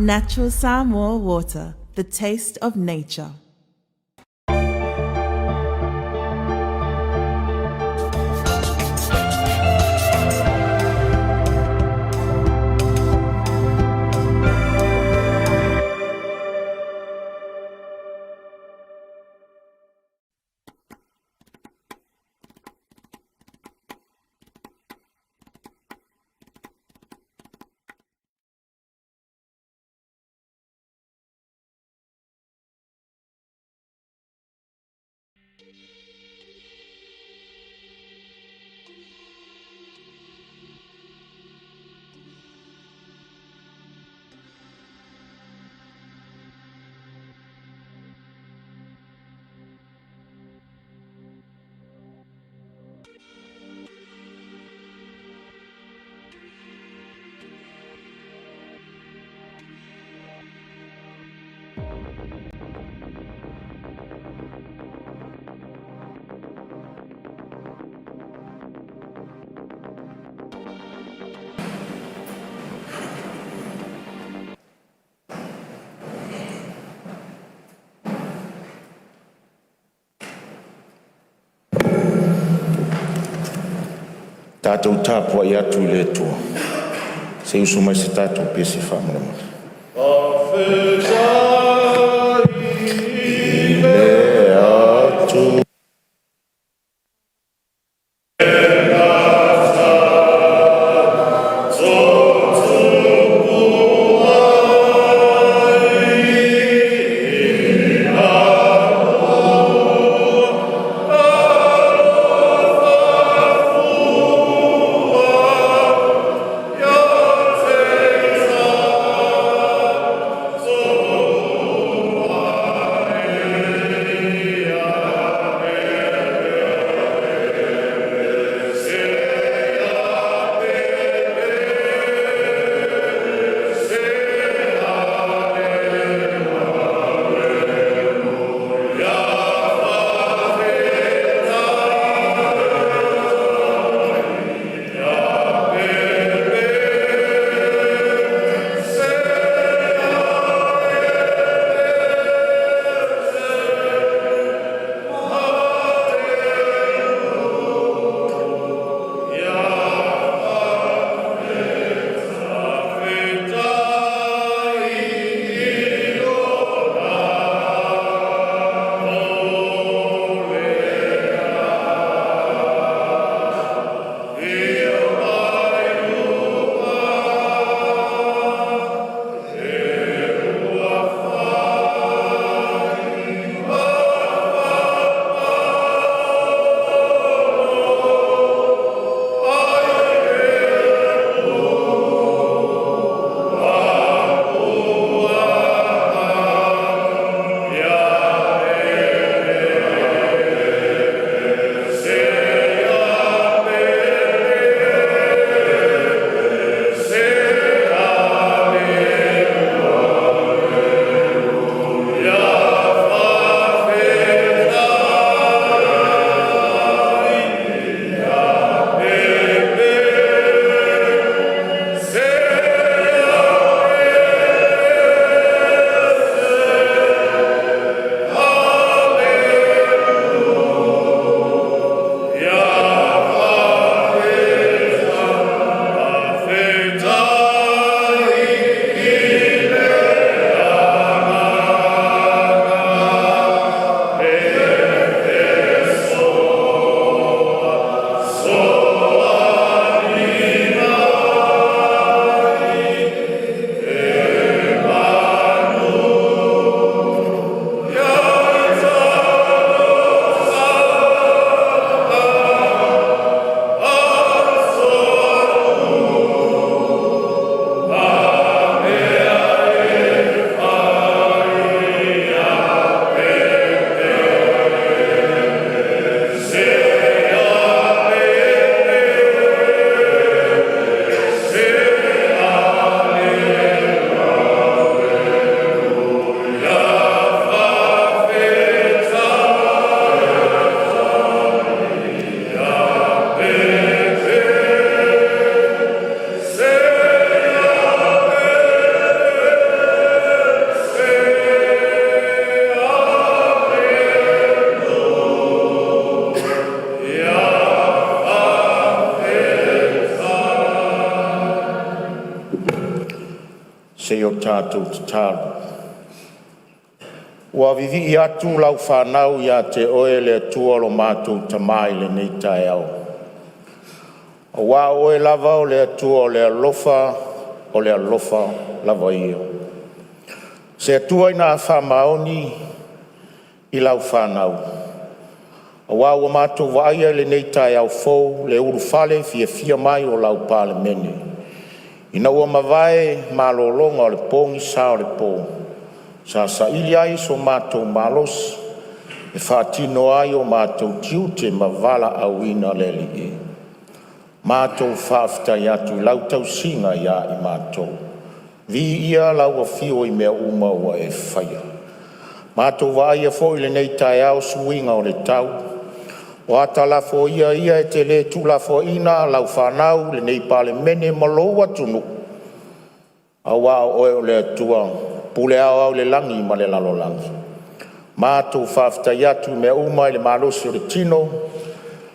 Natural Samoa water, the taste of nature. Tatou tapuai atu i le Atua se i usu mai se tatou pese faamolemole. I le Atua Se i o tatou tatalo. Ua vivii atu lau fanau ia te Oe le Atua lo matou Tama i lenei taeao, aua o Oe lava o le Atua o le alofa, o le alofa lava ia. O se Atua ina a faamaoni i lau fanau, aua ua matou vaaia lenei taeao fou, le ulufale fiafia mai o lau Palemene, ina ua mavae malologa o le pogisa o le po, sa saili ai so matou malosi e faatino ai o matou tiute ma valaauina le Alii. Matou faafetai atu i lau tausiga ia i matou. Viia lau afio i mea uma ua e faia. Matou vaaia foi i lenei taeao suiga o le tau, o ata lafoia ia e te le tuulafoaina lau fanau, lenei Palemene ma lou atunuu, aua o Oe o le Atua pule aoao i le lagi ma le lalolagi. Matou faafetai atu i mea uma i le malosi o le tino,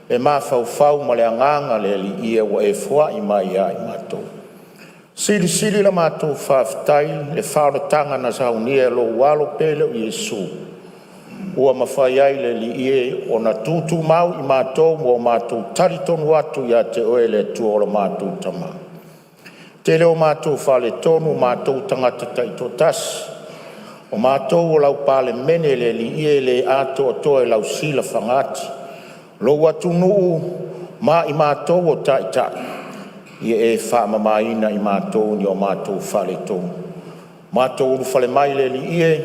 le mafaufau ma le agaga le Alii ua e foai mai ia i matou. Silisili la matou faafetai i le faaolataga na saunia e lou Alo pele o Iesu, ua mafai ai le Alii e ona tutumau i matou ma o matou talitonu atu ia te Oe le Atua o lo matou Tama. Tele o matou faaletonu, o matou o tagata taitoatasi, o matou o lau Palemene le Alii e, e le atoatoa i lau silafaga ati. Lou atunuu ma i matou o taitai, ia e faamamaina i matou i o matou faaletonu. Matou ulufale mai le Alii e,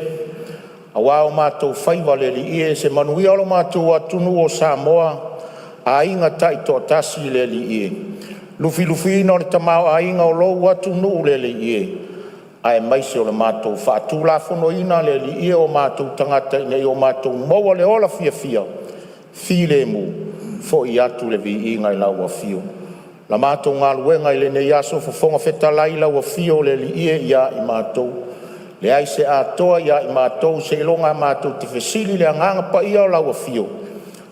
aua o matou faiva le Alii e, se manuia o lo matou atunuu o Samoa, aiga taitoatasi le Alii e, lufilufiina o le tamaoaiga o lou atunuu le Alii e, aemaise o le matou faatulafonoina le Alii e o matou tagata ina ia o matou maua le ola fiafia, filemu. Foi atu le viiga i lau afio. La matou galuega i lenei aso, Fofoga Fetalai, lau afio le Alii e ia i matou, leai se atoa ia i matou seiloga matou te fesili i le Agaga Paia o lau afio e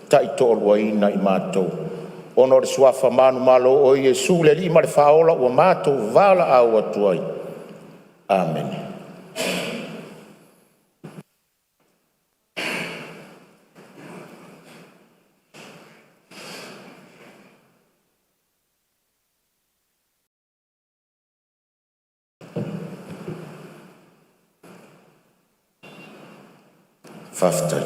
taitoaluaina i matou, ona o le suafa manumalo o Iesu le Alii ma le Faaola ua matou valaau atu ai. Amene. Faafetai.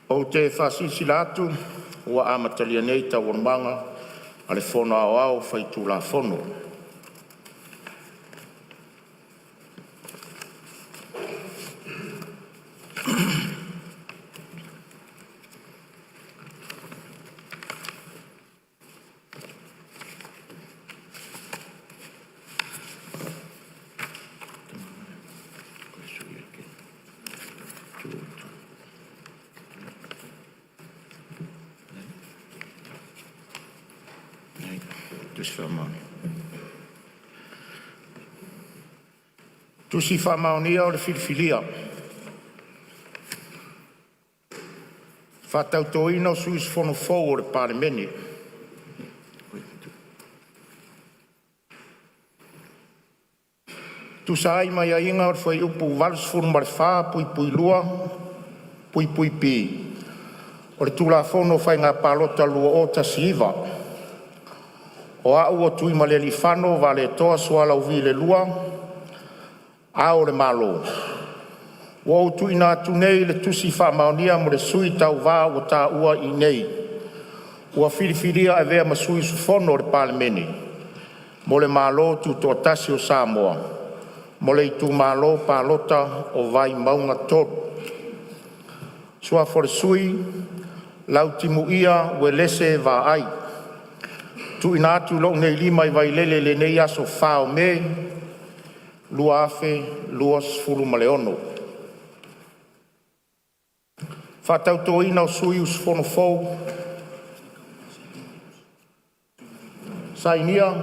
Ou te faasilasila atu ua amatalia nei Taualumaga a le Fono Aoao Faitulafono. Tusi Faamaonia o le Filifilia. Faatautoina o sui usufono fou o le Palemene. E tusa ai ma aiaiga o le Fuaiupu 84(2)(b) o le Tulafono o Faiga Palota 2019, O Au o Tuimalealiifano Vaaletoa Sualauvi II, Ao o le Malo, ua ou tuuina atu nei le Tusi Faamaonia mo le Sui Tauva ua taua i inei ua filifilia e avea ma Sui Usufono o le Palemene mo le Malo Tutoatasi o Samoa mo le Itumalo Palota o Vaimauga 3. Suafa o le Sui: Lautimuia Uelese Vaai. TUUINA ATU i lou nei lima i Vailele i lenei aso 4 o Me 2026. Faatautoina o Sui Usufono Fou. Sainia: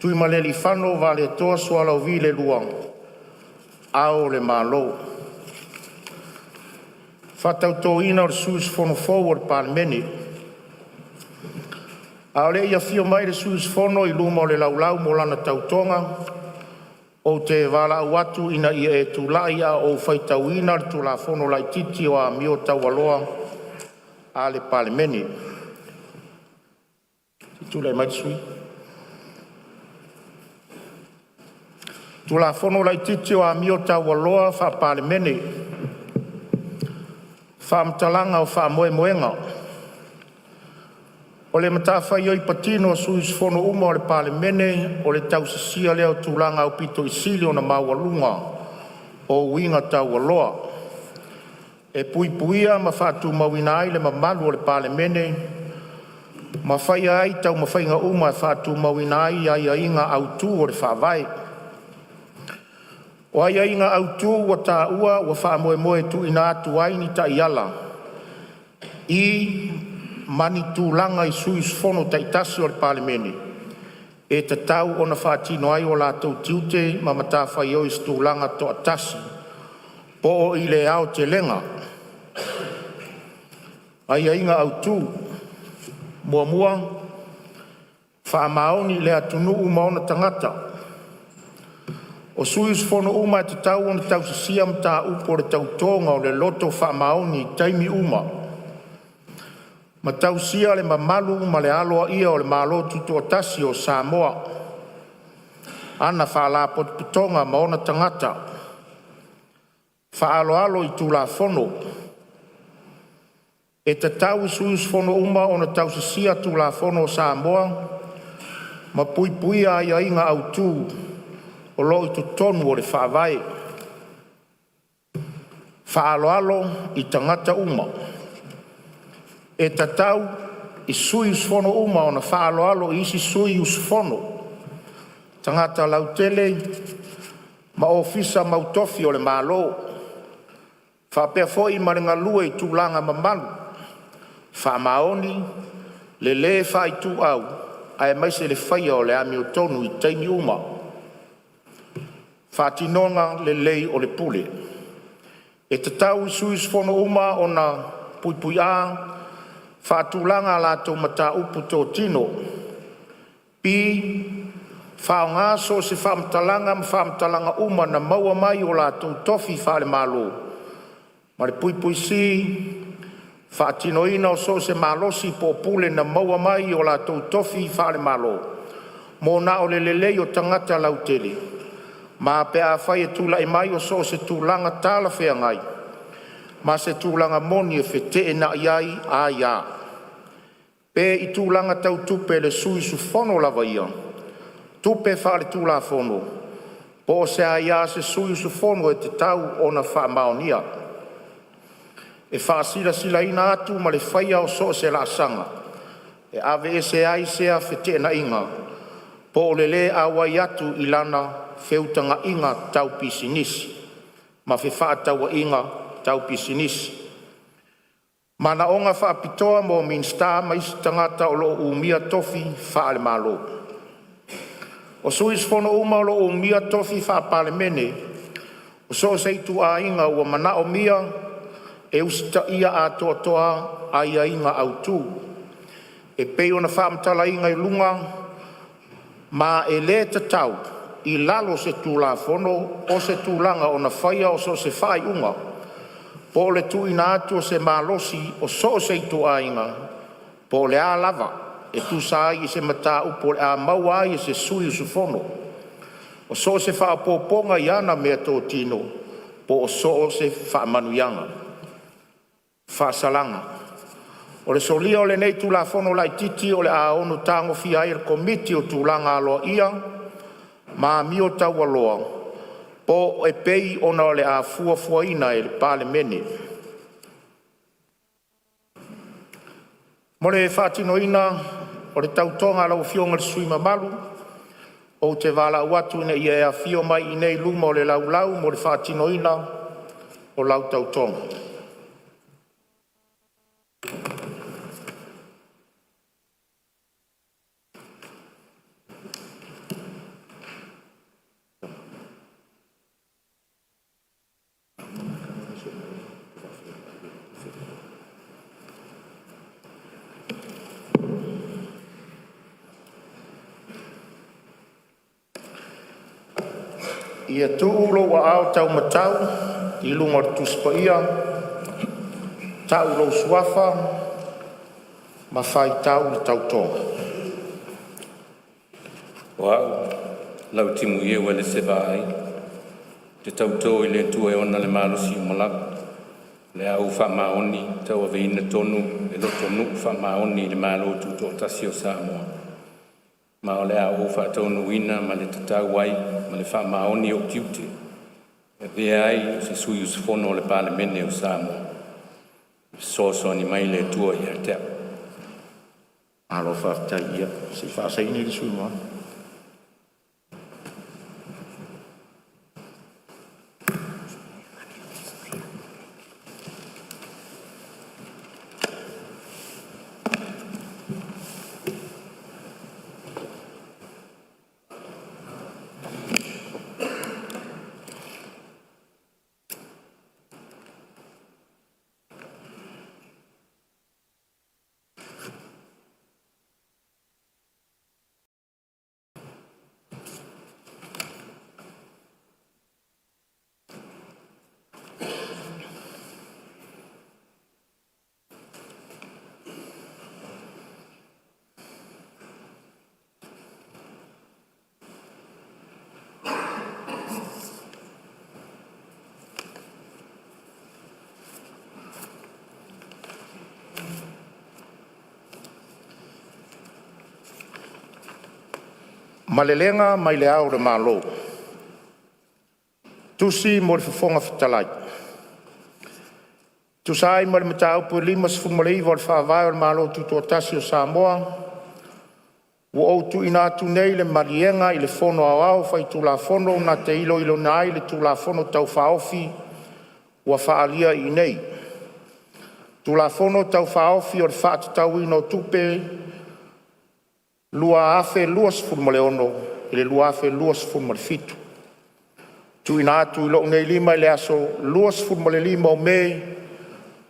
Tuimalealiifano Vaaletoa Sualauvi II Ao o le Malo. Faatautoina o Sui Usufono Fou o le Palemene. A o le i afio mai le sui usufono i luma o le laulau mo lana tautoga, ou te valaau atu ina ia e tulai a o ou faitauina le Tulafono Laitiiti o Amio Taualoa a le Palemene. Tulai mai le sui. Tulafono Laitiiti o Amio Taualoa Faa-Palemene. Faamatalaga o Faamoemoega O le matafaioi patino a sui usufono uma o le Palemene o le tausisia lea o tulaga aupito sili ona maualuga o uiga taualoa e puipuia ma faatumauina ai le mamalu o le Palemene ma faia ai taumafaiga uma e faatumauina ai aiaiga autu o le Faavae. O aiaiga autu ua taua ua faamoemoe e tuuina atu ai ni taiala i ma ni tulaga i sui usufono taitasi o le Palemene e tatau ona faatino ai o latou tiute ma matafaioi i se tulaga toatasi po o i le aotelega. Aiaiga Autu 1. Faamaoni i le atunuu ma ona tagata. O sui usufono uma e tatau ona tausisia mataupu o le Tautoga o le Loto Faamaoni i taimi uma, ma tausia le mamalu ma le aloaia o le Malo Tutoatasi o Samoa, ana Faalapotopotoga ma ona tagata. Faaaloalo i Tulafono. E tatau i sui usufono uma ona tausisia Tulafono o Samoa ma puipuia aiaiga autu o lo o i totonu o le Faavae. Faaaloalo i tagata uma. E tatau i sui usufono uma ona faaaloalo i isi sui usufono, tagata lautele ma ofisa mautofi o le Malo, faapea foi ma le galue i tulaga mamalu, faamaoni, le le faaituau aemaise le faia o le amiotonu i taimi uma. Faatinoga lelei o le Pule. E tatau i sui usufono uma ona: a. Faatulaga a latou mataupu totino. b. Faaaoga so o se faamatalaga ma faamatalaga uma na maua mai i o latou tofi faale-Malo, ma le c. Faatinoina so o se malosi po o pule na maua mai i o latou tofi faale-Malo mo na o le lelei o tagata lautele, ma pe afai e tulai mai so o se tulaga talafeagai ma se tulaga moni e feteenai ai aia, pe i tulaga tau tupe a le sui usufono lava ia, tupe faaletulafono, po o se aia a se sui usufono e tatau ona faamaonia, e faasilasilaina atu ma le faia o so o se laasaga e aveese ai sea feteenaiga po o le le auai atu i lana feutagaiga tau pisinisi ma fefaatauaiga tau pisinisi. Manaoga Faapitoa mo Minisita ma isi Tagata o lo o Umia Tofi Faale-Malo. O sui usufono uma o lo o umia tofi faa-Palemene o so o se ituaiga, ua manaomia e usitaia atoatoa aiaiga autu e pei ona faamatalaina i luga, ma e le tatau i lalo o se Tulafono o se tulaga ona faia so o se faaiuga po o le tuuina atu o se malosi o so o se ituaiga po o le a lava e tusa ai ma se mataupu o le a maua ai e se sui usufono o so o se faaopoopoga i ana meatotino po o so o se faamanuiaga. Faasalaga: O le solia o lenei Tulafono Laititi o le a ono tagofia ai e le Komiti o Tulaga Aloaia ma Amio Taualoa po o e pei ona o le a fuafuaina e le Palemene. Mo le faatinoina o le tautoga a lau Afioga i le sui mamalu, ou te valaau atu ina ia e afio mai i luma o le laulau mo le faatinoina o lau tautoga. Ia tuu lou aao taumatau i luga o le Tusi Paia, tau lou Suafa ma faitau le tautoga. O Au, LAUTIMUIEU Uelese Vaai, ou te tauto i le Atua e ona le malosi uma lava. O le a ou faamaoni ma tauaveina tonu le lotonuu faamaoni i le Malo Tutoatasi o Samoa, ma o le a ou faataunuuina ma le tatau ai ma le faamaoni o'u tiute e avea ai o se sui usufono o le Palemene o Samoa. Fesoasoani mai le Atua ia te a'u. Malo faafetai. Ia se i faasaini le sui usufono mamalu. Malelega mai Le Ao o le Malo. Tusi mo le Fofoga Fetalai. E tusa ai ma le Mataupu e 59 o le Faavae o le Malo Tutoatasi o Samoa, ua ou tuuina atu nei le maliega i le Fono Aoao Faitulafono na te iloiloina ai le Tulafono Tau Faaofi ua faaalia i inei: Tulafono Tau Faaofi o le Faatatauina o Tupe 2026/2027. TUUINA ATU i lou nei lima i le aso 25 o Me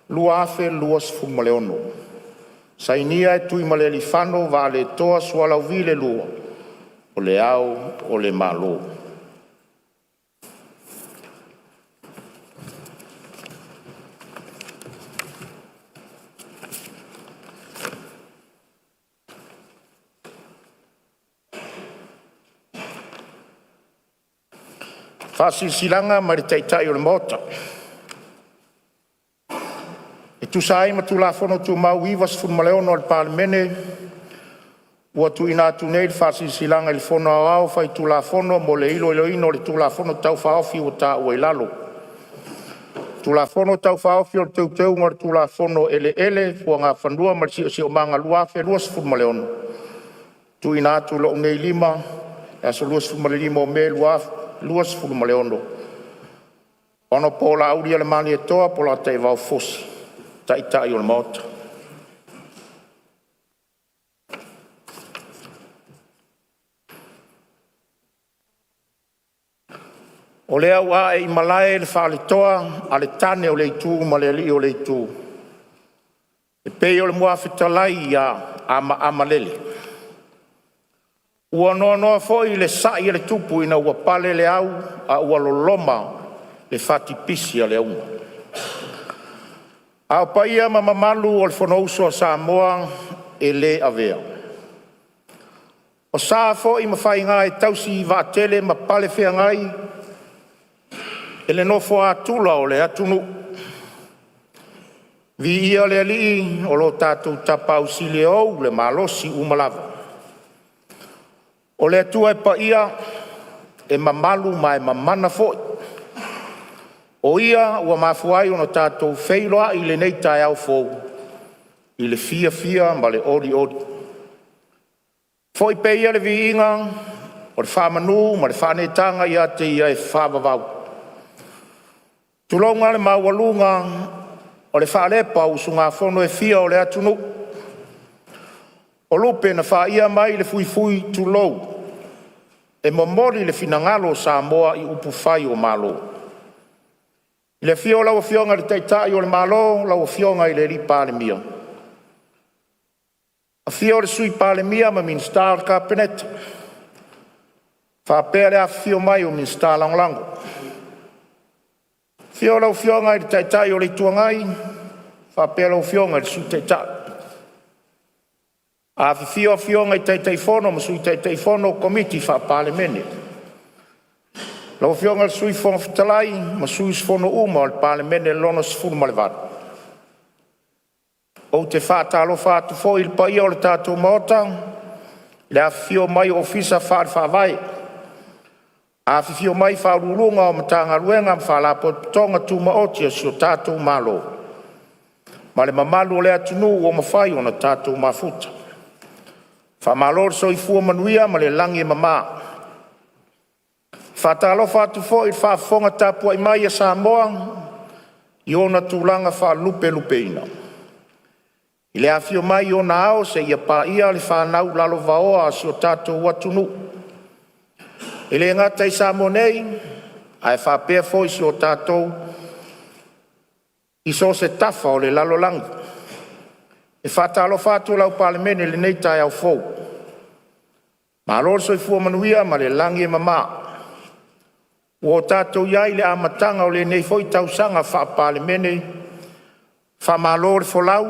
2026. Sainia: Tuimalealiifano Vaaletoa Sualauvi II, O Le Ao o le Malo. Faasilasilaga mai le Taitai o le Maota. E tusa ai ma Tulafono Tumau 96 a le Palemene, ua tuuina atu nei le Faasilasilaga i le Fono Aoao Faitulafono mo le iloiloina o le Tulafono Tau Faaofi ua taua i lalo: Tulafono Tau Faaofi o Teuteuga o le Tulafono o Eleele, Fuagafanua ma le Siosiomaga 2026, TUUINA ATU i lou nei lima i le aso 25 Me 2026, Hon Laaulialemalietoa Polataivao Fosi, Taitai o le Maota. O lea ua ae i malae le faaletoa a le tane o le itu ma le alii o le itu e pei o le muafetalai ia Amaamalele. Ua noanoa foi le sa'i a le tupu ina ua pale le au a ua loloma le fatipisi a le auga. A o paia ma mamalu o le Fonousu a Samoa e le avea, o sa foi ma faiga e tausi vaatele ma palefeagai e le nofo a tula o le atunuu. Viia le Alii o lo tatou Tapaau Sili e ou le malosi uma lava. O le Atua e paia, e mamalu ma e mamana foi. O Ia ua mafua ai ona tatou feiloai i lenei taeao fou i le fiafia ma le olioli. Foi pea ia le viiga o le faamanu ma le faaneetaga ia te Ia e faavavau. Tulouna le maualuga o le faalepa o usugafono e fia o le atunuu, o lupe na faia mai le fuifui, tulou, e momoli le finagalo o Samoa i upufai o Malo. I le afio o lau Afioga i le Taitai o le Malo lau Afioga i le Palemia, afio le Sui Palemia ma Minisita o le Kapeneta faapea le afifio mai o Minisita Lagolago. Afio lau Afioga i le Taitai o le Itu Agai faapea lau Afioga i le Sui Taitai. Afifio Afioga i Taitaifono ma Sui Taitaifono o Komiti Faa-Palemene. Lau Afioga i le Sui Fofoga Fetalai ma sui usufono uma o le Palemene Lona XVIII. Ou te faatalofa atu foi i le paia o le tatou Maota i le afifio mai o Ofisa Faale-Faavae, afifio mai Faauluuluga o Matagaluega ma Faalapotopotoga Tumaoti a si o tatou Malo, ma le mamalu o le atunuu ua mafai ona tatou mafuta. Faamalo le soifua manuia ma le lagi e mama. E faatalofa atu foi i le faafofoga tapuai mai a Samoa i ona tulaga faalupelupeina, i le afio mai o ona ao seia paia le fanau lalovaoa a si o tatou atunuu, e le gata i Samoa nei ae faapea foi i so o se tafa o le lalolagi. E faatalofa atu lau Palemene i lenei taeao fou, malo le soifua manuia ma le lagi e mama. Ua o tatou i ai i le amataga o lenei foi tausaga faa-Palemene, faamalo le folau,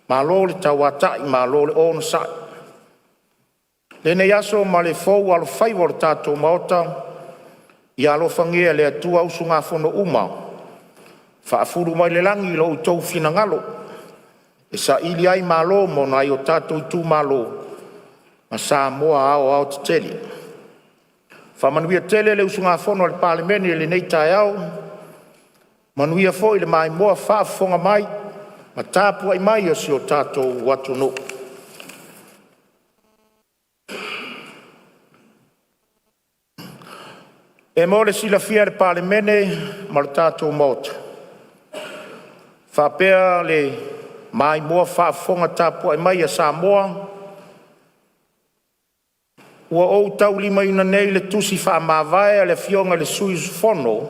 malo le tauatai, malo le onosai. I lenei aso ma le fou alofaiva o le tatou Maota, ia alofagia e le Atua usugafono uma faafulu mai le lagi lo outou finagalo e saili ai malo mo nai o tatou Itumalo ma Samoa aoaotetele. Faamanuia tele le usugafono a le Palemene i lenei taeao, manuia foi le maimoa faafofoga mai ma tapuai mai a si o tatou atunuu. E mo le silafia e le Palemene ma le tatou Maota faapea le maimoa faafofoga tapuai mai a Samoa, ua ou taulimaina nei le Tusi Faamavae a le Afioga i le Sui Usufono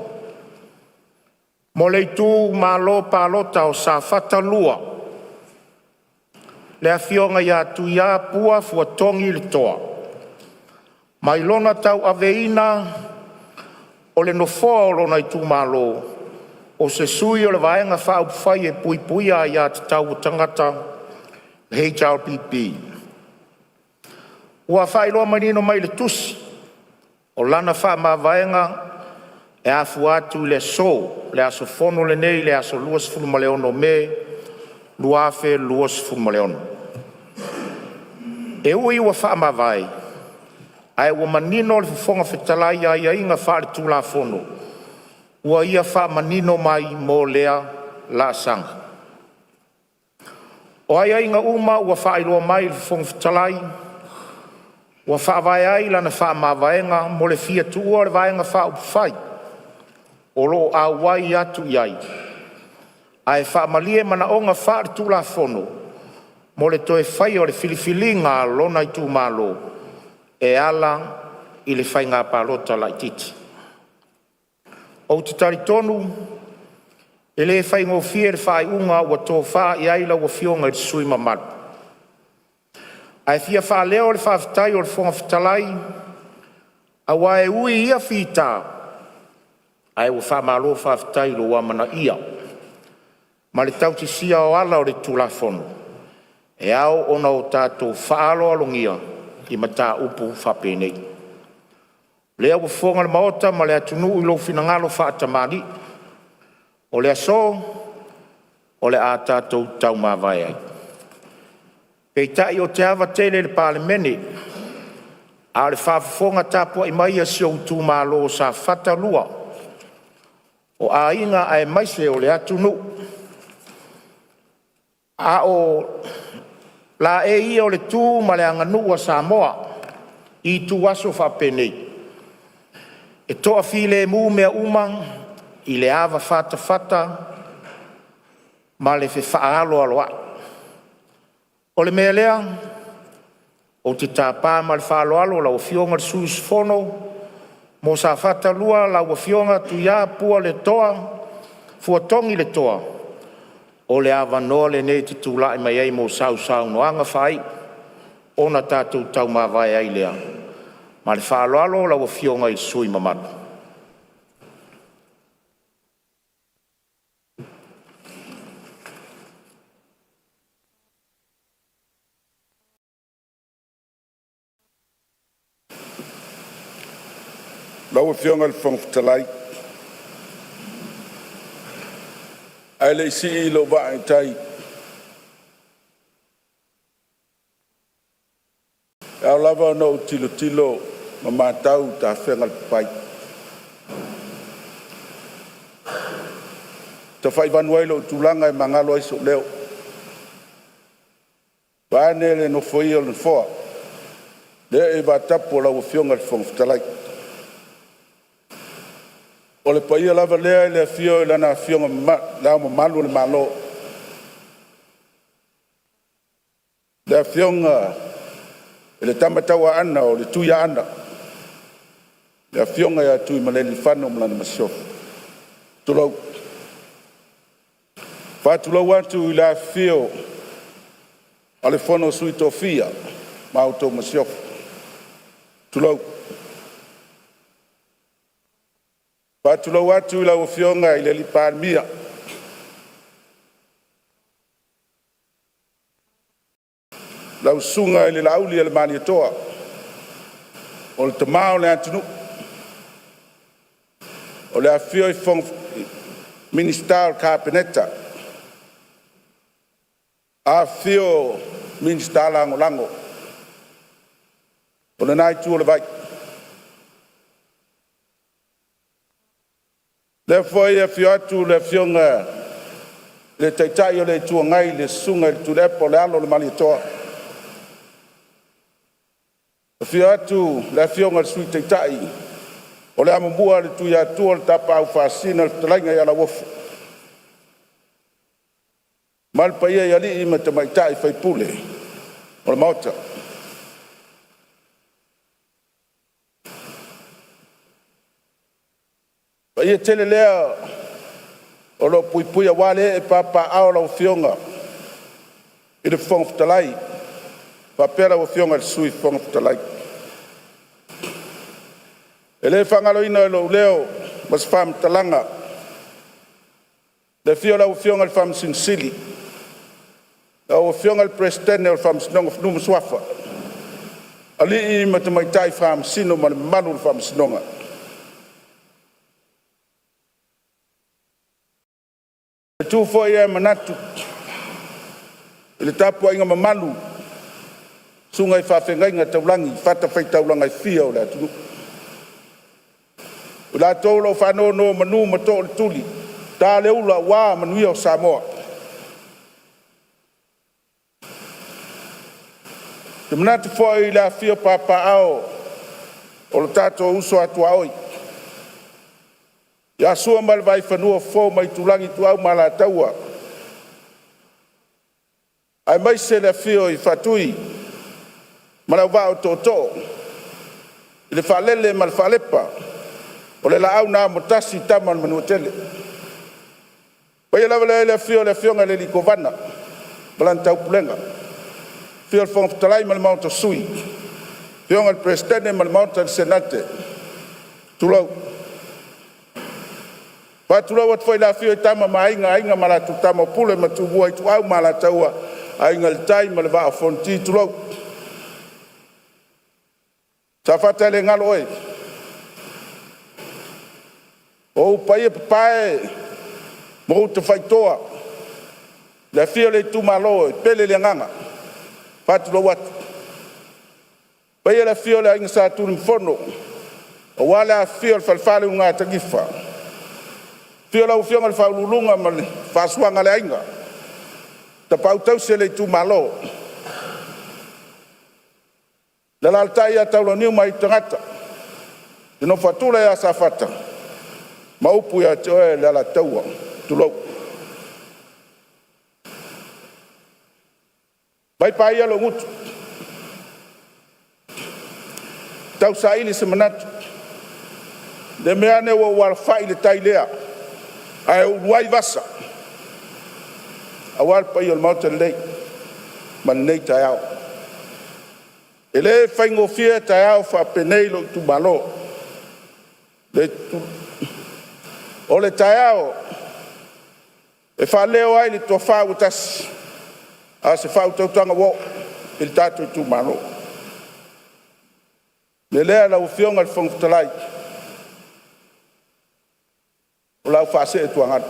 mo le Itumalo Palota o Safata 2, le Afioga ia Tuia Pua Fuatogi Letoa, mai lona tauaveina o le Nofoa o lona itumalo o se sui o le Vaega Faaupufai e Puipuia Aia Tatau a Tagata HRPP. Ua faailoa manino mai i le tusi, o lana faamavaega e afua atu i le aso, le aso fono lenei le aso 26 Me 2026. E ui ua faamavae, ae ua manino le Fofoga Fetalai i aiaiga faale-Tulafono ua ia faamanino mai mo lea laasaga. O aiaiga uma ua faailoa mai i le Fofoga Fetalai ua faavae ai lana faamavaega mo le fia tuua o le Vaega Faaupufai o lo o auai atu i ai, ae faamalie manaoga faaletulafono mo le toe faia o le filifiliga a lona itumalo e ala i le Faiga Palota Laitiiti. Ou te talitonu e le faigofie le faaiuga ua tofa i ai lau Afioga i le sui usufono mamalu, ae fia faaleo le faafetai a le Fofoga Fetalai aua e ui i ia fita, ae ua faamalo faafetai i lou amanaia ma le tautisia o ala o le Tulafono e ao ona tatou faaaloalogia i mataupu faapenei. O lea ua fofoga le Maota ma le atunuu i lou finagalo faatamalii, o le aso o le a tatou taumavae ai. Peitai ou te ava tele i le Palemene, a o le faafofoga tapuai mai a si ou itumalo o Safata 2, o aiga aemaise o le atunuu. A o laei ia o le tu ma le aganuu a Samoa i ituaso faapenei, e toafilemu mea uma i le ava fatafata ma le fefaaloaloai. O le mea lea, ou te tapa ma le faaaloalo lau Afioga i le sui usufono mo Safata 2, lau Afioga Tuiapualetoa Fuatogi Letoa. O le avanoa lenei e te tulai mai ai mo sau saunoaga faai, ona tatou taumavae ai lea. Ma le faaaloalo lau Afioga i le sui usufono mamalu. Lau Afioga i le Fofoga Fetalai, ae lei sii lou vaa i tai, e ao lava ona ou tilotilo ma matau i tafega o le papai, e tafaivanu ai lou tulaga e magalo ai sou leo, vaeane le nofoia o le nofoa, le ee vatapu o lau Afioga i le Fofoga Fetalai. O le paia lava lea i le afio o Lana Afioga Le Ao Mamalu o le Malo, le Afioga i le Tama Tauaana o le Tuiaana, le Afioga ia Tuimalealiifano ma lana masiofo. Tulou. E faatulou atu i le afifio o le Fono a Sui Tofia ma la outou Masiofo. Tulou. E faatulou atu i lau Afioga i le Palemia, lau Susuga i le Laaulialemalietoa, o le tama o le atunuu. O le afifio o Minisita o le Kapeneta, afifio Minisita Lagolago o lena itu o le vai. O lea foi e afio atu le Afioga i le Taitai o le Itu Agai, le Susuga i le Tuilaepa o le alo o le Malietoa. Afio atu le Afioga i le Sui Taitai o le amomua a le Tuiatua le Tapaau Faasisina le fetalaiga ia Lauofo, ma le paia i alii ma tamaitai faipule o le Maota. O le paia tele lea o lo o puipui aua le ee papaaao o lau Afioga i le Fofoga Fetalai faapea lau Afioga i le Sui Fofoga Fetalai. E le faagaloina i lou leo ma se faamatalaga le afio o lau Afioga i le Faamasino Sili, lau Afioga i le Peresetene o le Faamasinoga o Fanua ma Suafa, alii ma tamaitai Faamasino ma le mamalu i le Faamasinoga. E tu foi le manatu i le tapuaiga mamalu a susuga i faafeagaiga taulagi i fatafaitaulaga e fia o le atunuu, i latou o lo o faanonomanu ma too o le tuli, ta le ula aua manuia o Samoa. Ou te manatu foi i le afifio o papaaao o lo tatou uso a tuaoi ia Sua ma le Vaifanua, Fofo ma Aitulagi, Ituau ma Alataua, aemaise le afio o Faatui ma le Auvaa o Tootoo i le Faalele ma le Faalepa, o le Laau na Amotasi, Tama a le Manuatele. O le paia lava lea i le afio o le Afioga i le Kovana ma lana Taupulega, afio le Fofoga Fetalai ma le Maota o Sui, afioga i le Peresetene ma le Maota o le Senate, tulou. E faatulou atu foi i le afifio o Tama ma Aiga, Aiga ma latou Tama, o Pule ma Tumua, Ituau ma Alataua, Aiga i le Tai ma le Vaa o Fonoti, tulou. Safata e le galo oe, o ou paia papae ma ou tafaitoa, le afio o le itumalo e pele i le agaga, e faatulou atu. Le paia i le afio o le Aiga Sa Tunumafono aua le afifio o le Falefa o le Ulugatanifa, afio lau afioga i le Faauluuluga ma le faasuaga a le aiga, Tapaau tausi a le itumalo, le alaalatai ia Taulauniu ma aitu tagata, le nofo a tula ia Safata ma upu ia te oe le Alataua. Tulou. Mai paia lou gutu e tausaili se manatu, ne i meaane ua ou alafai i le tai lea ae ulu ai vasa aua le paia o le Maota nei ma lenei taeao. E le faigofie taeao faapenei lou itumalo. O le taeao e faaleo ai le tofa ua tasi, a o se faautautaga ua oo i le tatou itumalo. O le mea lea lau Afioga i le Fofoga Fetalai, o le a ou faasee i tuagalu,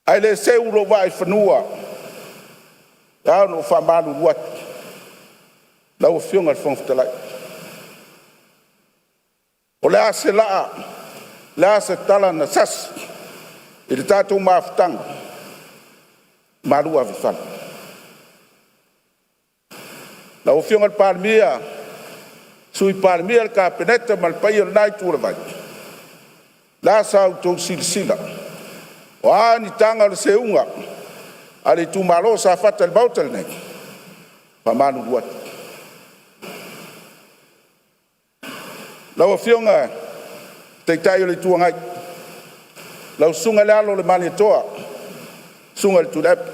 ae le seu lou vaa i fanua, e ao ona ou faamalulu atu lau Afioga i le Fofoga Fetalai. O le a se laa, o le a se tala na sasi i le tatou mafutaga, malu ave i fale. Lau Afioga i le Palemia, Sui Palemia, le Kapeneta ma le paia o lena Itu o le vai, o le a sa outou silasila, o a ni taga o le seuga a le itumalo o Safata i le Maota lenei, e faamalulu atu. Lau Afioga i le Taitai o le Itu Agai, lau Susuga i le Alo o le Malietoa, susuga i le Tuilaepa.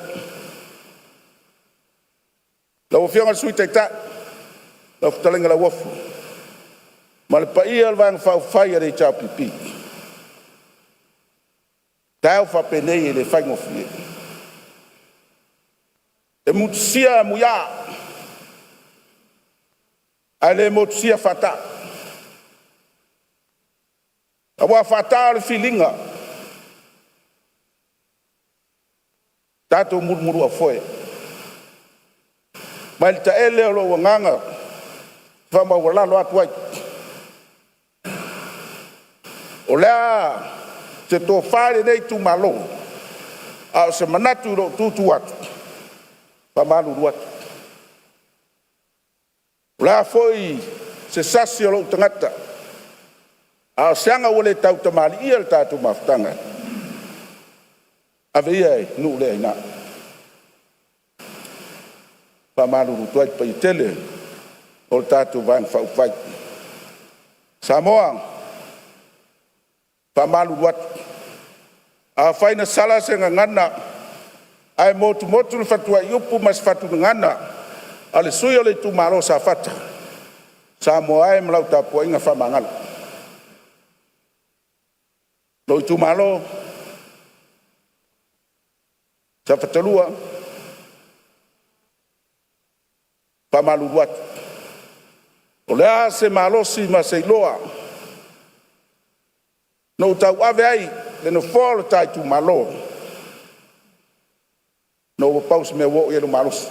Lau Afioga i le Sui Taitai, lau Fetalaiga Lauofo, ma le paia o le Vaega Faaupufai a le HRPP. O taeao faapenei e le faigofie. E motusia amuia ae le motusia faataa, aua o faataa o le filiga, tatou mulumuluaufoe mai le taele o lou agaga faamaualalo atu ai. O le a se tofa i lenei itumalo, a o se manatu i lou tu atu, e faamalulu atu. O le a foi se sasi o lou tagata, a o se aga ua le tautamalii i le tatou mafutaga, ave ia i nuu le aina. E faamalulu atu ai i le paia tele o le tatou Vaega Faaupufai. Samoa, e faamalulu atu, afai na sala se gagana ae motumotu le fatuaiupu ma se fatu gagana a le sui usufono o le itumalo o Safata, Samoa e ma lau tapuaiga faamagalo. Lou itumalo, Safata 2, e faamalulu atu, o le a se malosi ma se iloa na ou tauave ai le Nofoa o le ta itumalo, ona ua pau se mea ua oo i ai lou malosi.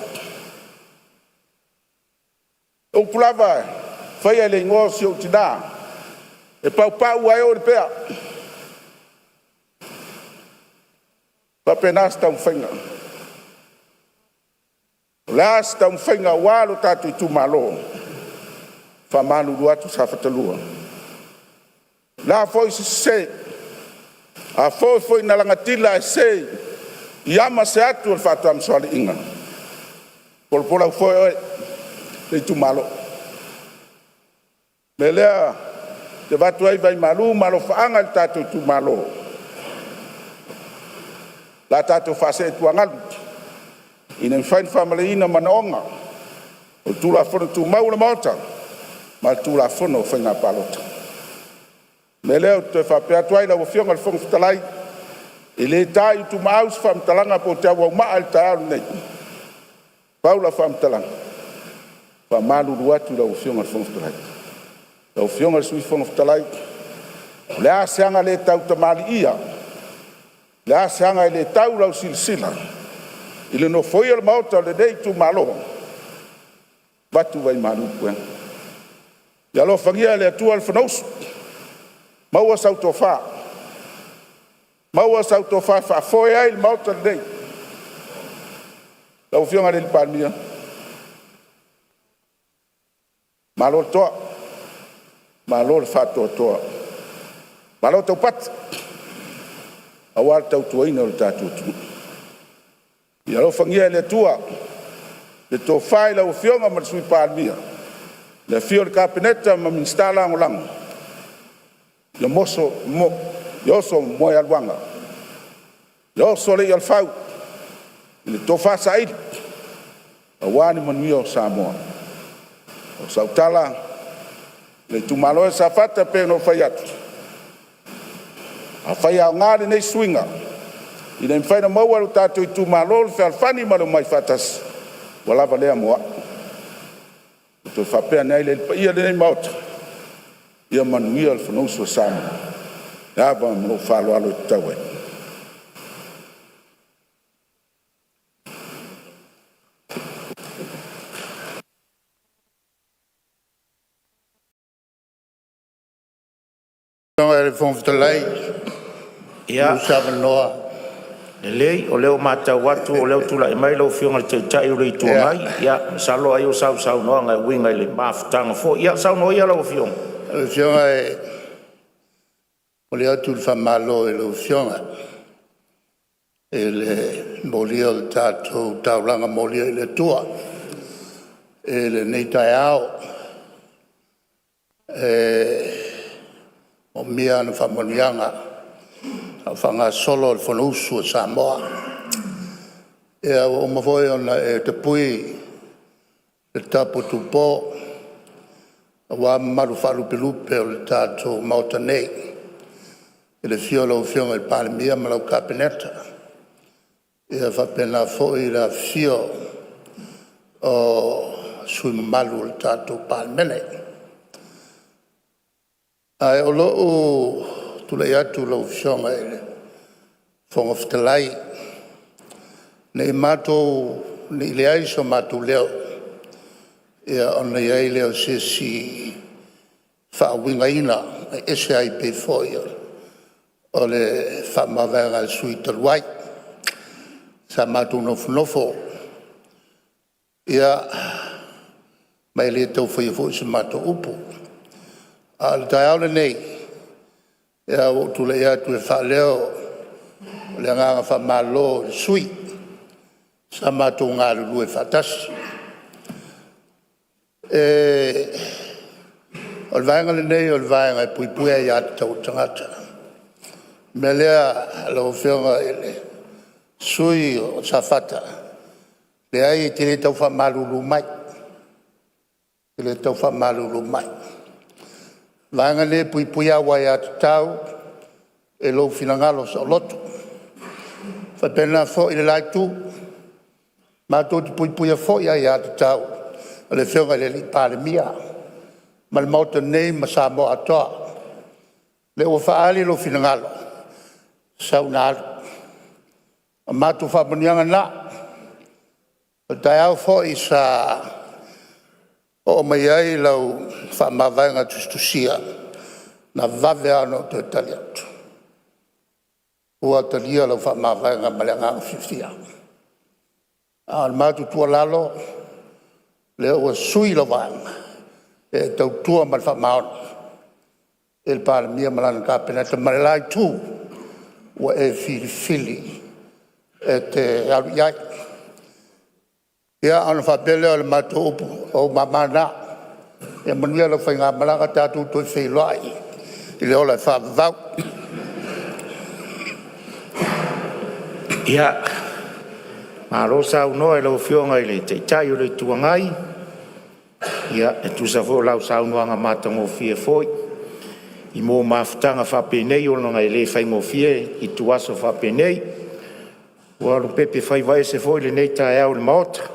O upu lava e faia i le igoa o si ou tina, e paupau ae oo i le pea. E faapena se taumafaiga. O le a se taumafaiga aua lo tatou itumalo, e faamalulu atu Safata 2. O le a foi se sese, afai foi na lagatila ae sese i ama se atu a le faatamasoaliiga, polapola i foe oe le itumalo. O le mea lea ou te avatu ai vai malu ma alofaaga i le tatou itumalo, o le a tatou faasee i tuagalu ina ia mafai ona faamalieina manaoga o Tulafono Tumau a le Maota ma le Tulafono o Faiga Palota. O le mea lea ou te toe faapea atu ai lau Afioga i le Fofoga Fetalai, e le ta i utumaau se faamatalaga pe ou te auaumaa i le taeao lenei. Pau lau faamatalaga, e faamalulu atu i lau Afioga i le Fofoga Fetalai. Lau Afioga i le Sui Fofoga Fetalai, o le a se aga le tautamalii, o le a se aga e le tau i lau silasila i le nofoia o le Maota o lenei itumalo, avatu vai malu i puega. Ia alofagia e le Atua le Fonousu, maua sau tofa, Maua sau tofa e faafoe ai le Maota lenei. Lau Afioga i le Palemia, malo le toa, malo le faatoatoa, malo taupati aua le tautuaina o le tatou atunuu. Ia alofagia e le Atua le tofa i lau Afioga ma le Sui Palemia, le afifio o le Kapeneta ma Minisita Lagolago, ia oso moegaluaga, ia oso le i'a a le fau i le tofa saili aua le manuia o Samoa. O sau tala, le itumalo e Safata e pei ona ou fai atu, afai e aoga lenei suiga ina ia mafai ona maua e lo tatou itumalo le fealofani ma le omai faatasi, ua lava lea mo au. Ona ou toe faapea ane ai lea i le paia o lenei Maota, ia manuia le Fonousu a Samoa. Le ava ma lou faaaloalo e tatau ai. Lau Afioga i le Fofoga Fetalai pe Ia, maua se avanoa. Lelei o lea ua matau atu o lea ua tulai mai lau Afioga i le Taitai o le Itu Agai. Ia masalo ai o sau saunoaga e uiga i le mafutaga foi. Ia saunoa ia lau Afioga. Lau Afioga e momoli atu le faamalo i lau Afioga i le molia o le tatou taulaga molia i le Atua i lenei taeao. E moomia ana faamanuiaga a o faagasolo le Fonousu a Samoa. Ia ua uma foi ona e tapui le tapu a Tupo aua mamalu faalupelupe o le tatou Maota nei, i le afio o lau Afioga i le Palemia ma lau Kapeneta, ia faapena foi le afifio o sui usufono mamalu o le tatou Palemene. Ae o lou tulai atu lau Afioga i le Fofoga Fetalai, ne i leai so matou leo, ona i ai lea o se isi faauigaina e ese ai pei foi o le faamavaega a le sui usufono talu ai. Sa matou nofonofo ma e le tau faia foi sa matou upu. A o le taeao lenei, ua ou tulai atu e faaleo le agaga faamalo i le sui usufono sa matou galulue faatasi. O le Vaega lenei o le Vaega e Puipuia Aia Tatau a Tagata. O le mea lea lau Afioga i le sui usufono o Safata, leai e te le tau faamalulu mai, e te le tau faamalulu mai. O le Vaega lenei e puipuia au aiatatau i lou finagalo saoloto. E faapena foi i le la itu, matou te puipuia foi aiatatau a le Afioga i le Palemia ma le Maota nei ma Samoa atoa. O lea ua faaali lou finagalo, sau ina alu. O matou faamanuiaga na. O le taeao foi sa oo mai ai lau faamavaega tusitusia, na vave lava ona ou toe tali atu, ua talia lau faamavaega ma le agaga fiafia. A o le matou tuualalo, lea ua sui lau Vaega e tautua ma le faamaoni i le Palemia ma lana Kapeneta ma le la itu ua e filifili e te alu i ai. Ia ona faapea lea o le matou upu, o ou mama na, ia manuia lau faigamalaga, tatou toe feiloai i le ola faavavau. Ia, malo saunoa i lau Afioga i le Taitai o le Itu Agai e tusa foi o lau saunoaga matagofie foi mo mafutaga faapenei ona e le faigofie ituaso faapenei. Ua lopepe faiva ese foi lenei taeao i le Maota.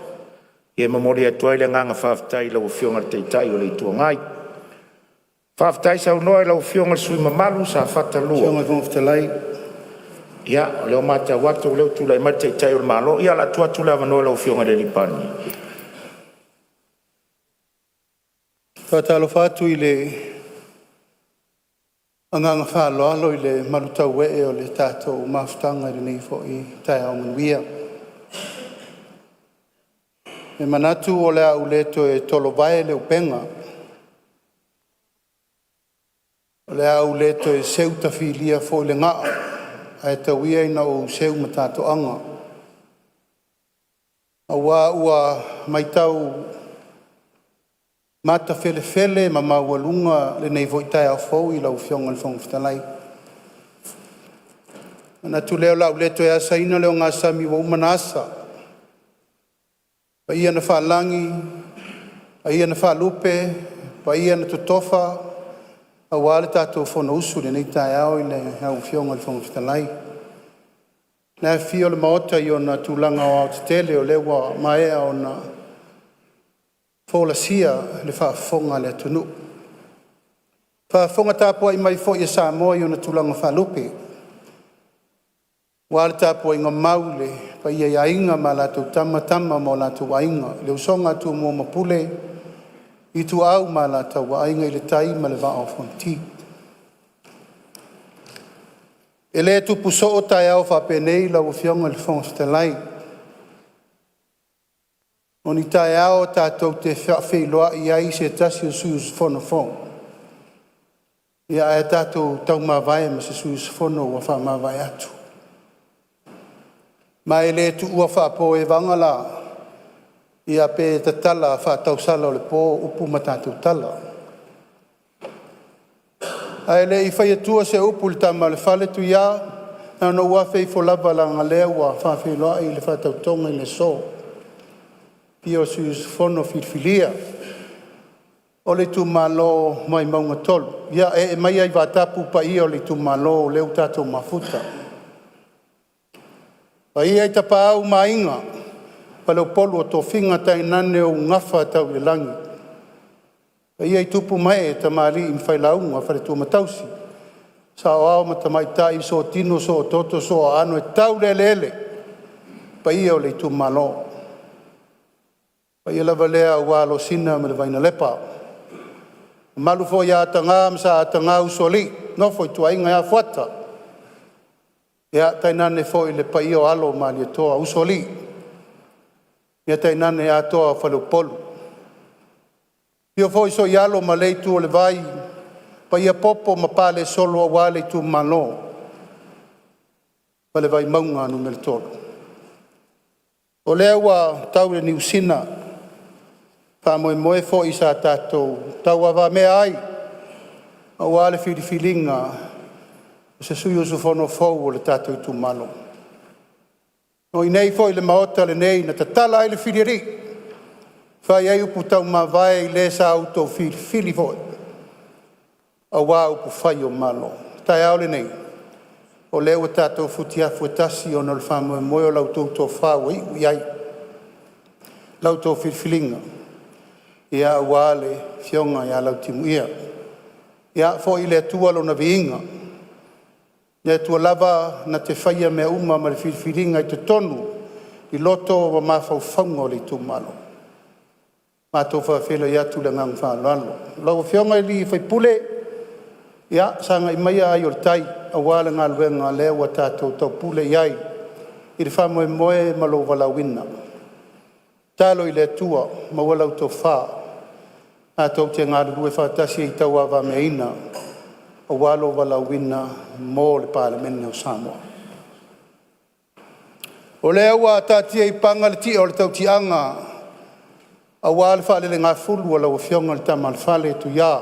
E momoli atu ai le agaga faafetai i lau Afioga i le Taitai o le Itu Agai. Faafetai saunoa i lau Afioga i le sui usufono mamalu mo Safata 2. Lau Afioga i le Fofoga Fetalai… Ia, o lea ua matau atu o lea ua tulai mai le Taitai o le Malo. Ia, o le a tuu atu le avanoa i lau Afioga i le Palemia. E faatalofa atu i le Agaga faaaloalo i le malutauee o le tatou mafutaga i lenei foi taeao manuia. E manatu o le a ou le toe tolovae le upega, o le a ou le toe seu tafilia foi le gaa, ae tau ia ina ou seu matatoaga, aua ua matau matafelefele ma maualuga lenei foi taeao fou i lau Afioga i le Fofoga Fetalai. Ona manatu lea o le a ou le toe asaina le ogasami ua uma ona asa, paia na faalagi paia na faalupe, paia na totofa aua le tatou fonousu i lenei taeao i lau Afioga i le Fofoga Fetalai. Le afifio o le Maota i ona tulaga aoaotetele o lea ua maea ona folasia i le faafofoga a le atunuu. Faafofoga tapuai mai foi a Samoa i ona tulaga faalupe, aua le tapuaiga mau i le paia i Aiga ma latou Tama, Tama ma o latou Aiga, le usoga a Tumua ma Pule, Ituau ma Alataua, Aiga i le Tai ma le Vaa o Fonoti. E le tupu soo taeao faapenei lau Afioga i le Fofoga Fetalai, o ni taeao tatou te faafeiloai ai i se tasi o sui usufono fou, ae tatou taumavae ma se sui usufono ua faamavae atu. Ma e le tuua faapoevaga la, ia pe tatala faatausala o le po upu ma tatou tala. Ae le i fai atua se upu i le tama a le fale Tuia, na ona ou afe ifo lava leaga o lea ua faafeiloai le faatautoga i le aso, i le afio o sui usufono filifilia o le itumalo o Vaimauga 3. Ia ee maia i vaatapu paia o le itumalo o lea ua tatou mafuta. Paia i Tapaau ma Aiga, Faleupolu o tofiga tainane ou gafa tau i le lagi, paia i tupu ma ee, tamalii ma failauga, faletua ma tausi, saoao ma tamaitai, sootino soototo sooaano e tau le eleele, paia o le itumalo. O paia lava lea aua Alosina ma le Vainalepa, mamalu foi ia Ataga ma Sa Ataga, Usoalii, Nofo a Ituaiga ia Fuata, tainane foi le paia o Alo o Malietoa, Usoalii, tainane Atoa o Faleupolu. Afio foi Sooialo ma lea itu o le vai, paia popo ma palesolo aua le itumalo o le Vaimauga 3. O lea ua tau i le niusina faamoemoe foi sa tatou tauavamea ai aua le filifiliga o se sui usufono fou o le tatou itumalo. O i inei foi i le Maota lenei na tatala ai le filialii, fai ai upu taumavae i le sa outou filifili foi aua upufai o Malo. O le taeao lenei, o lea ua tatou futiafu e tasi ona o le faamoemoe o la outou tofa ua iu i ai la outou filifiliga aua le afioga ia Lautimuia. Ia foi i le Atua lona viiga, le Atua lava na te faia mea uma ma le filifiliga i totonu i loto ma mafaufauga o le itumalo. Matou faafeiloai atu i le agaga faaaloalo. Lau Afioga i le sui usufono, ia sagai maia ai o le tai aua le galuega o lea ua tatou taupule i ai i le faamoemoe ma lou valaauina. Tatalo i le Atua maua lau tofa tatou te galulue faatasi ai e tauavameaina aua lou valaauina mo le Palemene o Samoa. O lea ua taatia i paga le ti'a o le tautiaga aua le faalelegafulu a lau Afioga i le Tama a le Fale Tuia,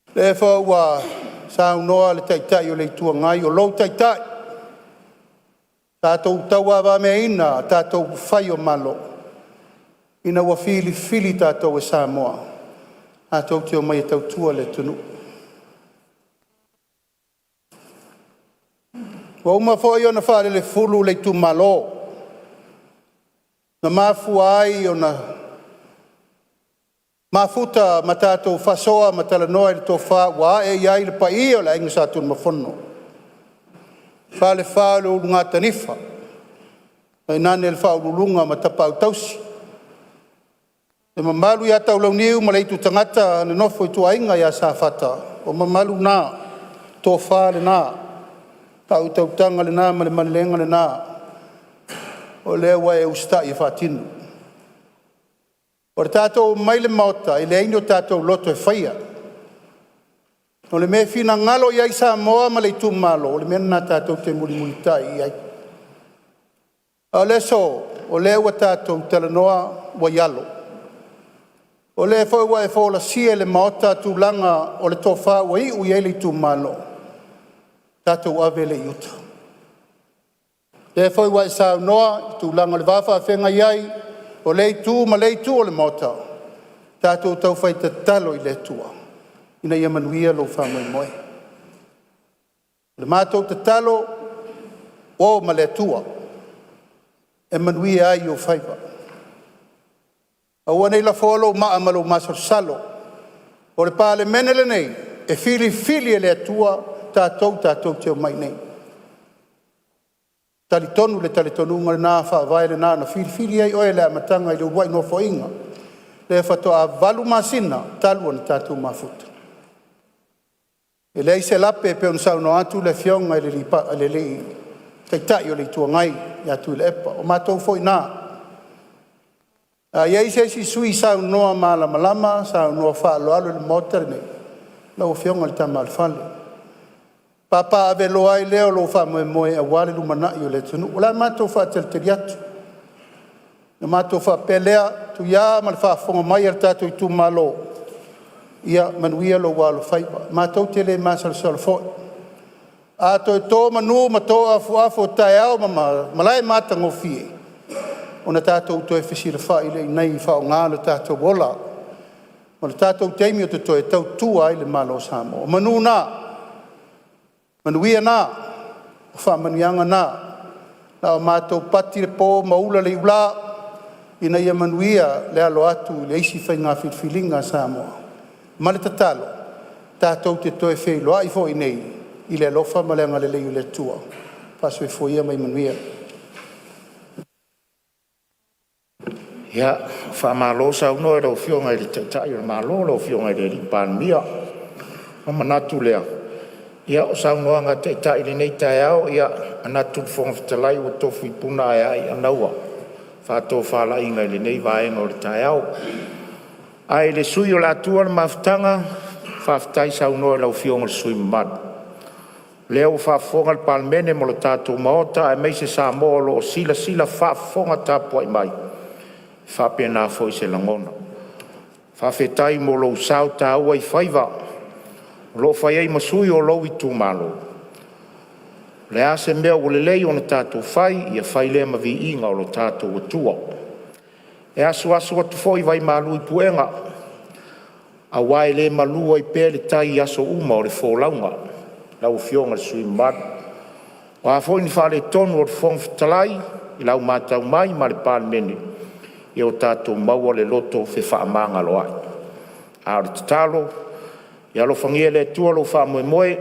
o lea foi ua saunoa le Taitai o le Itu Agai, o lou Taitai, tatou tauavameaina tatou upufai o Malo ina ua filifili tatou e Samoa tatou te omai e tautua le atunuu. Ua uma foi ona faalelefulu le itumalo na mafua ai ona mafuta ma tatou faasoa ma talanoa i le tofa ua ae i ai le paia o le Aiga Sa Tunumafono, Falefa o le Ulugatanifa, tainane le Faauluuluga ma Tapaau tausi, Le mamalu ia Taulauniu ma le Aitutagata na nofo ituaiga ia Safata, o mamalu na, tofa lena, faautautaga lena ma le malelega lena, o lea ua e usitai e faatino. O le tatou omai i le Maota, e leai ni o tatou loto e faia. O le mea e finagalo i ai Samoa ma le itumalo, o le mea lena tatou te mulimulitai i ai. A o le aso, o lea ua tatou talanoa ua i alo. O lea foi ua e folasia i le Maota tulaga o le tofa ua iu i ai le itumalo, tatou ave lea i uta. O lea foi ua e saunoa i tulaga o le va faafeagai ai o lea itu ma lea itu o le Maota, tatou taufai tatalo i le Atua ina ia manuia lou faamoemoe. O le matou tatalo, o ma le Atua e manuia ai ou faiva. Aua ne i lafoa lou maa ma lou masalosalo. O le Palemene lenei, e filifili e le Atua tatou tatou te omai i inei. E talitonu le talitonuga lena, faavae lena na filifili ai oe i le amataga i le uluai nofoaiga lea faatoa 8 masina talu ona tatou mafuta. E leai se lape e pei ona saunoa atu le Afioga i le Taitai o le Itu Agai ia Tuilaepa, o matou foi na. A i ai se isi sui usufono e saunoa malamalama, saunoa faaaloalo i le Maota lenei, lau Afioga i le Tama a le Fale, papaaveloa ai lea o lou faamoemoe aua le lumanai o le atunuu. O le a matou faatalitali atu, ona matou faapea lea, Tuia ma le faafofoga mai a le tatou itumalo, ia manuia lou alofaiva. Matou te le masalosalo foi. A toe to manu ma to afuafu o taeao ma malae matagofie, ona tatou toe fesilafai lea i inei e faaaoga lo tatou ola ma le tatou taimi o totoe e tautua ai le Malo o Samoa. O manu na, manuia na, o faamanuiaga na, na o matou pati le po ma ula le iula ina ia manuia le alo atu i le isi faiga filifiliga a Samoa. Ma le tatalo, tatou te toe feiloai foi i inei i le alofa ma le agalelei o le Atua. Faa-soifua ia ma ia manuia. Ia, faamalo saunoa i lau Afioga i le Taitai o le Malo lau Afioga i le Palemia. Ona manatu lea, ia o saunoaga a Taitai i lenei taeao, ia, e manatu le Fofoga Fetalai ua tofu i puna ae a i anaua faatofalaiga i lenei vaega o le taeao. Ae i le sui usufono o le a tuua le mafutaga, faafetai saunoa i lau Afioga i le sui usufono mamalu. O lea ua faafofoga le Palemene ma le tatou Maota aemaise Samoa o lo o silasila faafofoga tapuai mai, e faapena foi se lagona. Faafetai mo lou sao taua i faiva o lo o fai ai ma sui o lou itumalo. O le a se mea ua lelei ona tatou fai, ia fai lea ma viiga o lo tatou Atua. E asuasu atu foi vaimalu i puega aua e le malu ai pea le tai i aso uma o le folauga. Lau Afioga i le sui usufono mamalu, o a foi ni faaletonu o le Fofoga Fetalai i lau matau mai ma le Palemene, ia o tatou maua le loto fefaamagaloai. A o le tatalo, ia alofagia e le Atua lou faamoemoe,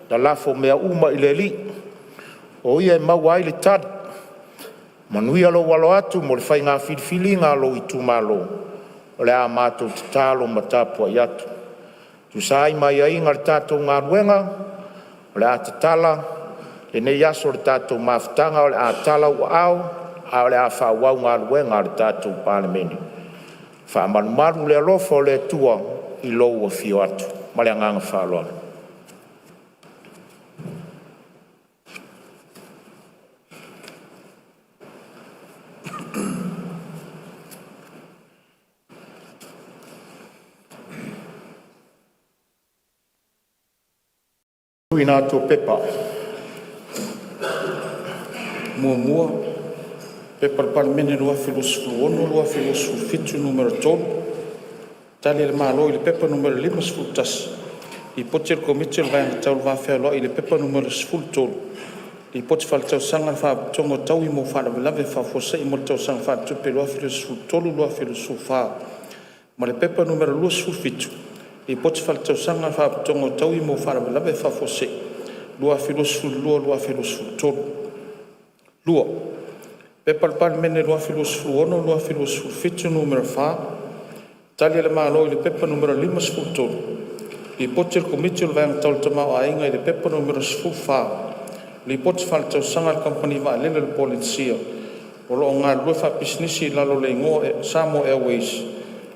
lalafo mea uma i le Alii, o Ia e maua ai le tali. Manuia lou alo atu mo le faiga filifiliga a lou itumalo. O le a matou tatalo ma tapuai atu e tusa ai ma aiaiga o le tatou galuega, o le a tatala lenei aso o le tatou mafutaga, o le a tala ou aao ae o le a faaauau galuega a le tatou Palemene. Faamalumalu le alofa o le Atua i lou afio atu. Ma le agaga faaaloalo. 1. P.P.2026/2027 Nu.3, Tali a le Malo i le Pepa Nu.51, Lipoti a le Komiti o le Vaega Tau le Va Fealoai i le Pepa Nu.13, Lipoti Faaletausaga a le Faalapotopotoga o Taui mo Faalavelave Faafuasei mo le Tausaga Faaletupe 2023/2024 ma le Pepa Nu.27, Lipoti Faaletausaga a le Faalapotopotoga o Taui mo Faalavelave Faafuasei 2022/2023. 2. P.P.2026/2027 Nu.4, Tali a le Malo i le P.P.2023/2024 Nu.53, Lipoti a le Komiti o le Vaega Tau le Tamaoaiga i le P.P.2023/2024 Nu.14, Lipoti Faaletausaga a le Kamupani Vaalele a le Polenisia o lo o galulue faapisinisi i lalo o le igoa Samoa Airways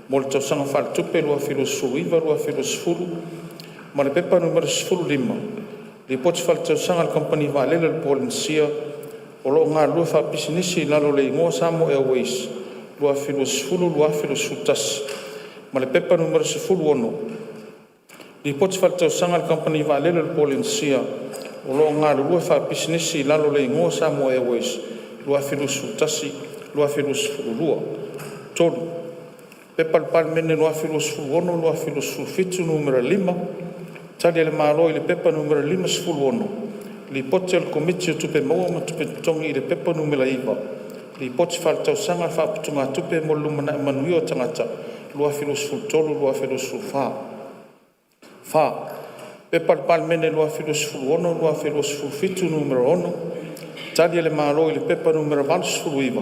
mo le Tausaga Faaletupe 2019/2020 ma le P.P.2025/2026 Nu.15, Lipoti Faaletausaga a le Kamupani Vaalele a le Polenisia o lo o galulue faapisinisi i lalo o le igoa Samoa Airways 2020/2021 ma le P.P.2026/2027 Nu.50, Lipoti Faaletausaga a le Kamupani Vaalele a le Polenisia o lo o galulue faapisinisi i lalo o le igoa Samoa Airways 2021/2022. 3. P.P.2026/2027 Nu.5, Tali a le Malo i le P.P.2023/2024 Nu.56, Lipoti a le Komiti o Tupe Maua ma Tupe Totogi i le P.P.2023/2024 Nu.9, Lipoti Faaletausaga a le Faaputugatupe mo le Lumanai Manuia o Tagata 2023/2024. 4. P.P.2026/2027 Nu.6, Tali a le Malo i le P.P.2023/2024 Nu.89,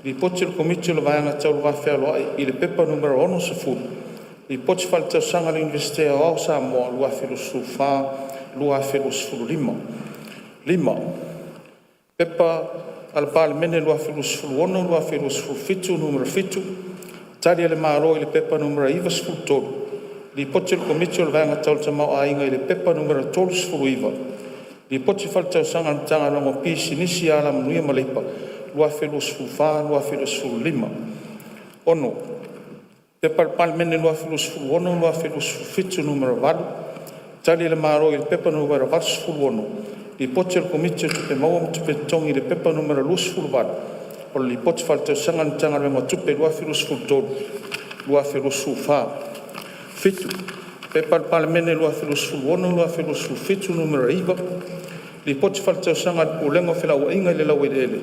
Lipoti a le Komiti o le Vaega Tau le Va Fealoai i le P.P.2023/2025 Nu.60, Lipoti Faaletausaga a le Iunivesite Aoao o Samoa 2024/2025. 5. P.P.2026/2027 Nu.7, Tali a le Malo i le P.P.2023/2025 Nu.93, Lipoti a le Komiti o le Vaega Tau le Tamaoaiga i le P.P.2023/2025 Nu.39, Lipoti Faaletausaga a le Matagaluega o Pisinisi, Alamanuia ma Leipa 2024/2025. 6. P.P.2026/2027 Nu.8, Tali a le Malo i le P.P.2023/2024 Nu.86, Lipoti a le Komiti o Tupe Maua ma Tupe Totogi i le P.P.2023/2025 Nu.28, Lipoti Faaletausaga a le Matagaluega o Tupe 2023/2024. 7. P.P.2026/2027 Nu.9, Lipoti Faaletausaga a le Pulega o Felauaiga i le Laueleele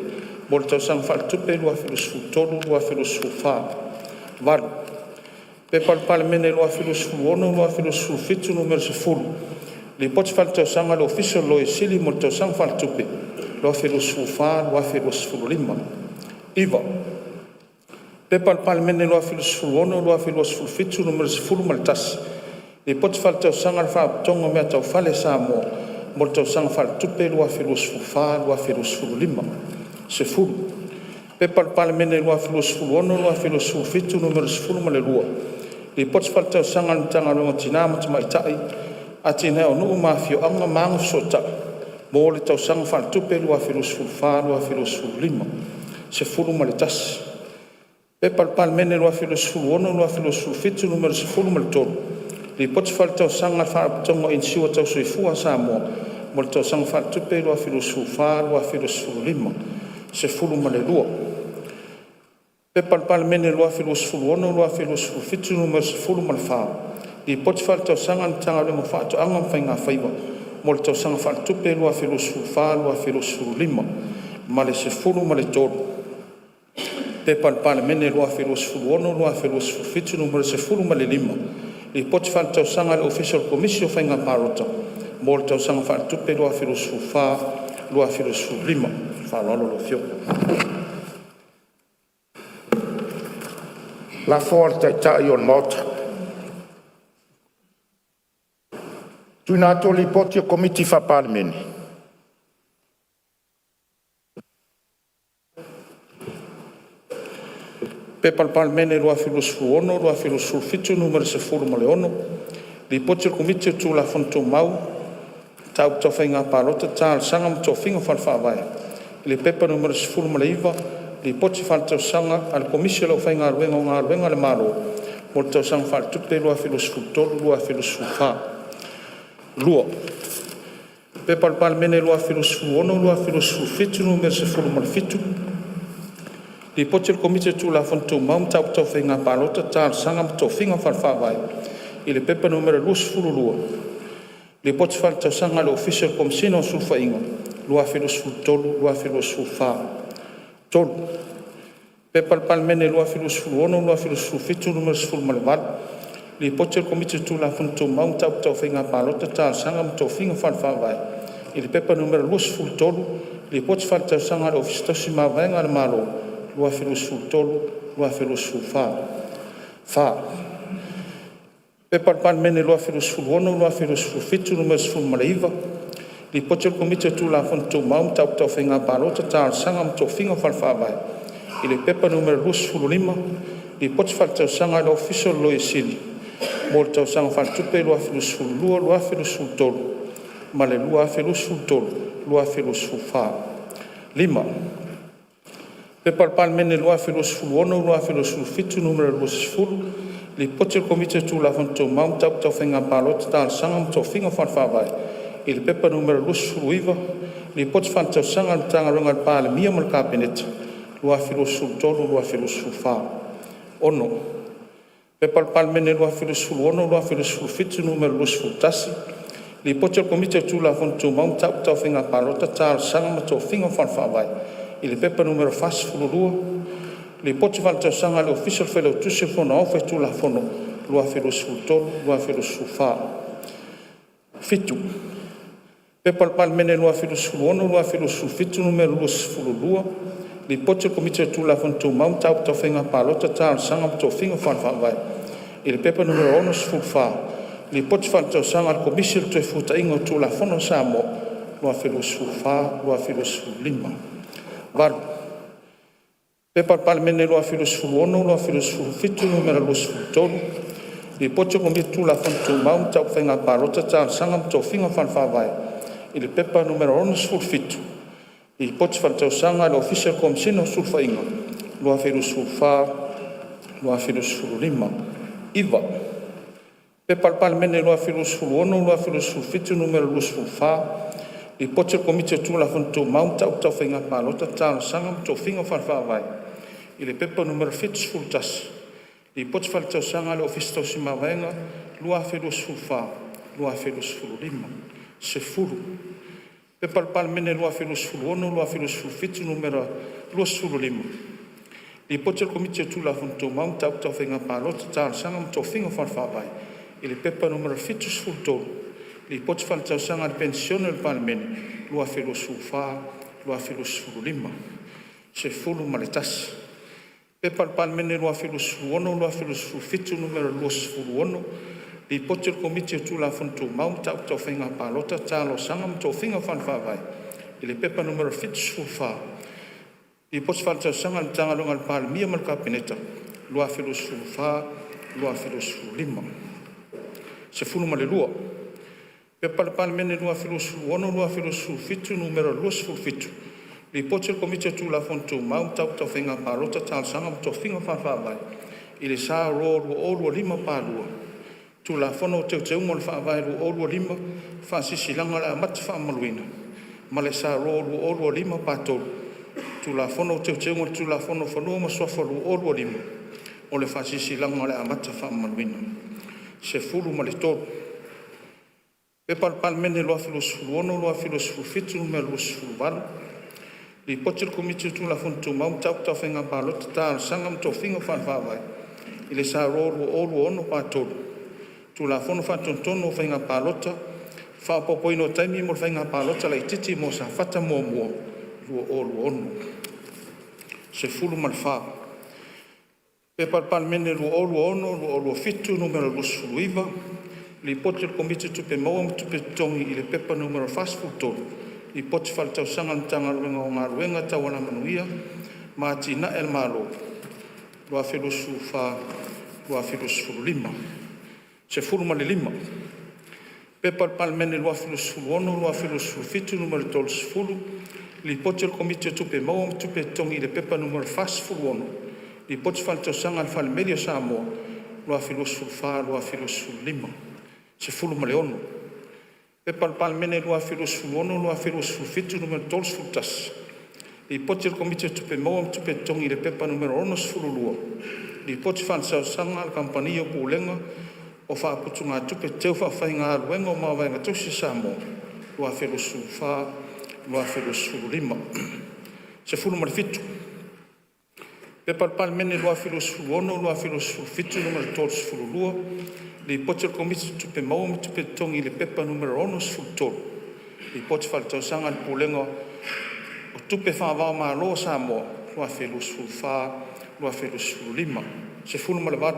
mo le Tausaga Faaletupe 2023/2024. 8. P.P.2026/2027 Nu.10, Lipoti Faaletausaga a le Ofisa o le Loia Sili mo le Tausaga Faaletupe 2024/2025. 9. P.P.2026/2027 Nu.11, Lipoti Faaletausaga a le Faalapotopotoga o Mea Tau Fale a Samoa mo le Tausaga Faaletupe 2024/2025. 10. P.P.2026/2027 Nu.12, Lipoti Faaletausaga a le Matagaluega o Tina ma Tamaitai, Atinae o Nuu ma Afioaga ma Agafesootai mo le Tausaga Faaletupe 2024/2025. 11. P.P.2026/2027 Nu.13, Lipoti Faaletausaga a le Faalapotopotoga o Inisiua Tau Soifua a Samoa mo le Tausaga Faaletupe 2024/2025. 12. P.P.2026/2027 Nu.14, Lipoti Faaletausaga a le Matagaluega o Faatoaga ma Faigafaiva mo le Tausaga Faaletupe 2024/2025 ma le P.P.2023/2024 Nu.15, Lipoti Faaletausaga a le Ofisa o le Komisi o Faiga Palota mo le Tausaga Faaletupe 2024/2025. Ma le faaaloalo lau Afioga. Lafo a le Taitai o le Maota. 1. Tuuina atu o Lipoti a Komiti Faa-Palemene. P.P.2026/2027 Nu.16, Lipoti a le Komiti o Tulafono Tumau, Mataupu Tau Faiga Palota, Talosaga ma Tofiga Faale-Faavae i le P.P.2023/2024 Nu.19, Lipoti Faaletausaga a le Komisi o le Aufaigaluega o Galuega a le Malo mo le Tausaga Faaletupe 2023/2024. 2. P.P.2026/2027 Nu.17, Lipoti a le Komiti o Tulafono Tumau, Mataupu Tau Faiga Palota, Talosaga ma Tofiga Faale-Faavae i le P.P.2022/2024 Nu.22, Lipoti Faaletausaga a le Ofisa o le Komesina o Sulufaiga mo le Tausaga Faaletupe 2023/2024. 3. P.P.2026/2027 Nu.18, Lipoti a le Komiti o Tulafono Tumau, Mataupu Tau Faiga Palota, Talosaga ma Tofiga Faale-Faavae i le P.P.2023/2024 Nu.23, Lipoti Faaletausaga a le Ofisa Tusi Mavaega a le Malo 2023/2024. P.P.2026/2027 Nu.19, Lipoti a le Komiti o Tulafono Tumau, Mataupu Tau Faiga Palota, Talosaga ma Tofiga Faale-Faavae i le P.P. 2025/2026, Lipoti Faaletausaga a le Ofisa o le Loia Sili mo le Tausaga Faaletupe 2022/2023 ma le 2023/2024. 5. P.P.2026/2027 Nu.20, Lipoti a le Komiti o Tulafono Tumau, Mataupu Tau Faiga Palota, Talosaga ma Tofiga Faale-Faavae i le P.P. 2023/2024, Lipoti Faaletausaga a le Matagaluega a le Palemia ma le Kapeneta 2023/2024. 6. P.P.2026/2027 Nu.21, Lipoti a le Komiti o Tulafono Tumau, Mataupu Tau Faiga Palota, Talosaga ma Tofiga Faale-Faavae i le P.P. 2022/2023, Lipoti Faaletausaga a le Ofisa o le Failautusi o le Fono Aoao Faitulafono 2023/2024. 7. P.P.2026/2027 Nu.22, Lipoti a le Komiti o Tulafono Tumau, Mataupu Tau Faiga Palota, Talosaga ma Tofiga Faale-Faavae i le P.P. 2024/2025, Lipoti Faaletausaga a le Komisi o le Toefuataiga o Tulafono a Samoa 2024/2025. 8. P.P.2026/2027 Nu.23, Lipoti a le Komiti o Tulafono Tumau, Mataupu Tau Faiga Palota, Talosaga ma Tofiga Faale-Faavae i le P.P. 2025/2026, Lipoti Faaletausaga a le Ofisa o le Komesina o Sulufaiga 2024/2025. 9. P.P.2026/2027 Nu.24, Lipoti a le Komiti o Tulafono Tumau, Mataupu Tau Faiga Palota, Talosaga ma Tofiga Faale-Faavae i le P.P. 2025/2026, Lipoti Faaletausaga a le Ofisa Tausi Mavaega 2024/2025. 10. P.P.2026/2027 Nu.25, Lipoti a le Komiti o Tulafono Tumau, Mataupu Tau Faiga Palota, Talosaga ma Tofiga Faale-Faavae i le P.P. 2023/2024, Lipoti Faaletausaga a le Penisione a le Palemene 2024/2025. 11. P.P.2026/2027 Nu.26, Lipoti a le Komiti o Tulafono Tumau, Mataupu Tau Faiga Palota, Talosaga ma Tofiga Faale-Faavae i le P.P. 2024/2025, Lipoti Faaletausaga a le Matagaluega a le Palemia ma le Kapeneta 2024/2025. 12. P.P.2026/2027 Nu.27, Lipoti a le Komiti o Tulafono Tumau, Mataupu Tau Faiga Palota, Talosaga ma Tofiga Faale-Faavae i le S.R.2025/2, Tulafono o Teuteuga o le Faavae 2025 Faasilasilaga o le Amata Faamamaluina, ma le S.R.2025/3, Tulafono o Teuteuga o le Tulafono o Fanua ma Suafa 2025 o le Faasilasilaga o le Amata Faamamaluina. 13. P.P.2026/2027 Nu.28, Lipoti a le Komiti o Tulafono Tumau, Mataupu Tau Faiga Palota, Talosaga ma Tofiga Faale-Faavae i le S.R.2026/3, Tulafono Faatonutonu o Faiga Palota (Faaopoopoina o Taimi mo le Faiga Palota Laitiiti mo Safata 1 2026). 14. P.P.2026/2027 Nu.29, Lipoti a le Komiti o Tupe Maua ma Tupe Totogi i le P.P. 2023/2024, Lipoti Faaletausaga a le Matagaluega o Galuega Tau Alamanuia ma Atinae a le Malo 2024/2025. 15. P.P.2026/2027 Nu.30, Lipoti a le Komiti o Tupe Maua ma Tupe Totogi i le P.P. 2025/2026, Lipoti Faaletausaga a le Fale Meli of Samoa 2024/2025. 16. P.P.2026/2027 Nu.31, Lipoti a le Komiti o Tupe Maua ma Tupe Totogi i le P.P. 2022/2023, Lipoti Faaletausaga a le Kamupani o Pulega o Faaputugatupe Teu Faafaigaluega o Mavaega Tausi a Samoa 2024/2025. 17. P.P.2026/2027 Nu.32, Lipoti a le Komiti o Tupe Maua ma Tupe Totogi i le P.P. 2023/2024, Lipoti Faaletausaga a le Pulega o Tupe Faava-o-Malo a Samoa 2024/2025. 18.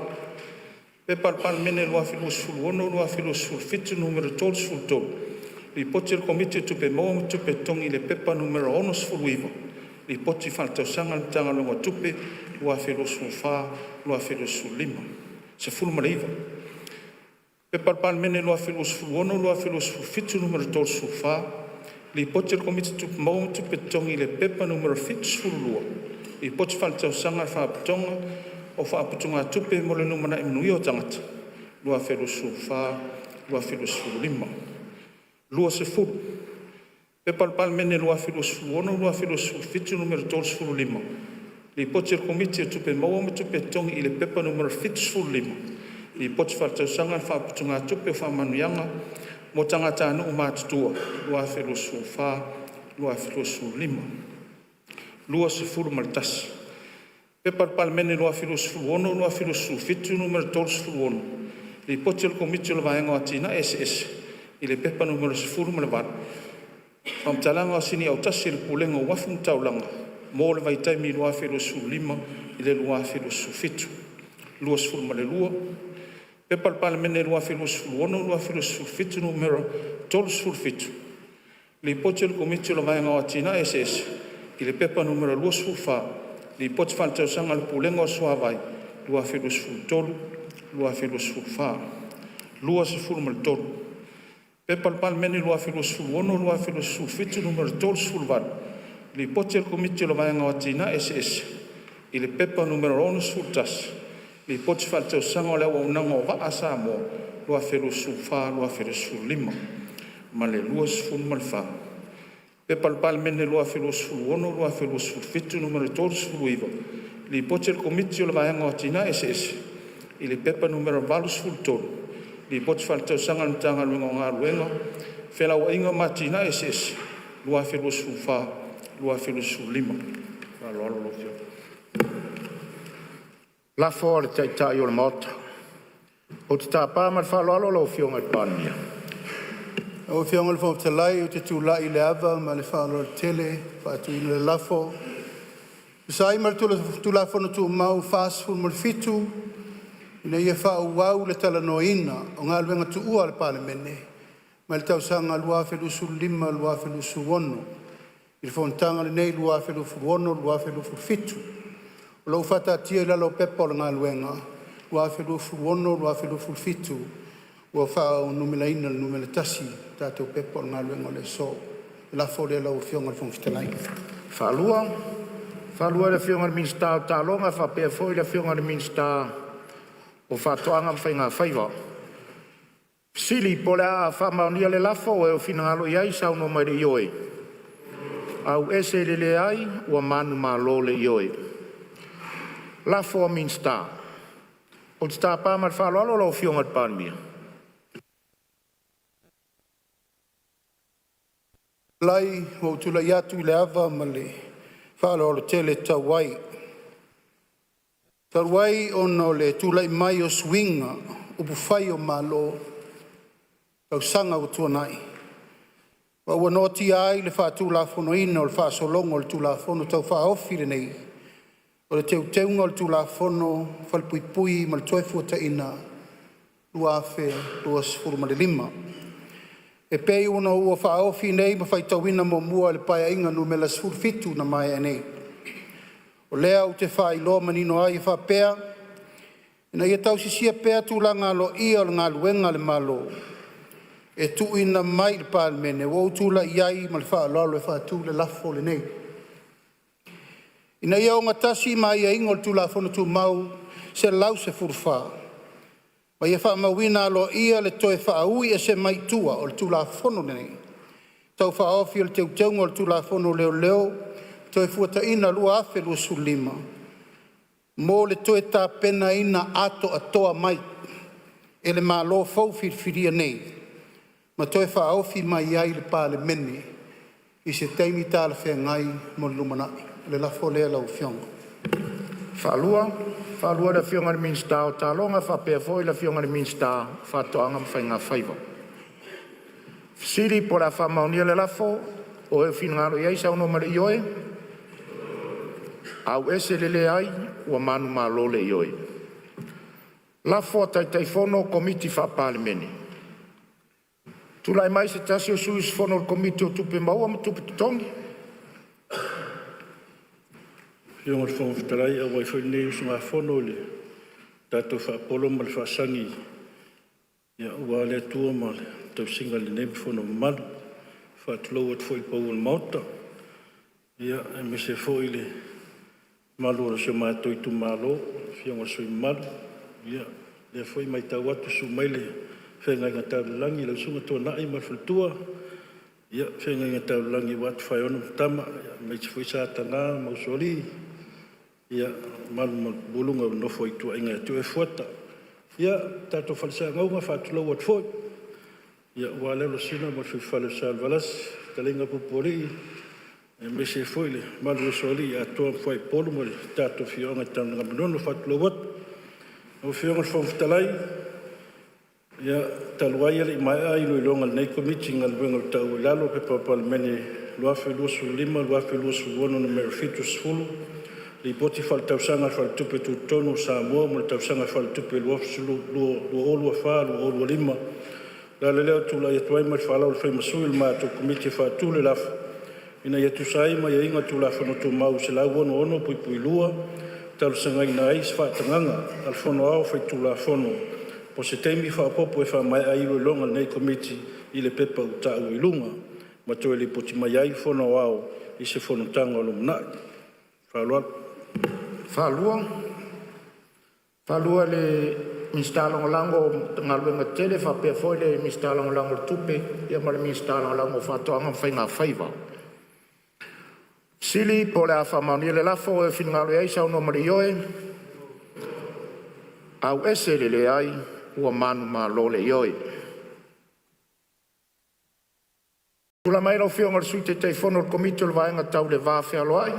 P.P.2026/2027 Nu.33, Lipoti a le Komiti o Tupe Maua ma Tupe Totogi i le P.P.2023/2024 Nu.69, Lipoti Faaletausaga a le Matagaluega o Tupe 2024/2025. 19. P.P.2026/2027 Nu.34, Lipoti a le Komiti o Tupe Maua ma Tupe Totogi i le P.P.2023/2024 Nu.72, Lipoti Faaletausaga a le Faalapotopotoga o Faaputugatupe mo le Lumanai Manuia o Tagata 2024/2025. 20. P.P.2026/2027 Nu.35, Lipoti a le Komiti o Tupe Maua ma Tupe Totogi i le P.P.2023/2024 Nu.75, Lipoti Faaletausaga a le Faaputugatupe o Faamanuiaga mo Tagatanuu Matutua 2024/2025. 21. P.P.2026/2027 Nu.36, Lipoti a le Komiti o le Vaega o Atinae Eseese i le P.P.2023/2024 Nu.18, Faamatalaga o Sini Autasi a le Pulega o Uafu ma Taulaga mo le vaitaimi 2015 i le 2017. 22. P.P.2026/2027 Nu.37, Lipoti a le Komiti o le Vaega o Atinae Eseese i le P.P.2023/2024 Nu.24, Lipoti Faaletausaga a le Pulega o le Suavai 2013/2024. 23. P.P.2026/2027 Nu.38, Lipoti a le Komiti o le Vaega o Atinae Eseese i le P.P.2023/2025 Nu.61, Lipoti Faaletausaga o le Auaunaga o Vaa a Samoa 2024/2025. Ma le 24. P.P.2026/2027 Nu.39, Lipoti a le Komiti o le Vaega o Atinae Eseese i le P.P.2023/2024 Nu.83, Lipoti Faaletausaga a le Matagaluega o Galuega, Felauaiga ma Atinae Eseese 2024/2025. Ma le faaaloalo lau Afioga. Lafo a le Taitai o le Maota. Ou te tapa ma le faaaloalo lau Afioga i le Palemia. Lau Afioga i le Fofoga Fetalai ou te tulai i le ava ma le faaaloalo tele e faatuina le lafo, E tusa ai ma le Tulafono Tumau 47, Ina ia faaauau le talanoaina o Galuega Tuua a le Palemene mai le tausaga 2025/2026 i le fonotaga lenei 2026/2027, o loo faataatia i lalo o Pepa o Galuega 2026/2027 ua faaunuumeraina i le numera 1 le tatou Pepa o Galuega o le aso. Lafo lea lau Afioga i le Fofoga Fetalai. Faalua le Afioga i le Minisita o Taaloga faapea foi le Afioga i le Minisita o Faatoaga ma Faiga Faiva. Po o le a faamaonia le lafo, ua e finagalo ai saunoa mai i le ioe, auese i le leai ua manumalo le ioe. Lafo a Minisita. Ou te tapa ma le faaaloalo lau Afioga i le Palemia. Ua ou tulai atu i le ava ma le faaaloalo tele e tatau ai. Talu ai ona o le tulai mai o suiga upufai o Malo i tausaga ua tuanai, ma ua noatia ai le faatulafonoina o le faasologa o le Tulafono Tau Faaofi lenei, o le Teuteuga o le Tulafono o Falepuipui ma le Toefuataiga 2025. E pei ona ua faaofi nei ma faitauina muamua e le Paeaiga Numera 17 na maea nei. O lea ou te faailoa manino ai e faapea, Ina ia tausisia pea tulaga aloaia o galuega a le Malo e tuuina mai i le Palemene, ua ou tulai ai ma le faaaloalo e faatu le lafo lenei, Ina ia ogatasi ma aiaiga o le Tulafono Tumau 114, ma ia faamauina aloaia le toe faaui ese mai tua o le Tulafono Tau Faaofi o Teuteuga o le Tulafono o Leoleo Toefuataiga 2025, mo le toe tapenaina atoatoa mai e le Malo Fou Filifilia nei ma toe faaofi mai ai i le Palemene i se taimi talafeagai mo le lumanai. O le lafo lea lau Afioga. Faalua le Afioga i le Minisita o Taaloga faapea foi le Afioga i le Minisita o Faatoaga ma Faiga Faiva. Fesili po o le a faamaonia le lafo. O e ua finagalo ai saunoa mai i le ioe, auese le leai ua manumalo le ioe. Lafo a Taitaifono o Komiti Faa-Palemene. Tulai mai se tasi o sui usufono o le Komiti o Tupe Maua ma Tupe Totogi. Lau Afioga i le Fofoga Fetalai e auai foi lenei usugafono i le tatou faapolo ma le faasagi aua le Atua ma le tausiga i lenei fono mamalu. E faatulou atu foi i le pau o le Maota, aemaise foi le mamalu o si o matou itumalo, le afioga i le sui usufono mamalu. Ia, o lea foi e matau atu, susu mai le Feagaiga Tau i le Lagi lau Susuga Tuanai ma le faletua, le Feagaiga Tau i le Lagi aua Tofaeono ma Tama, aemaise foi Sataga ma Usoalii, mamalu i le maualuga o le nofo a ituaiga ia te oe Fuata. Ia, le tatou Fale Saagauga, e faatulou atu foi aua le Alosina ma le fuaifale o Salevalasi fetalaiga Pupualii, aemaise ai foi le mamalu o Usoalii, Atoa ma Fuaiupolu ma le tatou afioaga i Tanugamanono. E faatulou atu. Lau Afioga i le Fofoga Fetalai, ia, talu ai e le i maea iloiloga a lenei Komiti i Galuega ua taua i lalo, P.P.2025/2026 Nu.70, Lipoti Faaletausaga a le Faletupe Tutotonu o Samoa mo le Tausaga Faaletupe 2024/2025. O le ala lea o le tulai atu ai ma le faaaloalo e fai ma sui o le matou Komiti e faatu le lafo, Ina ia tusa ai ma aiaiga o Tulafono Tumau 166(2), e talosagaina ai se faatagaga a le Fono Aoao Faitulafono mo se taimi faaopoopo e faamaea ai iloiloga a lenei Komiti i le Pepa ua taua i luga, ma toe lipoti mai ai i le Fono Aoao i se Fonotaga o lumanai. Faaaloalo. FaaluaFaalua e le Minisita Lagolago o Galuega Tetele faapea foi le Minisita Lagolago o Tupe ma le Minisita Lagolago o Faatoaga ma Faiga Faiva. Po o le a faamaonia le lafo, o e finagalo ai saunoa ma le ioe, ae ua manumalo le Ioe. Tulai mai lau Afioga i le Sui Taitaifono o le Komiti o le Vaega Tau le Va Fealoai.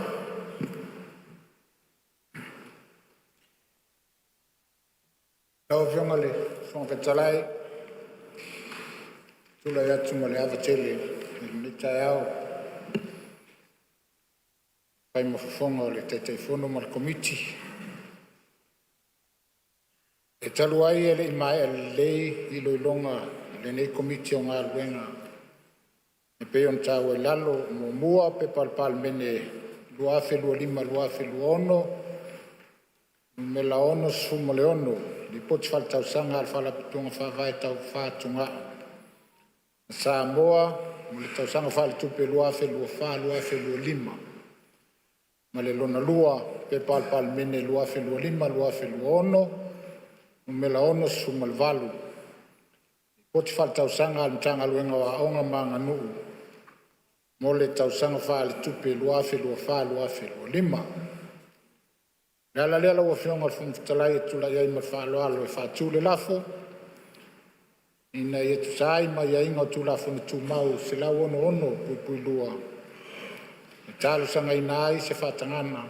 Lau Afioga i le Fofoga Fetalai, ou te tulai atu ma le ava tele i lenei taeao e fai ma fofoga o le Taitaifono ma le Komiti. E talu ai e le i maea lelei iloiloga a lenei Komiti o Galuega e pei ona taua i lalo: 1. P.P.2024/2025 Nu.66, Lipoti Faaletausaga a le Faalapotopotoga Faavae Tau Fatugao a Samoa mo le Tausaga Faaletupe 2024/2025; ma le Lona 2, P.P.2025/2026 Nu.68, Lipoti Faaletausaga a le Matagaluega o Aoga ma Aganuu mo le Tausaga Faaletupe 2024/2025. O le ala lea lau Afioga i le Fofoga Fetalai ou te tulai ai ma le faaaloalo e faatu le lafo, Ina ia tusa ai ma aiaiga o Tulafono Tumau 166(2), e talosagaina ai se faatagaga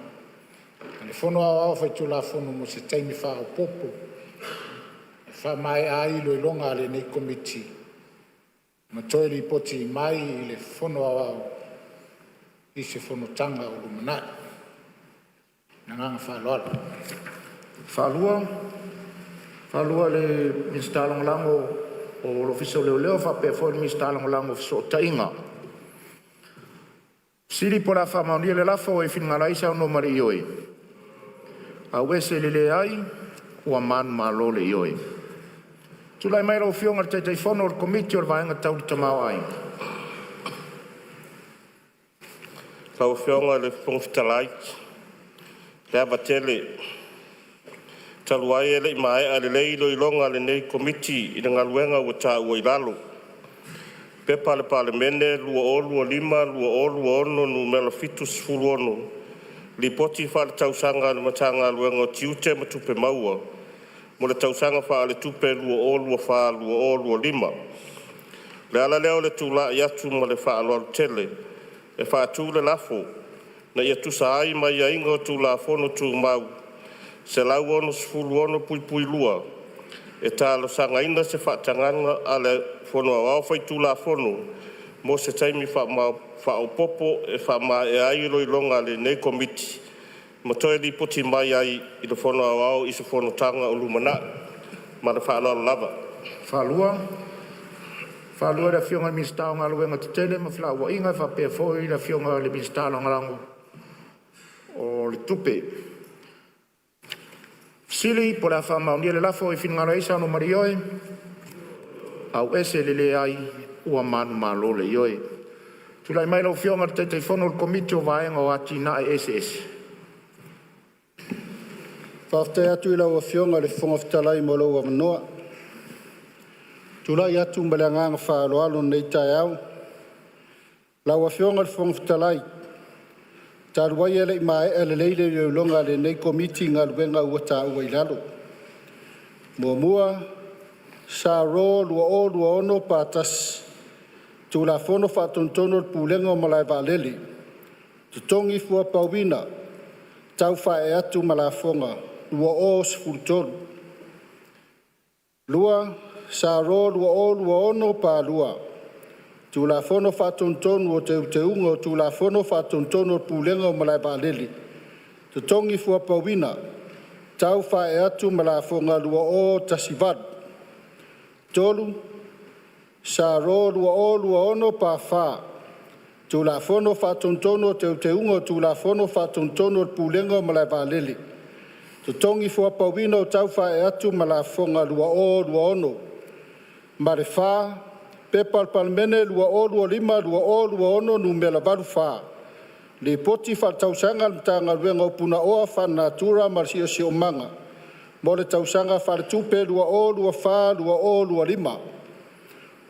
a le Fono Aoao Faitulafono mo se taimi faaopoopo e faamaea ai iloiloga a lenei Komiti ma toe lipoti mai i le Fono Aoao i se Fonotaga o lumanai. Ma le agaga faaaloalo. Faalua le Minisita Lagolago o le Ofisa o Leoleo faapea foi le Minisita Lagolago o Fesootaiga. Po o le a faamaonia le lafo, o e finagalo ai saunoa ma le ioe. Ua manumalo le Ioe. Tulai mai lau Afioga i le Taitaifono o le Komiti o le Vaega Tau le Tamaoaiga. Lau Afioga i le Fofoga Fetalai ma le ava tele, talu ai e le i maea lelei iloiloga a lenei Komiti i le Galuega ua taua i lalo, P.P.2025/2026 Nu.76, Lipoti Faaletausaga a le Matagaluega o Tiute ma Tupe Maua mo le Tausaga Faaletupe 2024/2025. O le ala lea o le tulai atu ma le faaaloalo tele e faatu le lafo, Ina ia tusa ai ma aiaiga o Tulafono Tumau 166(2), e talosagaina se faatagaga a le Fono Aoao Faitulafono mo se taimi faaopoopo e faamaea ai iloiloga a lenei Komiti ma toe lipoti mai ai i le Fono Aoao i se Fonotaga o lumanai. Ma le faaaloalo lava. Faalua, e le Afioga i le Minisita o Galuega Tetele ma Felauaiga faapea foi le Afioga i le Minisita Lagolago o le Tupe. Po o le a faamaonia le lafo, e finagalo ai saunoa ma le ioe, auese le leai ua manumalo le ioe. Tulai mai lau Afioga i le Taitaifono o le Komiti o le Vaega o Atinae Eseese. Faafetai atu i lau Afioga i le Fofoga Fetalai mo lou avanoa. Ou te tulai atu ma le agaga faaaloalo i lenei taeao. Lau Afioga i le Fofoga Fetalai, talu ai e le i maea lelei le iloiloga a lenei Komiti i Galuega ua taua i lalo: 1. S.R 2026/1, Tulafono Faatonutonu o le Pulega o Malae Vaalele (Totogi Fuapauina Tau Faaee atu ma Lafoga) 2013. 2. S.R 2026/2, Tulafono Faatonutonu o Teuteuga o Tulafono Faatonutonu o le Pulega o Malae Vaalele (Totogi Fuapauina Tau Faaee atu ma Lafoga) 2018. 3. S.R 2026/4, Tulafono Faatonutonu o Teuteuga o Tulafono Faatonutonu o le Pulega o Malae Vaalele (Totogi Fuapauina Tau Faaee atu ma Lafoga) 2026. Ma le 4. P.P.2025/2026 Nu.84, Lipoti Faaletausaga a le Matagaluega o Punaoa Faalenatura ma le Siosiomaga mo le Tausaga Faaletupe 2024/2025.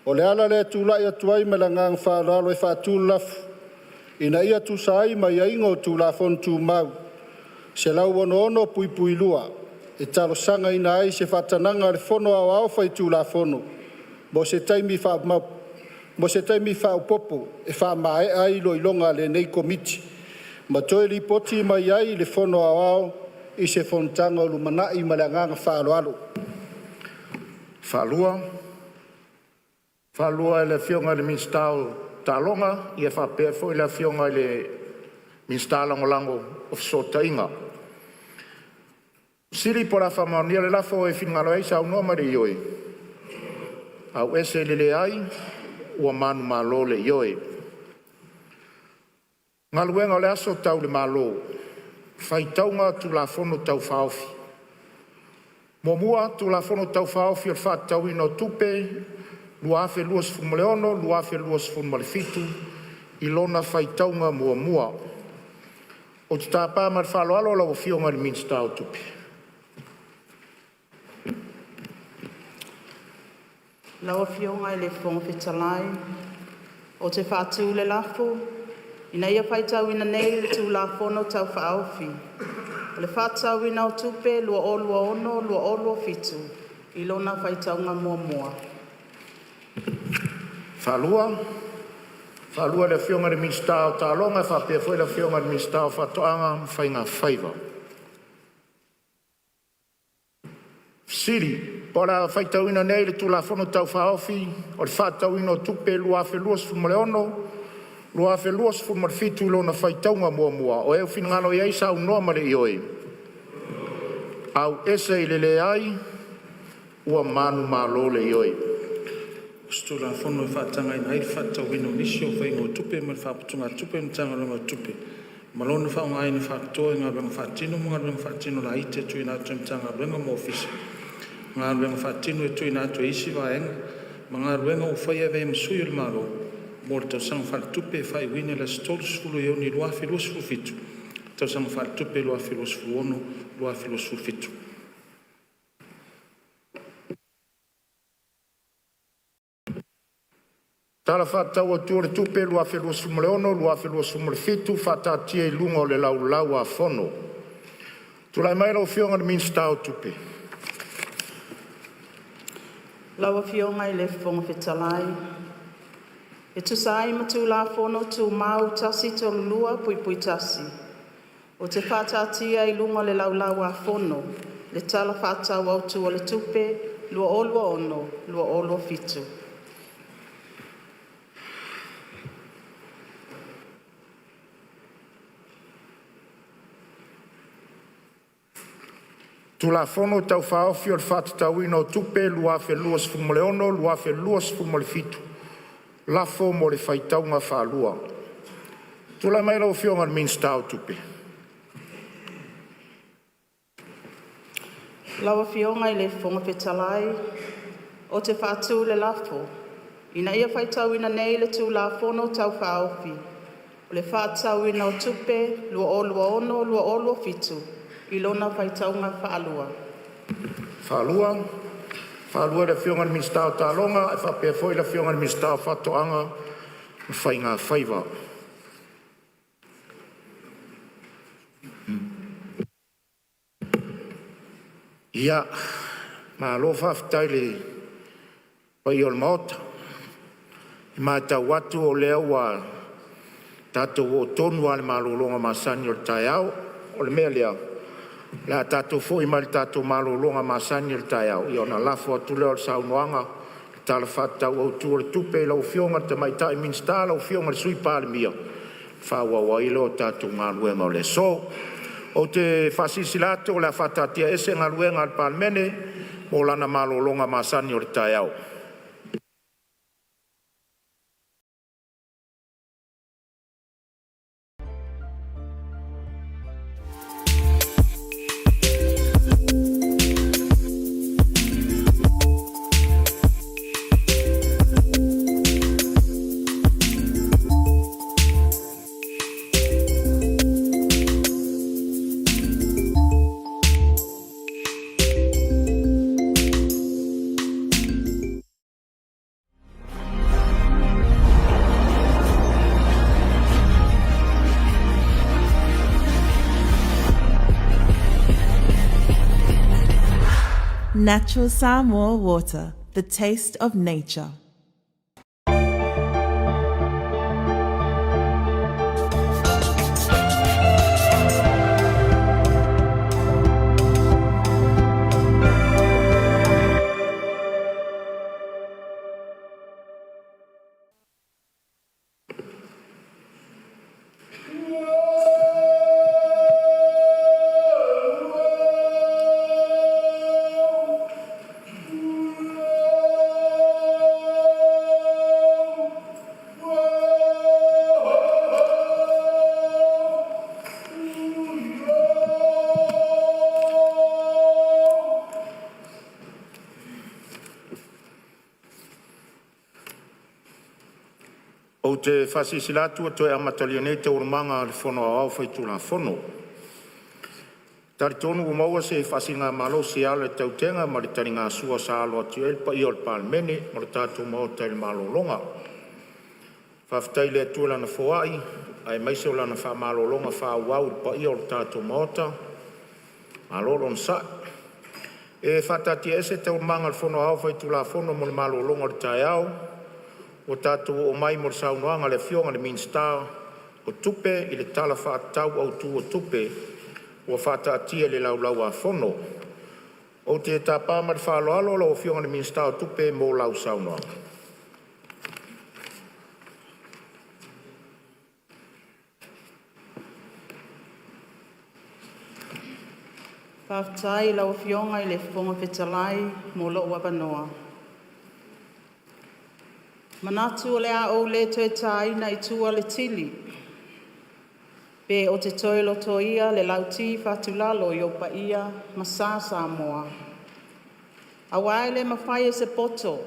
O le ala lea o lou tulai atu ai ma le agaga faaaloalo e faatu le lafo, Ina ia tusa ai ma aiaiga o Tulafono Tumau 166(2), e talosagaina ai se faatagaga a le Fono Aoao Faitulafono mo se taimi faaopoopo e faamaea ai iloiloga a lenei Komiti ma toe lipoti mai ai i le Fono Aoao i se Fonotaga o lumanai. Ma le agaga faaaloalo. Faalua e le Afioga i le Minisita o Taaloga faapea foi le Afioga i le Minisita Lagolago o Fesootaiga. Po o le a faamaonia le lafo, e finagalo ai saunoa ma le ioe, auese le leai ua manumalo le ioe. Galuega o le Aso Tau le Malo, Faitauga Tulafono Tau Faaofi. 1. Tulafono Tau Faaofi o le Faatatauina o Tupe 2026/2027 i lona faitauga muamua. Ou te tapa ma le faaaloalo lau Afioga i le Minisita o Tupe. Lau Afioga i le Fofoga Fetalai ou te faatu le lafo, Ina ia faitauina nei le Tulafono Tau Faaofi o le Faatatauina o Tupe 2026/2027 i lona faitauga muamua. Faalua, e le Afioga i le Minisita o Taaloga faapea foi le Afioga i le Minisita o Faatoaga ma Faiga Faiva. Fesili: Po o le a faitauina nei le Tulafono Tau Faaofi o le Faatatauina o Tupe 2026/2027 i lona faitauga muamua, o e finagalo i ai saunoa ma le ioe, auese i le leai ua manumalo le ioe. O se Tulafono e faatagaina ai le faatatauina o nisi o faiga o tupe mai le Faaputugatupe a le Matagaluega o Tupe ma lona faaaogaina faapitoa i galuega faatino ma galuega faatino laiti e tuuina atu e Matagaluega ma Ofisa, galuega faatino e tuuina atu e isi vaega ma galuega ua faia e avea ai ma sui o le Malo mo le tausaga faaletupe faaiuina i le aso 30 Iuni 2027, tausaga faaletupe 2026/2027. Tala Faatatau Autu o le Tupe 2026/2027 faataatia i luga o le Laulau a Fono. Tulai mai lau Afioga i le Minisita o Tupe. Lau Afioga i le Fofoga Fetalai e tusa ai ma Tulafono Tumau 132(1), ou te faataatia i luga o le Laulau-a-Fono le Tala Faatatau Autu o le Tupe 2026/2027. Tulafono Tau Faaofi o le Faatatauina o Tupe 2023/2024 – Lafo mo le Faitauga Faalua. Tulai mai lau Afioga i le Minisita o Tupe. Lau Afioga i le Fofoga Fetalai ou te faatu le lafo, Ina ia faitauina nei le Tulafono Tau Faaofi o le Faatatauina o Tupe 2026/2027 i lona faitauga faalua. Faalua i le Afioga i le Minisita o Taaloga ae faapea foi le Afioga i le Minisita o Faatoaga ma Faiga Faiva. Ia, malo faafetai i le paia o le Maota. E matau atu o lea ua tatou oo tonu lava i le malologa masani o le taeao. O le mea lea, o le a tatou foi mai le tatou malologa masani o le taeao ona lafo atu lea o le saunoaga i le Tala Faatatau Autu o le Tupe i lau Afioga i le Tamaitai Minisita lau Afioga i le Sui Palemia, faaauau ai lea o tatou galuega o le aso. Ou te faasilasila atu o le a faataatiaese Galuega a le Palemene mo lana malologa masani o le taeao. Natural Samoa water, the taste of nature. Ou te faasilasila atu ua toe amatalia nei Taualumaga a le Fono Aoao Faitulafono. E talitonu ua maua se faasiligamalosi e ala i le tautega ma le taligasua sa alo atu ai le paia o le Palemene ma le tatou Maota i le malologa. Faafetai i le Atua i Lana foai aemaise o Lana faamalologa faaauau i le paia o le tatou Maota, malo le onosai. E faataatiaese Taualumaga a le Fono Aoao Faitulafono mo le malologa o le taeao ua tatou oo mai mo le saunoaga a le Afioga i le Minisita o Tupe i le Tala Faatatau Autu o Tupe ua faataatia i le Laulau-a-Fono. Ou te tapa ma le faaaloalo lau Afioga i le Minisita o Tupe mo lau saunoaga. Faafetai i lau Afioga i le Fofoga Fetalai mo lou avanoa. E manatu o le a ou le toe taina i tua le tili pe ou te toe lotoia le lauti fatulalo i ou paia ma sa Samoa, aua e le mafai e se poto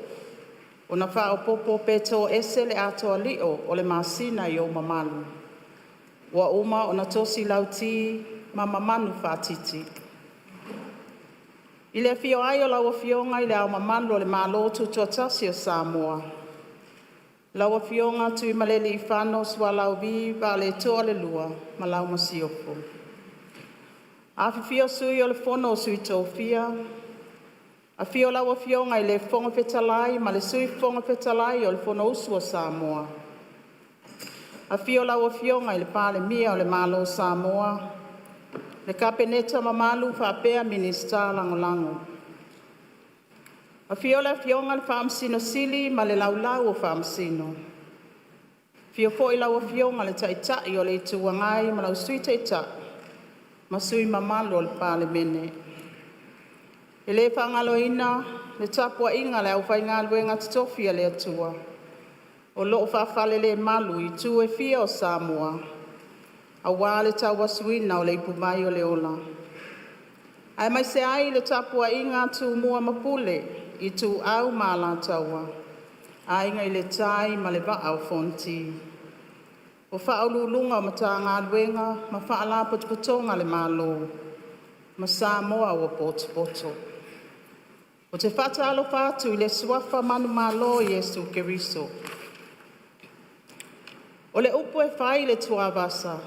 ona faaopoopo pe toese le atoa-lio o le masina i ou mamalu, ua uma ona tosi lauti ma mamanu faatiti. I le afio ai o lau Afioga i Le Ao Mamalu o le Malo Tutoatasi o Samoa, lau Afioga Tuimalealiifano Sualauvi Vaaletoa II ma lau Masiofo. Afifio Sui o le Fono a Sui Tofia, afio lau Afioga i le Fofoga Fetalai ma le Sui Fofoga Fetalai o le Fonousu a Samoa. Afio lau Afioga i le Palemia o le Malo o Samoa, le Kapeneta mamalu faapea Minisita Lagolago. Afio le Afioga i le Faamasino Sili ma le Laulau a Faamasino. Afio foi lau Afioga i le Taitai o le Itu Agai ma lau Sui Taitai ma sui usufono mamalu o le Palemene. E le faagaloina le tapuaiga a le aufaigaluega totofi a le Atua o lo'o faafalelemalu i itu e fia o Samoa aua le tauasuina o le ipuvai o le Ola, aemaise ai le tapuaiga a Tumua ma Pule, Ituau ma Alataua, Aiga i le Tai ma le Vaa o Fonoti. O Faauluuluga o Matagaluega ma Faalapotopotoga a le Malo ma Samoa ua potopoto. Ou te faatalofa atu i le Suafa manumalo o Iesu Keriso. O le upu e fai i le tuavasa,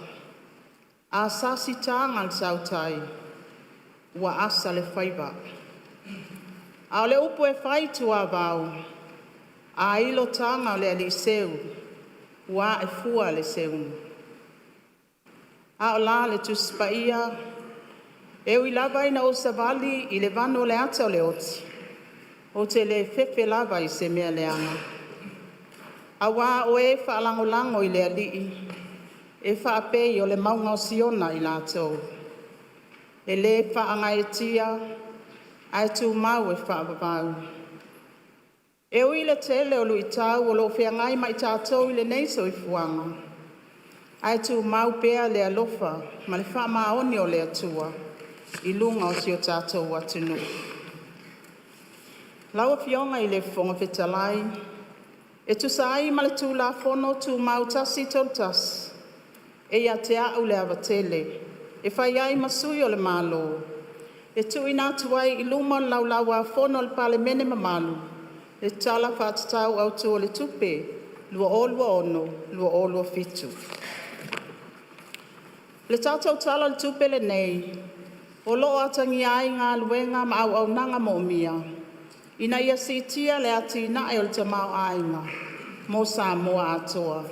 a sasi taga a le tautai ua asa le faiva, a o le upu e fai i tuavao, a ilo taga a le alii seu ua a'e fua le seuga. A o la le Tusi Paia? E ui lava ina ou savali i le vanu o le ata o le oti, ou te le fefe lava i se mea leaga, auā o ē faalagolago i le Alii e faapei o le mauga o Siona i latou, e le faagaeetia ae tumau e faavavau. E ui i le tele o luitau o lo o feagai ma i tatou i lenei soifuaga, ae tumau pea le alofa ma le faamaoni o le Atua i luga o si o tatou atunuu. Lau Afioga i le Fofoga Fetalai, e tusa ai ma le Tulafono Tumau 131, e ia te a'u le ava tele e fai ai ma sui o le Malo e tu'uina atu ai i luma o le Laulau-a-Fono a le Palemene mamalu le Tala Fa'atatau Autū o le Tupe 2026/2027. O le tatou Tala o le Tupe lenei o lo'o atagia ai galuega ma auaunaga moomia ina ia siitia le atinae o le tamaoaiga mo Samoa atoa,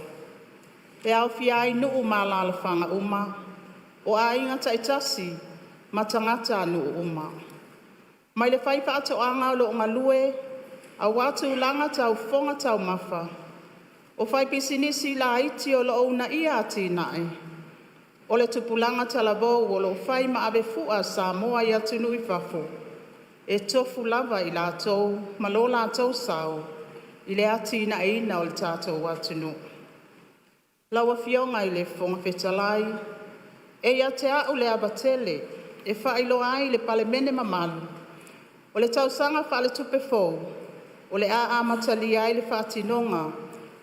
e aofia ai nuu ma alalafaga uma, o aiga ta'itasi ma tagatanuu uma. Mai le fai faatoaga o lo'o galue auā tulaga tau fofoga taumafa, o fai pisinisi laiti o lo'o uunaia atinae, o le tupulaga talavou o lo'o fai ma ave fua a Samoa i atunuu i fafo, e tofu lava i latou ma lo latou sao i le atinaeina o le tatou atunuu. Lau Afioga i le Fofoga Fetalai, E ia te a'u le ava tele e faailoa ai i le Palemene mamalu, o le tausaga faaletupe fou o le a amatalia ai le faatinoga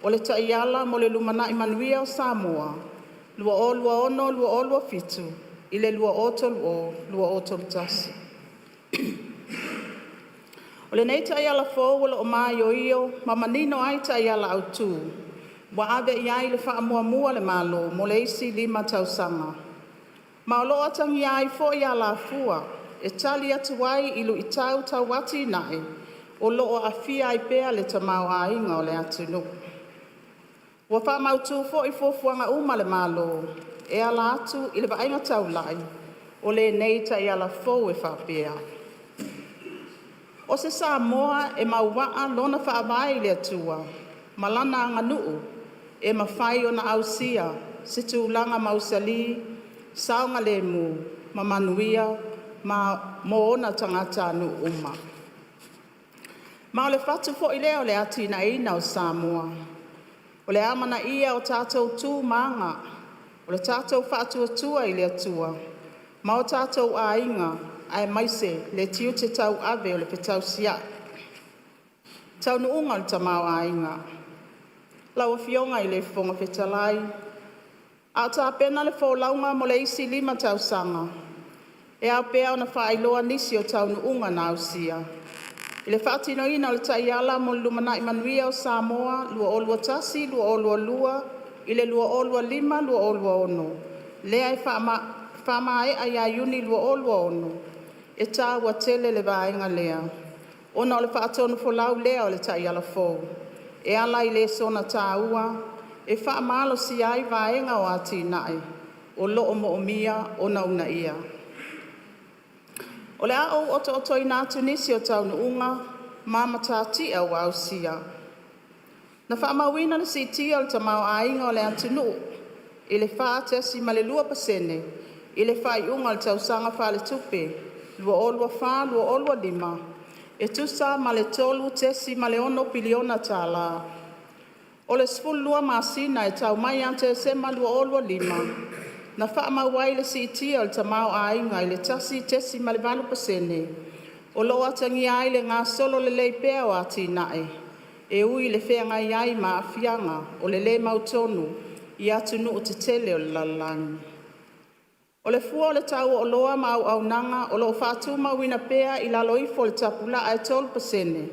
o le Taiala mo le Lumanai Manuia o Samoa 2026-2027 i le 2030-2031. O lenei Taiala fou o lo'o maioio ma manino ai taiala autū ua ave i ai le faamuamua a le Malo mo le isi 5 tausaga, ma o lo'o atagia ai foi alafua e tali atu ai i lu'itau tau atinae o lo'o aafia ai pea le tamaoaiga o le atunuu. Ua faamautū foi fuafuaga uma a le Malo e ala atu i le vaaiga taulai o lenei Taiala fou e faapea: O se Samoa e mauaa lona Faavae i le Atua ma lana aganu'u e mafai ona ausia se tulaga mausali, saogalemu ma manuia mo ona tagatanuu uma. Ma o le fatu foi lea o le atinaeina o Samoa. O le amanaia o tatou tu ma aga, o le tatou faatuatua i le Atua ma o tatou aiga aemaise le tiute tauave o le fetausia'i. Taunuuga o le Tamaoaiga. Lau Afioga i le Fofoga Fetalai, A o tapena le folauga mo le isi 5 tausaga, e ao pea ona faailoa nisi o taunuuga na ausia i le faatinoina o le Taiala mo le Lumanai Manuia o Samoa 2021-2022 i le 2025-2026, lea e faamaea ia Iuni 2026. E taua tele le vaega lea ona o le faatonufolau lea o le Taiala fou e ala i lesona taua e faamalosia ai vaega o atinae o lo'o moomia ona uunaia. O le a ou ‘oto'otoina atu nisi o taunuuga ma matatia ua ausia: Na faamauina le siitia o le tamaoaiga o le atunuu i le 4.2% i le faaiuga o le tausaga faaletupe 2024/2025 e tusa ma le $3.6 piliona tala. O le 12 masina e tau mai ia Tesema 2025, na fa'amau ai le si'itia o le tamaoaiga i le 1.8pasene, o lo'o atagia ai le gasolo lelei pea o atina'e, e ui i le feagai ai ma aafiaga o le lē mautonu i atunu'u tetele o le lalolagi. O le fua o le tau o Oloa ma Auaunaga o lo'o fa'atumauina pea i lalo ifo o le tapulaa e 3pasene,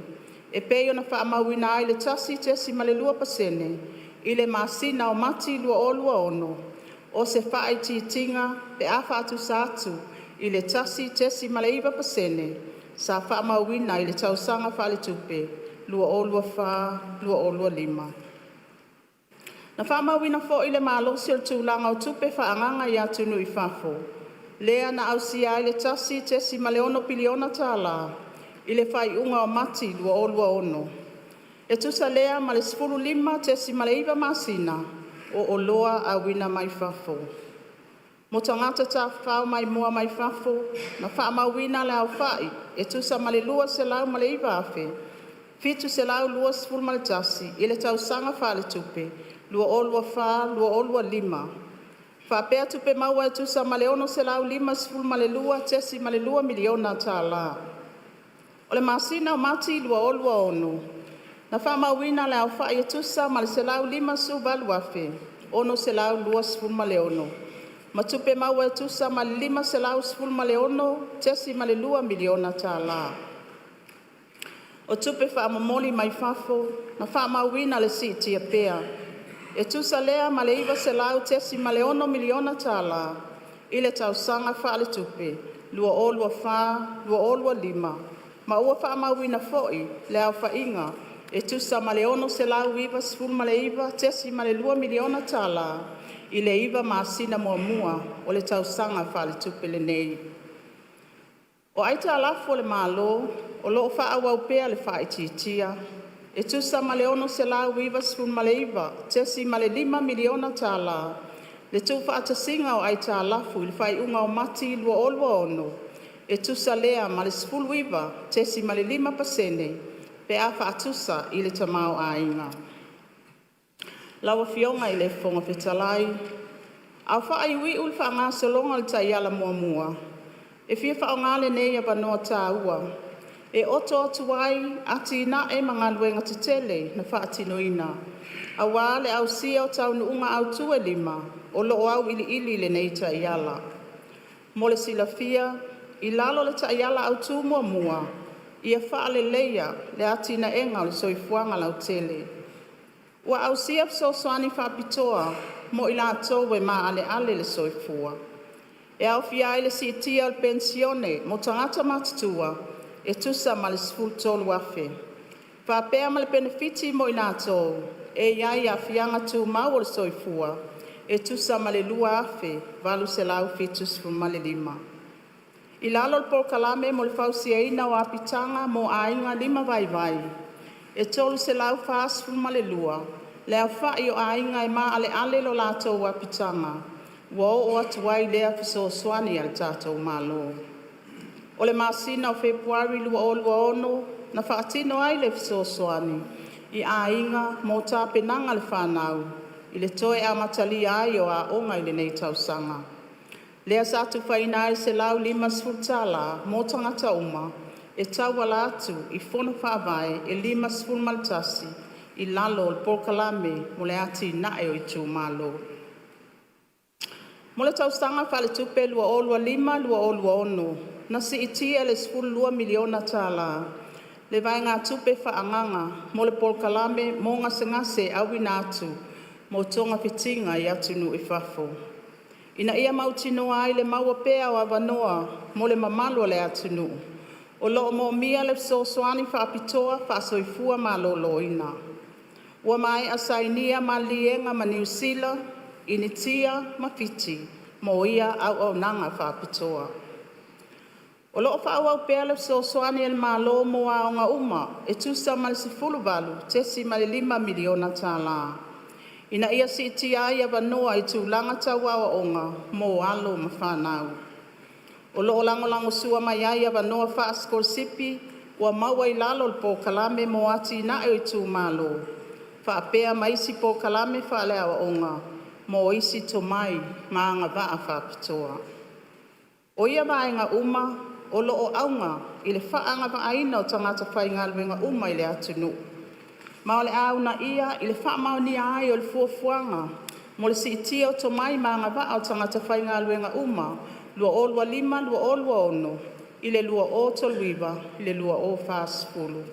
e pei ona fa'amauina ai le 1.2pasene i le masina o Mati 2026, o se fa'aitiitiga pe a fa'atusa atu i le 1.9pasene sa fa'amauina i le tausaga fa'aletupe 2024/2025. Na fa'amauina fo'i le malosi o le tulaga o tupe fa'aagaga i atunuu i fafo, lea na ausia ai le $1.6 piliona tala i le faaiuga o Mati 2026, e tusa lea ma le 15.9 masina o oloa auina mai fafo. Mo Tagata Tafafao Maimoa mai Fafo, na fa'amauina le aofa'i e tusa ma le 209,721 i le tausaga fa'aletupe 2024/2025, fa'apea tupe maua e tusa ma le $652.2 miliona tala. O le masina o Mati 2026, na fa'amauina le aofa'i e tusa ma le 158,626 ma tupe maua e tusa ma le $516.2 miliona tala. O tupe fa'amomoli mai fafo, na fa'amauina le si'itia pea, e tusa lea ma le $900.6 miliona tala i le tausaga fa'aletupe 2024/2025, ma ua fa'amauina fo'i le aofa'iga e tusa ma le $699.2 miliona tala i le iva masina muamua o le tausaga fa'aletupe lenei. O aitalafu a le Malo o lo'o fa'aauau pea le fa'aitiitia, e tusa ma le $699.5 miliona tala le tu'ufa'atasiga o aitalafu i le faaiuga o Mati 2026, e tusa lea ma le 19.5 pasene pe a fa'atusa i le tamaoaiga. Lau Afioga i le Fofoga Fetalai, A o fa'aiuiu le fa'agasologa o le Taiala Muamua, e fia fa'aoga lenei avanoa taua e oto atu ai atina'e ma galuega tetele na fa'atinoina, auā le ausia o taunu'uga autu e lima o lo'o au'ili'ili i lenei Taiala. Mo le silafia, i lalo o le Taiala Autū muamua, “Ia Faaleleia le Atinaega o le Soifuaga Lautele,” ua ausia fesoasoani fa'apitoa mo i latou e maaleale le soifua, e aofia ai le si'itia o le penisione mo tagata matutua e tusa ma le $13,000, fa'apea ma le penefiti mo i latou e iai Aafiaga Tumau o le Soifua e tusa ma le $2,875. I lalo o le Polokalame mo le Fausiaina o Apitaga mo Aiga Limavaivai, e 342 le aofa'i o aiga e maaleale lo latou apitaga ua oo atu ai lea fesoasoani a le tatou Malo. O le masina o Fepuari 2026 na fa'atino ai le fesoasoani i aiga mo tapenaga a le fanau i le toe amatalia ai o aoga i lenei tausaga, lea sa tufaina ai le $150 tala mo tagata uma e tauala atu i fono faavae e 51 i lalo o le Polokalame mo le Atina'e o Itumalo. Mo le tausaga faaletupe 2025/2026, na si'itia i le $12 miliona tala le vaegatupe faaagaga mo le polokalame mo gasegase auina atu mo togafitiga i atunuu i fafo, ina ia mautinoa ai le maua pea o avanoa mo le mamalu o le atunuu o lo'o moomia le fesoasoani fa'apitoa fa'asoifua maloloina. Ua mae'a sainia maliliega ma Niu Sila, Initia ma Fiti mo ia auaunaga fa'apitoa. O lo'o fa'aauau pea le fesoasoani a le Malo mo aoga uma e tusa ma le $18.5 miliona tala, ina ia si'itia ai avanoa i tulaga tau aoaoga mo alo ma fanau. O lo'o lagolagosua mai ai avanoa fa'asikolasipi ua maua i lalo o le Polokalame mo Atina'e o Itumalo faapea ma isi polokalame faalea'oa'oga mo isi tomai ma agava'a fa'apitoa. O ia vaega uma o lo'o auga i le fa'aagava'aina o tagata faigaluega uma i le atunu'u, ma o le a uuna'ia i le fa'amaonia ai o le Fuafuaga mo le Si'itia o Tomai ma Agava'a o Tagata Faigaluega Uma 2025-2026 i le 2039-2040.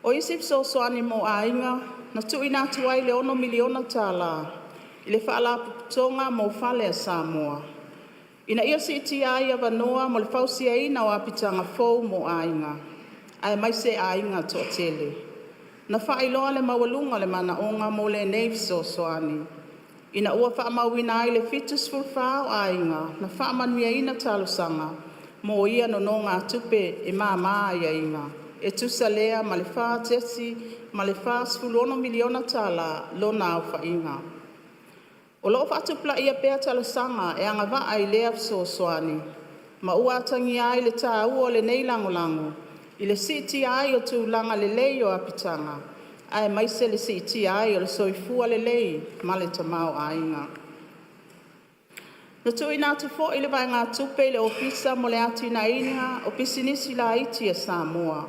O isi fesoasoani mo aiga, na tu'uina atu ai le $6miliona tala i le Fa'alapotopotoga mo Fale a Samoa, ina ia si'itia ai avanoa mo le fausiaina o apitaga fou mo aiga, aemaise aiga to'atele. Na fa'ailoa le maualuga o le mana'oga mo lenei fesoasoani, ina ua fa'amauina ai le 74 o aiga na fa'amanuiaina talosaga mo ia nonōgātupe e māmā aiaiga, e tusa lea ma le $4.46miliona tala lona aofa'iga. O lo'o fa'atupula'ia pea talosaga e agava'a i lea fesoasoani, ma ua atagia ai le tāua o lenei lagolago i le si'itia ai o tulaga lelei o apitaga, aemaise le si'itia ai o le soifua lelei ma le tamaoaiga. Na tu'uina atu fo'i le vaegatupe i le Ofisa mo le Atinaeina o Pisinisi Laiti a Samoa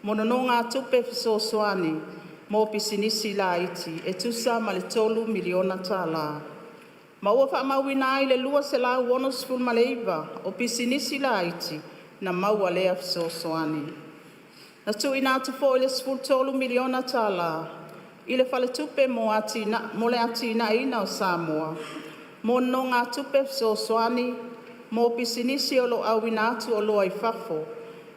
mo nonōgātupe fesoasoani mo pisinisi laiti e tusa ma le $3miliona tala, ma ua fa'amauina ai le 269 o pisinisi laiti na maua lea fesoasoani. Na tu'uina atu foi le $13miliona tala i le Faletupe mo le Atina'eina o Samoa mo nonōgātupe fesoasoani mo pisinisi o lo'o auina atu oloa i fafo,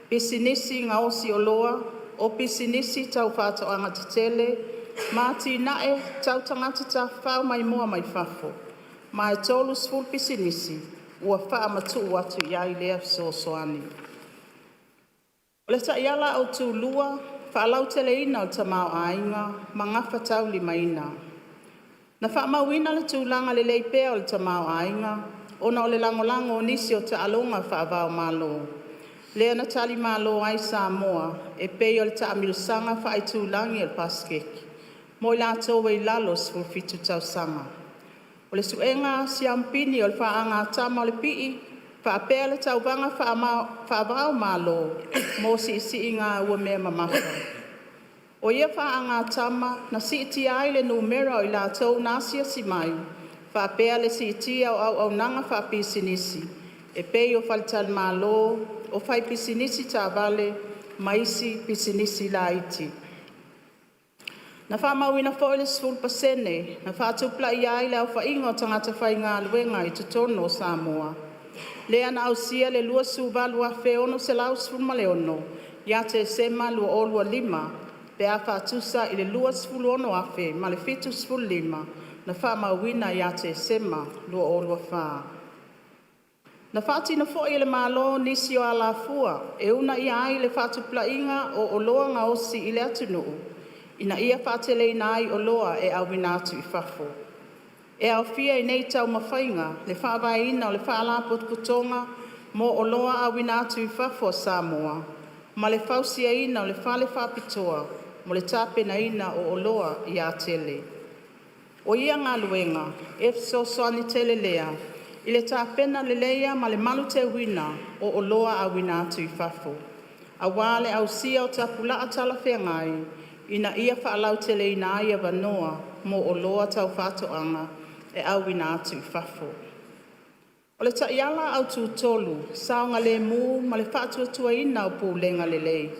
pisinisi gaosi oloa, o pisinisi tau fa'atoaga tetele, ma atina'e tau tagata tafafao maimoa mai fafo, ma e 30 pisinisi ua fa'amatu'u atu iai lea fesoasoani. O le Ta'iala Autū Lua: “Fa'alauteleina o le Tamaoaiga ma Gafataulimaina”. Na fa'amauina le tulaga lelei pea o le tamaoaiga, ona o le lagolago o nisi o ta'aloga fa'ava-o-Malo, lea na talimalo ai Samoa e pei o le ta'amilosaga fa'aitulagi o le Pasefeki mo i latou e i lalo o le 17 tausaga, o le su'ega siamupini o le faagatama o le pi'i, faapea le tauvaga fa'ava-o-Malo mo si'isi'iga uamea mamafa. O ia faagatama na si'itia ai le numera o i latou na asiasi mai, faapea le si'itia o auaunaga fa'apisinisi e pei o faletalimalo, o faipisinisi taavale, ma isi pisinisi laiti. Na fa'amauina foi le 10 pasene na fa'atupula'ia ai le aofa'iga o tagata faigaluega i totonu o Samoa, lea na ausia le 28,616 ia Tesema 2025, pe a fa'atusa i le 26,075 na fa'amauina ia Tesema 2024. Na fa'atino foi e le Malo nisi o alafua e uuna'ia ai le fa'atupula'iga o oloa gaosi i le atunu'u, ina ia fa'ateleina ai oloa e auina atu i fafo. E aofia i nei taumafaiga le fa'avaeina o le Fa'alapotopotoga mo Oloa Auina atu i Fafo a Samoa ma le fausiaina o le fale fa'apitoa mo le tapenaina o oloa i Atele. O ia galuega e fesoasoani tele lea i le tapena leleia ma le maluteuina o oloa auina atu i fafo, auā le ausia o tapula'a talafeagai ina ia fa'alauteleina ai avanoa mo oloa tau fa'atoaga e auina atu i fafo. O le Ta'iala Autū Tolu: “Saogalēmū ma le Fa'atuatuaina o Pulega Lelei”.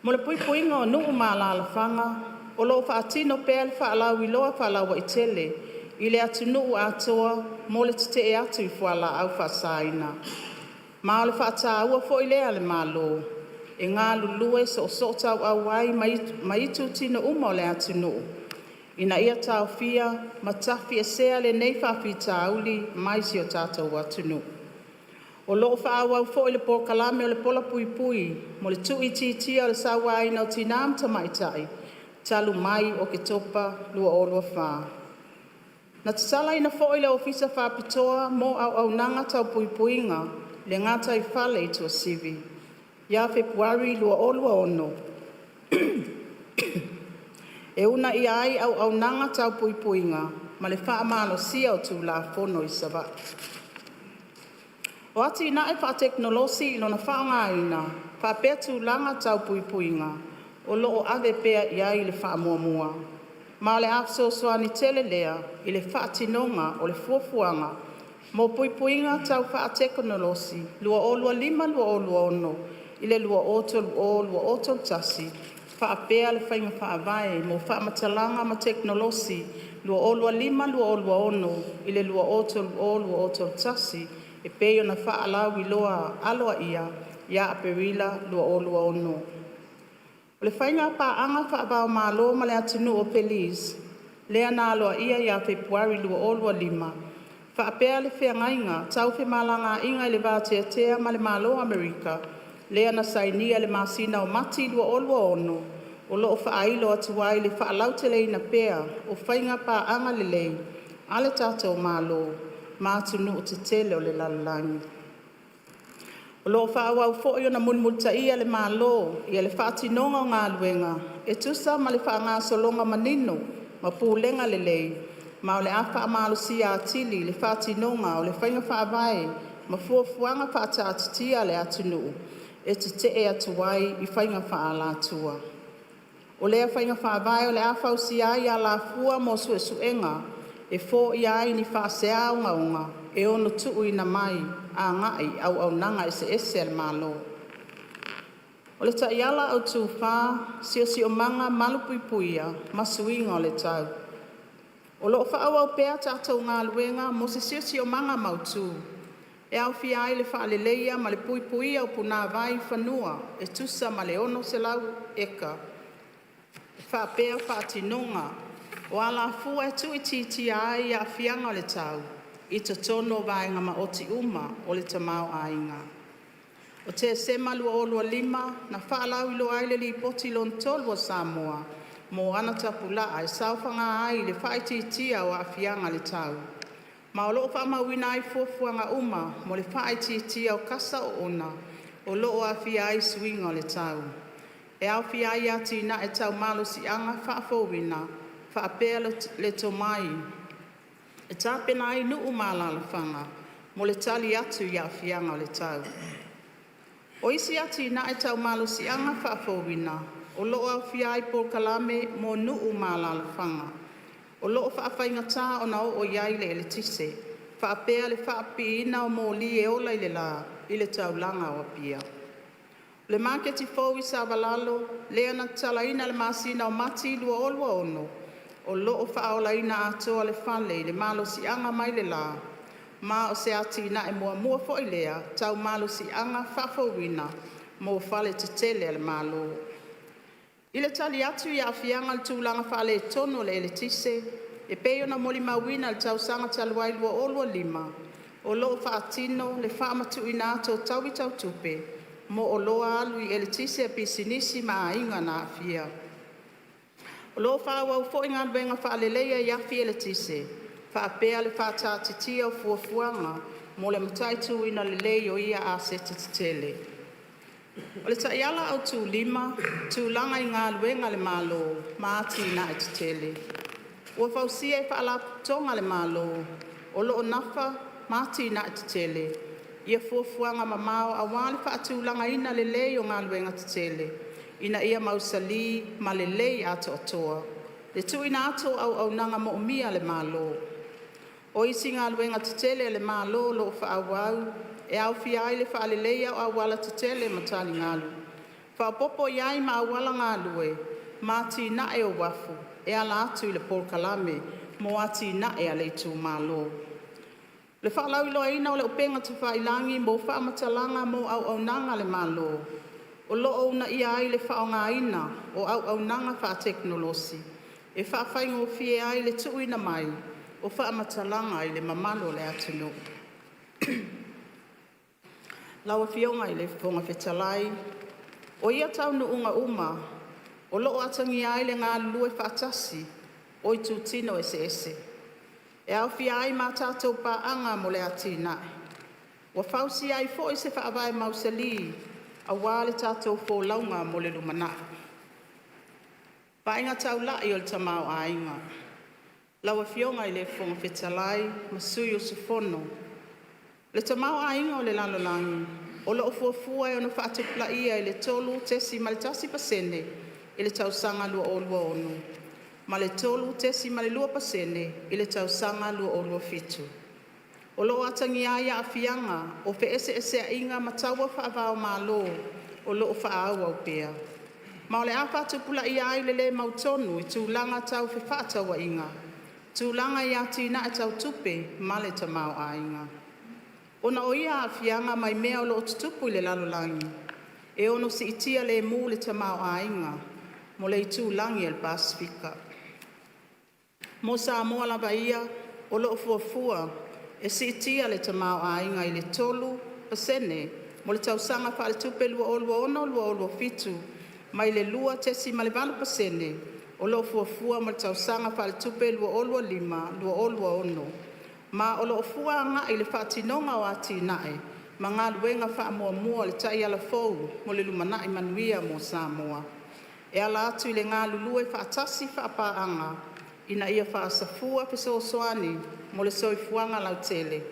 Mo le puipuiga o nuu ma alalafaga, o lo'o fa'atino pea le fa'alauiloa fa'alaua'itele i le atunu'u atoa mo le tete'e atu i fuala'au fa'asaina. Ma o le fa'atāua foi lea a le Malo, e galulue so'oso'o tau'au ai ma itutino uma o le atunu'u, ina ia taofia ma tafi'esea lenei fa'afitauli mai si o tatou atunuu. O lo'o fa'aauau foi le polokalame o le Pola Puipui mo le Tu'uitiitia o le Sauaina o Tinā ma Tamaitai talu mai Oketopa 2024. Na tatalaina foi le Ofisa Faapitoa mo Auaunaga Tau Puipuiga i le gataifale i Tuasivi ia Fepuari 2026 e uunaia ai auaunaga tau puipuiga ma le faamalosia o Tulafono i Savaii. O atinae faatekonolosi i lona faaaogaina faapea tulaga tau puipuiga o loo ave pea iai le faamuamua, ma o le a fesoasoani tele lea i le faatinoga o le Fuafuaga mo Puipuiga Tau Faatekonolosi 2025-2026 i le 2030-2031 faapea le Faiga Faavae mo Faamatalaga ma Tekonolosi 2025-2026 i le 2030-2031 e pei ona faalauiloa aloaia ia Aperila 2026. O le Faiga Paaga faava-o-Malo ma le Atunuu o Belize lea na aloaia ia Fepuari 2025 faapea le Feagaiga Tau Femalagaiga le Va-Tea-tea ma le Malo o Amerika lea na sainia i le masina o Mati 2026, o loo faailo atu ai le faalauteleina pea o faiga paaga lelei a le tatou Malo ma atunuu tetele o le lalolagi. O loo faaauau foi ona mulimulitaia e le Malo le faatinoga o galuega e tusa ma le faagasologa manino ma pulega lelei, ma o le a faamalosia atili le faatinoga o le faiga faavae ma fuafuaga faataatitia a le atunuu e tetee atu ai i faiga faaalatua. O lea faiga faavae o le a fausia ai alafua mo suesuega e foia ai ni faasea ogaoga e ono tuuina mai agai i auaunaga eseese a le Malo. O le Taiala Autu 4, “Siosiomaga Malupuiapuia ma Suiga o le Tau”. O loo faaauau pea tatou galuega mo se Siosiomaga Mautu, e aofia ai le faaleleia ma le puipuia o punavai i fanua e tusa ma le 600 eka faapea faatinoga o alafua e tuuitiitia ai aafiaga o le tau i totonu o vaega maoti uma o le tamaoaiga. O Tesema 2025 na faalauiloa ai le Lipoti Lona Tolu a Samoa mo ana tapulaa e saofaga ai i le faaitiitia o aafiaga o le tau, ma o loo faamauina ai fuafuaga uma mo le faaitiitia o kasa oona o loo aafia ai suiga o le tau, e aofia ai atinae tau malosiaga faafouina faapea le tomai e tapena ai nuu ma alalafaga mo le tali atu i aafiaga o le tau. O isi atinae tau malosiaga faafouina o loo aofia ai polokalame mo nuu ma alalafaga o loo faafaigata ona oo iai le eletise, faapea le faapipiina o moli e ola i le la i le taulaga o Apia. O le maketi fou i Savalalo lea na tatalaina i le masina o Mati 2026, o loo faaolaina atoa le fale i le malosiaga mai le la, ma o se atinae muamua foi lea tau malosiaga faafouina mo fale tetele a le Malo. I le tali atu i aafiaga o le tulaga faaletonu o le eletise e pei ona molimauina i le tausaga talu ai 2025, o loo faatino le faamatuuina atu o taui tau tupe mo oloa alu i eletise a pisinisi ma aiga na aafia. O loo faaauau foi galuega faaleleia i afi eletise faapea le faataatitia o fuafuaga mo le mataituina lelei o ia aseta tetele. O le Taiala Autu 5, “Tulaga i Galuega a le Malo ma Atinae Tetele”, ua fausia e Faalapotopotoga a le Malo o loo nafa ma Atinae Tetele ia fuafuaga mamao aua le faatulagaina lelei o galuega tetele ina ia mausali ma lelei atoatoa le tuuina atu o auaunaga moomia a le Malo. O isi galuega tetele a le Malo o loo faaauau e aofia ai le faaleleia o auala tetele ma taligalu, faaopopo iai ma auala galue ma atinae o uafu e ala atu i le polokalame mo atinae a le itumalo. O le faalauiloaina o le Upega Tafailagi mo faamatalaga mo auaunaga a le Malo, o loo uunaia ai le faaaogaina o auaunaga faatekonolosi e faafaigofie ai le tuuina mai o faamatalaga i le mamalu o le atunuu. Lau Afioga i le Fofoga Fetalai, o ia taunuuga uma o loo atagia ai le galulue faatasi o itutino eseese. e aofia ai ma a tatou Paaga mo le Atinae. Ua fausia ai foi se faavae mausali aua le tatou folauga mo le lumanai. Vaaiga Taulai o le Tamaoaiga. Lau Afioga i le Fofoga Fetalai ma sui usufono, O le tamaoaiga o le lalolagi o lo'o fuafua e ono faatupulaia i le 3.1% i le tausaga 2026 ma le 3.2% i le tausaga 2027. O lo'o atagia ai aafiaga o fe'ese'eseaiga ma taua faava-o-Malo o lo'o fa'aauau pea, ma o le a faatupulaia ai le lē mautonu i tulaga tau fefa'atauaiga, tulaga i atinae tau tupe ma le tamaoaiga. Ona o ia aafiaga mai mea o lo'o tutupu i le lalolagi, e ono si'itia lemu le tamaoaiga mo le itulagi o le Pasefika. Mo Samoa lava ia, o lo'o fuafua e si'itia le tamaoaiga i le 3% mo le tausaga faaletupe 2026/2027 mai le 2.8% o lo'o fuafua mo le tausaga faaletupe 2025/2026, ma o lo'o fua agai i le faatinoga o atinae ma galuega faamuamua o le Taiala fou mo le Lumanai Manuia mo Samoa, e ala atu i le galulue faatasi faapaaga ina ia faasafua fesoasoani mo le soifuaga lautele,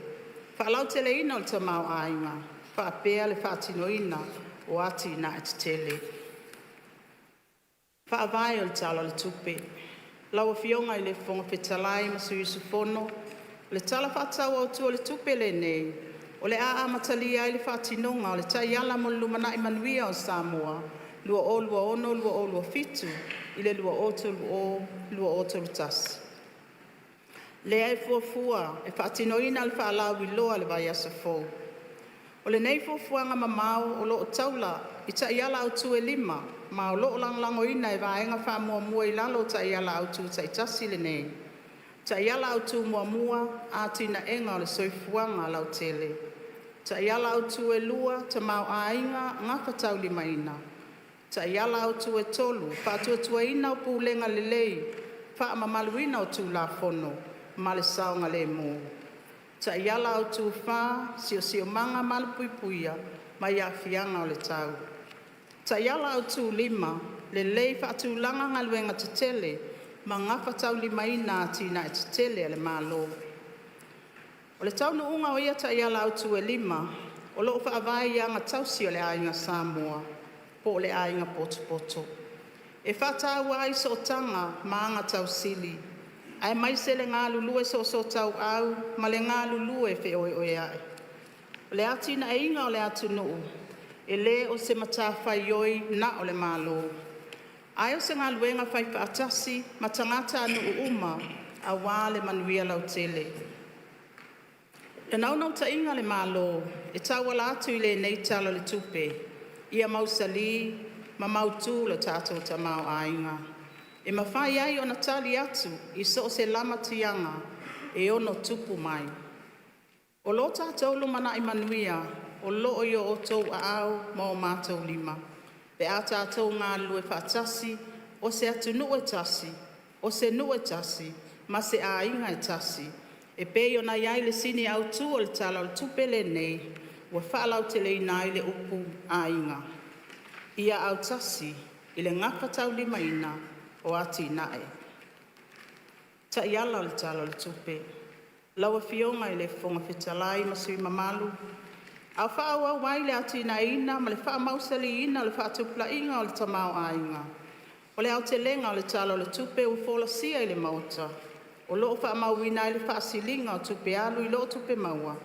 faalauteleina o le tamaoaiga, faapea le faatinoina o atinae tetele. Faavae o le Tala o le Tupe. Lau Afioga i le Fofoga Fetalai ma Sui Usufono, O le Tala Faatatau Autu o le Tupe lenei o le a amatalia ai le faatinoga o le Taiala mo le Lumanai Manuia o Samoa 2026-2027 i le 2030-2031, lea e fuafua e faatinoina le faalauiloa i le vaiaso fou. O lenei fuafuaga mamao o lo'o taula i taiala autu e 5, ma o lo'o lagolagoina e vaega faamuamua i lalo o taiala autu ta'itasi lenei: Taiala Autu 1: Atinaega o le Soifuaga Lautele. Taiala Autu 2: Tamaoaiga Gafataulimaina. Taiala Autu 3: Faatuatuaina o Pulega Lelei, Faamamaluina o Tulafono ma le Saogalemu. Taiala Autu 4: Siosiomaga Malupuiapuia mai Aafiaga o le Tau. Taiala Autu 5: Lelei Faatulaga Galuega Tetele ma Gafataulimaina Atinae Tetele a le Malo. O le taunuuga o ia Taiala Autu e 5, o lo'o faavae i aga tausi a le Aiga Samoa po'o le “Aiga Potopoto”, e faataua ai sootaga ma aga tausili, aemaise le galulue soosootaua ma le galulue feoeoea'i. O le atinaeina o le atunuu e le o se matafaioi na o le Malo, ae o se galuega faifaatasi ma tagatanuu uma aua le manuia lautele. O le naunautaiga a le Malo e tauala atu i lenei Tala o le Tupe, ia mausali ma mautu lo tatou tamaoaiga, e mafai ai ona tali atu i so o se lamatiaga e ono tupu mai. O lo tatou lumanai manuia o loo i o outou aao ma o matou lima, pe a tatou galulue faatasi, o se atunuu e tasi, o se nuu e tasi ma se aiga e tasi, e pei ona i ai le sini autu o le Tala o le Tupe lenei ua faalauteleina ai le upu “Aiga”. Ia autasi i le gafataulimaina o atinae. Taiala o le Tala o le Tupe. Lau Afioga i le Fofoga Fetalai ma Sui Mamalu, A o faaauau ai le atinaeina ma le faamausaliina o le faatupulaiga o le tamaoaiga, o le aotelega o le Tala o le Tupe ua folasia i le Maota, o lo'o faamauina ai le faasiliga o tupe alu i lo tupe maua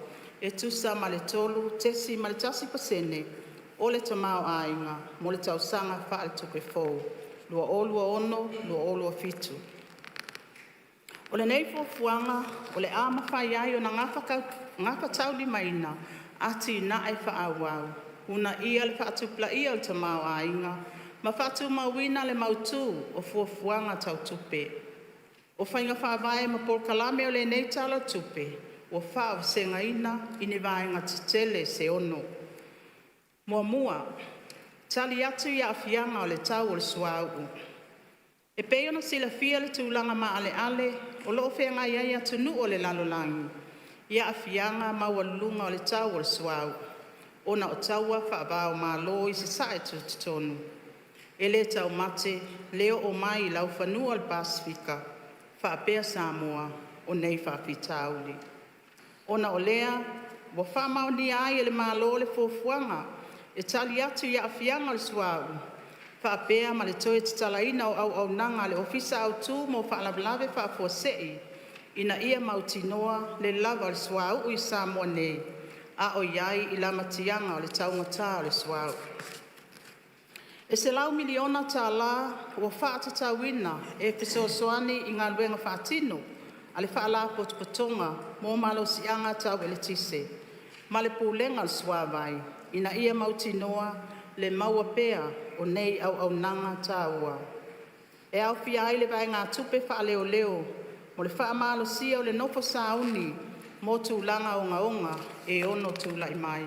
e tusa ma le 3.1% o le tamaoaiga mo le tausaga faaletupe fou 2026/2027. O lenei fuafuaga o le a mafai ai ona gafataulimaina atinae faaauau, uunaia le faatupulaia o le tamaoaiga ma faatumauina le mautu o fuafuaga tau tupe. O faiga faavae ma polokalame o lenei Tala o le Tupe ua faavasegaina i ni vaega tetele se 6: 1. Tali atu i aafiaga o le tau o le suauu. E pei ona silafia le tulaga maaleale o lo'o feagai ai atunuu o le lalolagi i aafiaga maualuluga o le tau o le suauu, ona o taua faava-o-Malo i Sasae Tutotonu, e le taumate le oo mai i laufanua o le Pasefika faapea Samoa o nei faafitauli. Ona o lea, ua faamaonia ai e le Malo le fuafuaga e tali atu i aafiaga o le suauu faapea ma le toe tatalaina o auaunaga a le Ofisa Autu mo Faalavelave Faafuasei, ina ia mautinoa le lava o le suauu i Samoa nei, a o i ai i lamatiaga o le taugata o le suauu. E $100miliona tala ua faatatauina e fesoasoani i galuega faatino a le Faalapotopotoga mo Malosiaga Tau Eletise ma le Pulega o le Suavai, ina ia mautinoa le maua pea o nei auaunaga taua. E aofia ai le vaegatupe faaleoleo mo le faamalosia o le nofo sauni mo tulaga ogaoga e ono tulai mai.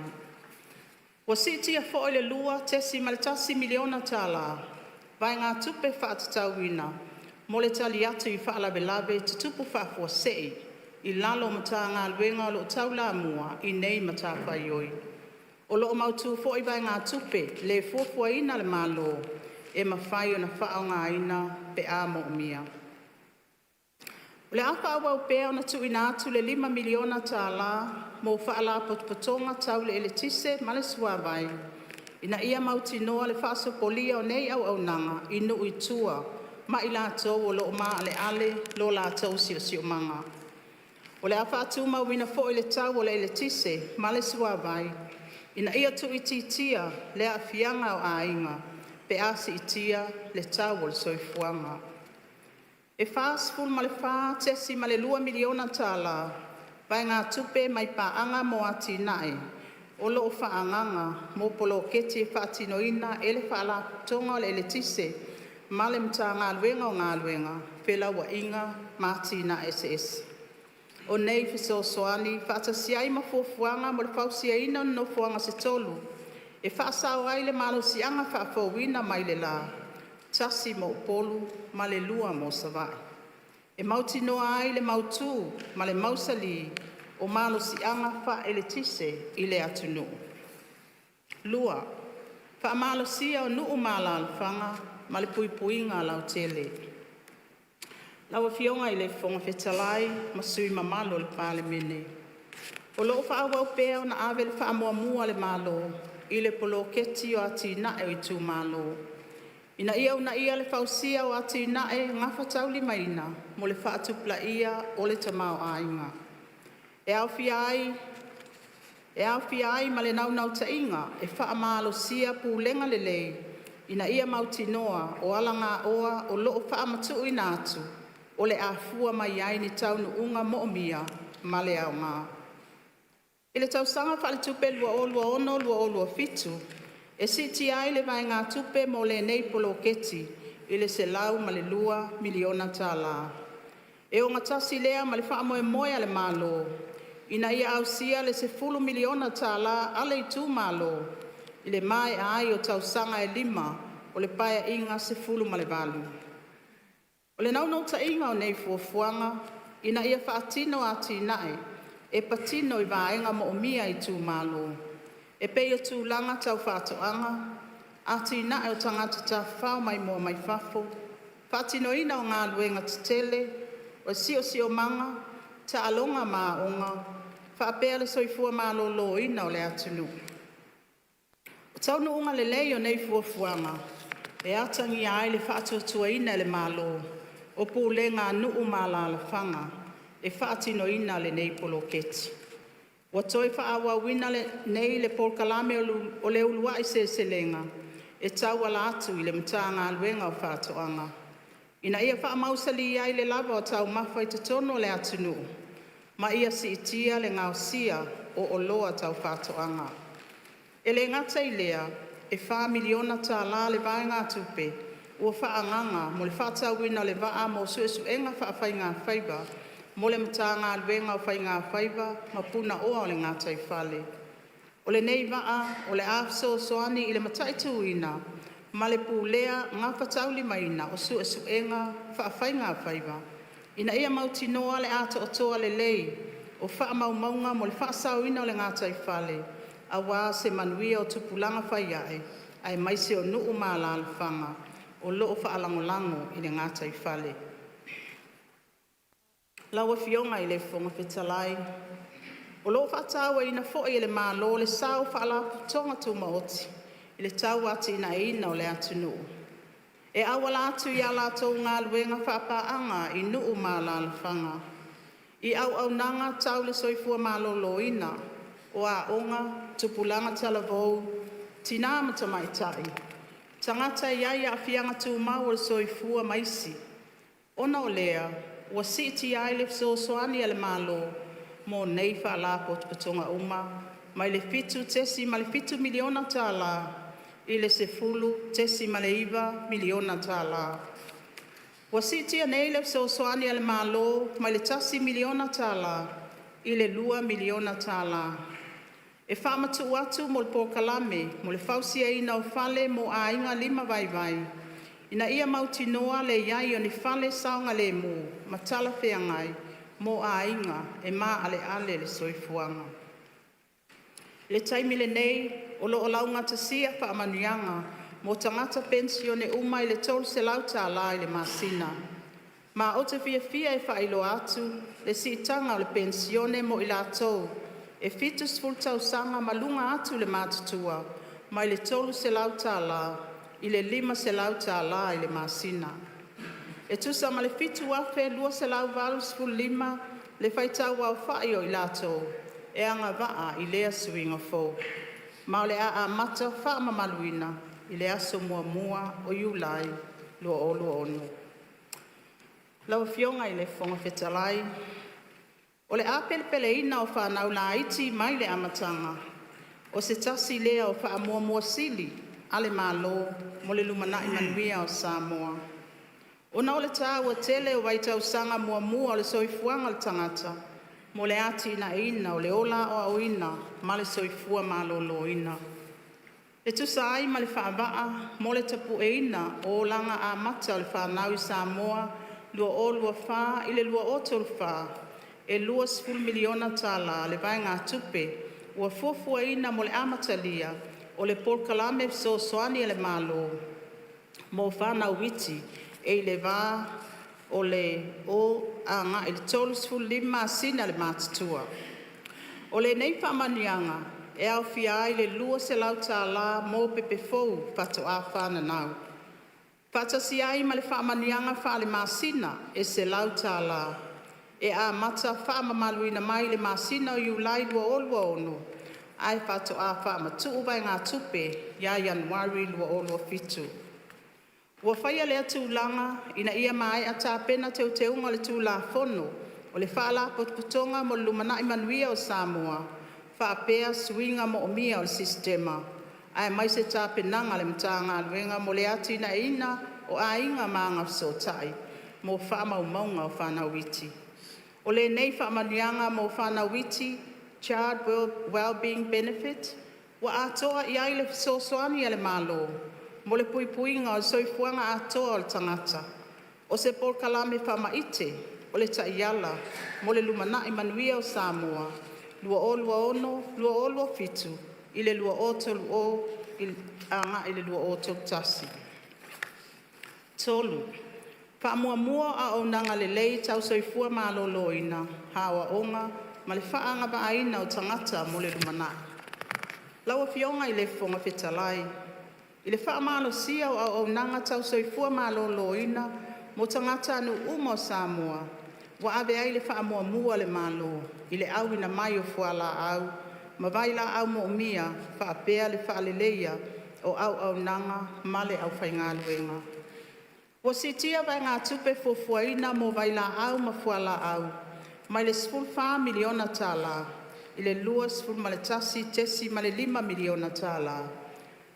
Ua siitia foi i le $2.1miliona tala vaegatupe faatatauina mo le tali atu i faalavelave tutupu faafuasei i lalo o Matagaluega o loo taulamua i nei matafaioi. O loo mautu foi vaegatupe le fuafuaina a le Malo e mafai ona faaaogaina pe a moomia. O le a faaauau pea ona tuuina atu le $5miliona tala mo Faalapotopotoga tau le Eletise ma le Suavai, ina ia mautinoa le faasopolia o nei auaunaga i nuu i tua ma i latou o loo maaleale lo latou siosiomaga. O le a faatumauina foi le tau o le eletise ma le suavai ina ia tuuitiitia le aafiaga o aiga pe a siitia le tau o le soifuaga. E $44.2miliona tala vaegatupe mai Paaga mo Atinae o loo faaagaga mo poloketi e faatinoina e le Faalapotopotoga o le Eletise ma le Matagaluega o Galuega, Felauaiga ma Atinae Eseese. O nei fesoasoani faatasi ai ma fuafuaga mo le fausiaina o ni nofoaga se tolu e faasao ai le malosiaga faafouina mai le la, tasi mo Upolu ma le lua mo Savaii, e mautinoa ai le mautu ma le mausali o malosiaga faaeletise i le atunuu. 2. Faamalosia o Nuu ma Alaalafaga ma le Puipuiga Lautele. Lau Afioga i le Fofoga Fetalai ma Sui Usufono Mamalu o le Palemene, O loo faaauau pea ona ave le faamuamua a le Malo i le poloketi o Atinae o Itumalo, ina ia uunaia le fausia o atinae gafataulimaina mo le faatupulaia o le tamaoaiga. E aofia ai ma le naunautaiga e faamalosia pulega lelei ina ia mautinoa o alagaoa o loo faamatuuina atu o le a fua mai ai ni taunuuga moomia ma le aoga. I le tausaga faaletupe 2026/2027, e siitia ai le vaegatupe mo lenei poloketi i le $102miliona tala. E ogatasi lea ma le faamoemoe a le Malo ina ia ausia le $10miliona tala a le itumalo i le maea ai o tausaga e lima o le Paeaiga 18. O le naunautaiga o nei fuafuaga, ina ia faatino atinae e patino i vaega moomia e itumalo, e pei o tulaga tau faatoaga, atinae o tagata tafafao maimoa mai fafo, faatinoina o galuega tetele, o le siosiomaga, taaloga ma aoga, faapea le soifua maloloina o le atunuu. O taunuuga lelei o nei fuafuaga e atagia ai le faatuatuaina e le Malo o pulega a nuu ma alalafaga e faatinoina lenei poloketi. Ua toe faaauauina nei le polokalame o le Uluai Seleselega e tauala atu i le Matagaluega o Faatoaga, ina ia faamausali ai le lava o taumafa i totonu o le atunuu ma ia siitia le gaosia o oloa tau faatoaga. E le gata i lea, e $4miliona tala le vaegatupe ua faaagaga mo le faatauina o le vaa mo suesuega faafaigafaiva mo le Matagaluega o Faigafaiva ma Punaoa o le Gataifale. O lenei vaa o le a fesoasoani i le mataituina ma le pulea gafataulimaina o suesuega faafaigafaiva ina ia mautinoa le atoatoa lelei o faamaumauga mo le faasaoina o le gataifale aua se manuia o tupulaga fai ae, aemaise o nuu ma alalafaga o loo faalagolago i le gataifale. Lau Afioga i le Fofoga Fetalai, o loo faatauaina foi e le Malo le sao o Faalapotopotoga Tumaoti i le tauatiaeina o le atunuu. E auala atu i a latou galuega faapaaga i nuu ma alalafaga, i auaunaga tau le soifua maloloina, o aoga, tupulaga talavou, tina ma tamaitai, tagata e i ai aafiaga tumau o le soifua ma isi. Ona o lea, ua siitia ai le fesoasoani a le Malo mo nei Faalapotopotoga uma mai le $7.7miliona tala i le $10.9miliona tala. Ua siitia nei le fesoasoani a le Malo mai le $1miliona tala i le $2miliona tala e faamatuu atu mo le polokalame mo le fausiaina o fale mo aiga lima vaivai ina ia mautinoa le i ai o ni fale saogalemu ma talafeagai mo aiga e maaleale le soifuaga. I le taimi lenei, o loo laugatasia faamanuiaga mo tagata penisione uma i le $300 tala i le masina. Ma ou te fiafia e faailoa atu le siitaga o le penisione mo i latou e 70 tausaga ma luga atu le matutua mai le $300 tala i le $500 tala i le masina. E tusa ma le 7285 le faitau aofai o i latou e agavaa i lea suiga fou, ma o le a amata faamamaluina i le aso 1 o Iulai 2026. Lau Afioga i le Fofoga Fetalai, O le apelepeleina o fanau laiti mai le amataga o se tasi lea o faamuamua sili a le Malo mo le lumanai manuia o Samoa. Ona o le taua tele o vaitausaga muamua o le soifuaga o le tagata mo le atinaeina o le ola aoaoina ma le soifua maloloina. E tusa ai ma le faavaa mo le Tapu'eina o Olaga Amata o le Fanau i Samoa 2024-2034, e $20miliona tala le vaegatupe ua fuafuaina mo le amatalia o le polokalame fesoasoani a le Malo mo fanau iti e i le va o le 0 agai le 35 masina le matutua. O lenei faamanuiaga e aofia ai le $200 tala mo pepe fou faatoa fananau, faatasi ai ma le faamanuiaga faale-masina e $100 tala e amata faamamaluina mai i le masina o Iulai 2026 ae faatoa faamatuu vaegatupe ia Ianuari 2027. Ua faia lea tulaga ina ia maea tapena teuteuga o le Tulafono o le Faalapotopotoga mo le Lumanai Manuia o Samoa faapea suiga moomia o le sistema, aemaise tapenaga a le Matagaluega mo le atinaeina o aiga ma agafesootai mo faamaumauga o fanau iti. O lenei faamanuiaga mo fanau iti (Child Wellbeing Benefit) ua atoa i ai le fesoasoani a le Malo mo le puipuiga o le soifuaga atoa o le tagata. O se polokalame faamaite o le Taiala mo le Lumanai Manuia o Samoa 2026-2027 i le 2030-2031. 3. Faamuamua o Auaunaga Lelei Tau Soifua Maloloina, Aoaoga ma le Faaagavaaina o Tagata mo le Lumanai. Lau Afioga i le Fofoga Fetalai, I le faamalosia o auaunaga tau soifua maloloina mo tagatanuu uma o Samoa, ua ave ai le faamuamua a le Malo i le auina mai o fualaau ma vailaau moomia faapea le faaleleia o auaunaga ma le aufaigaluega. Ua siitia vaegatupe fuafuaina mo vailaau ma fualaau mai le $14miliona tala i le $21.5miliona tala,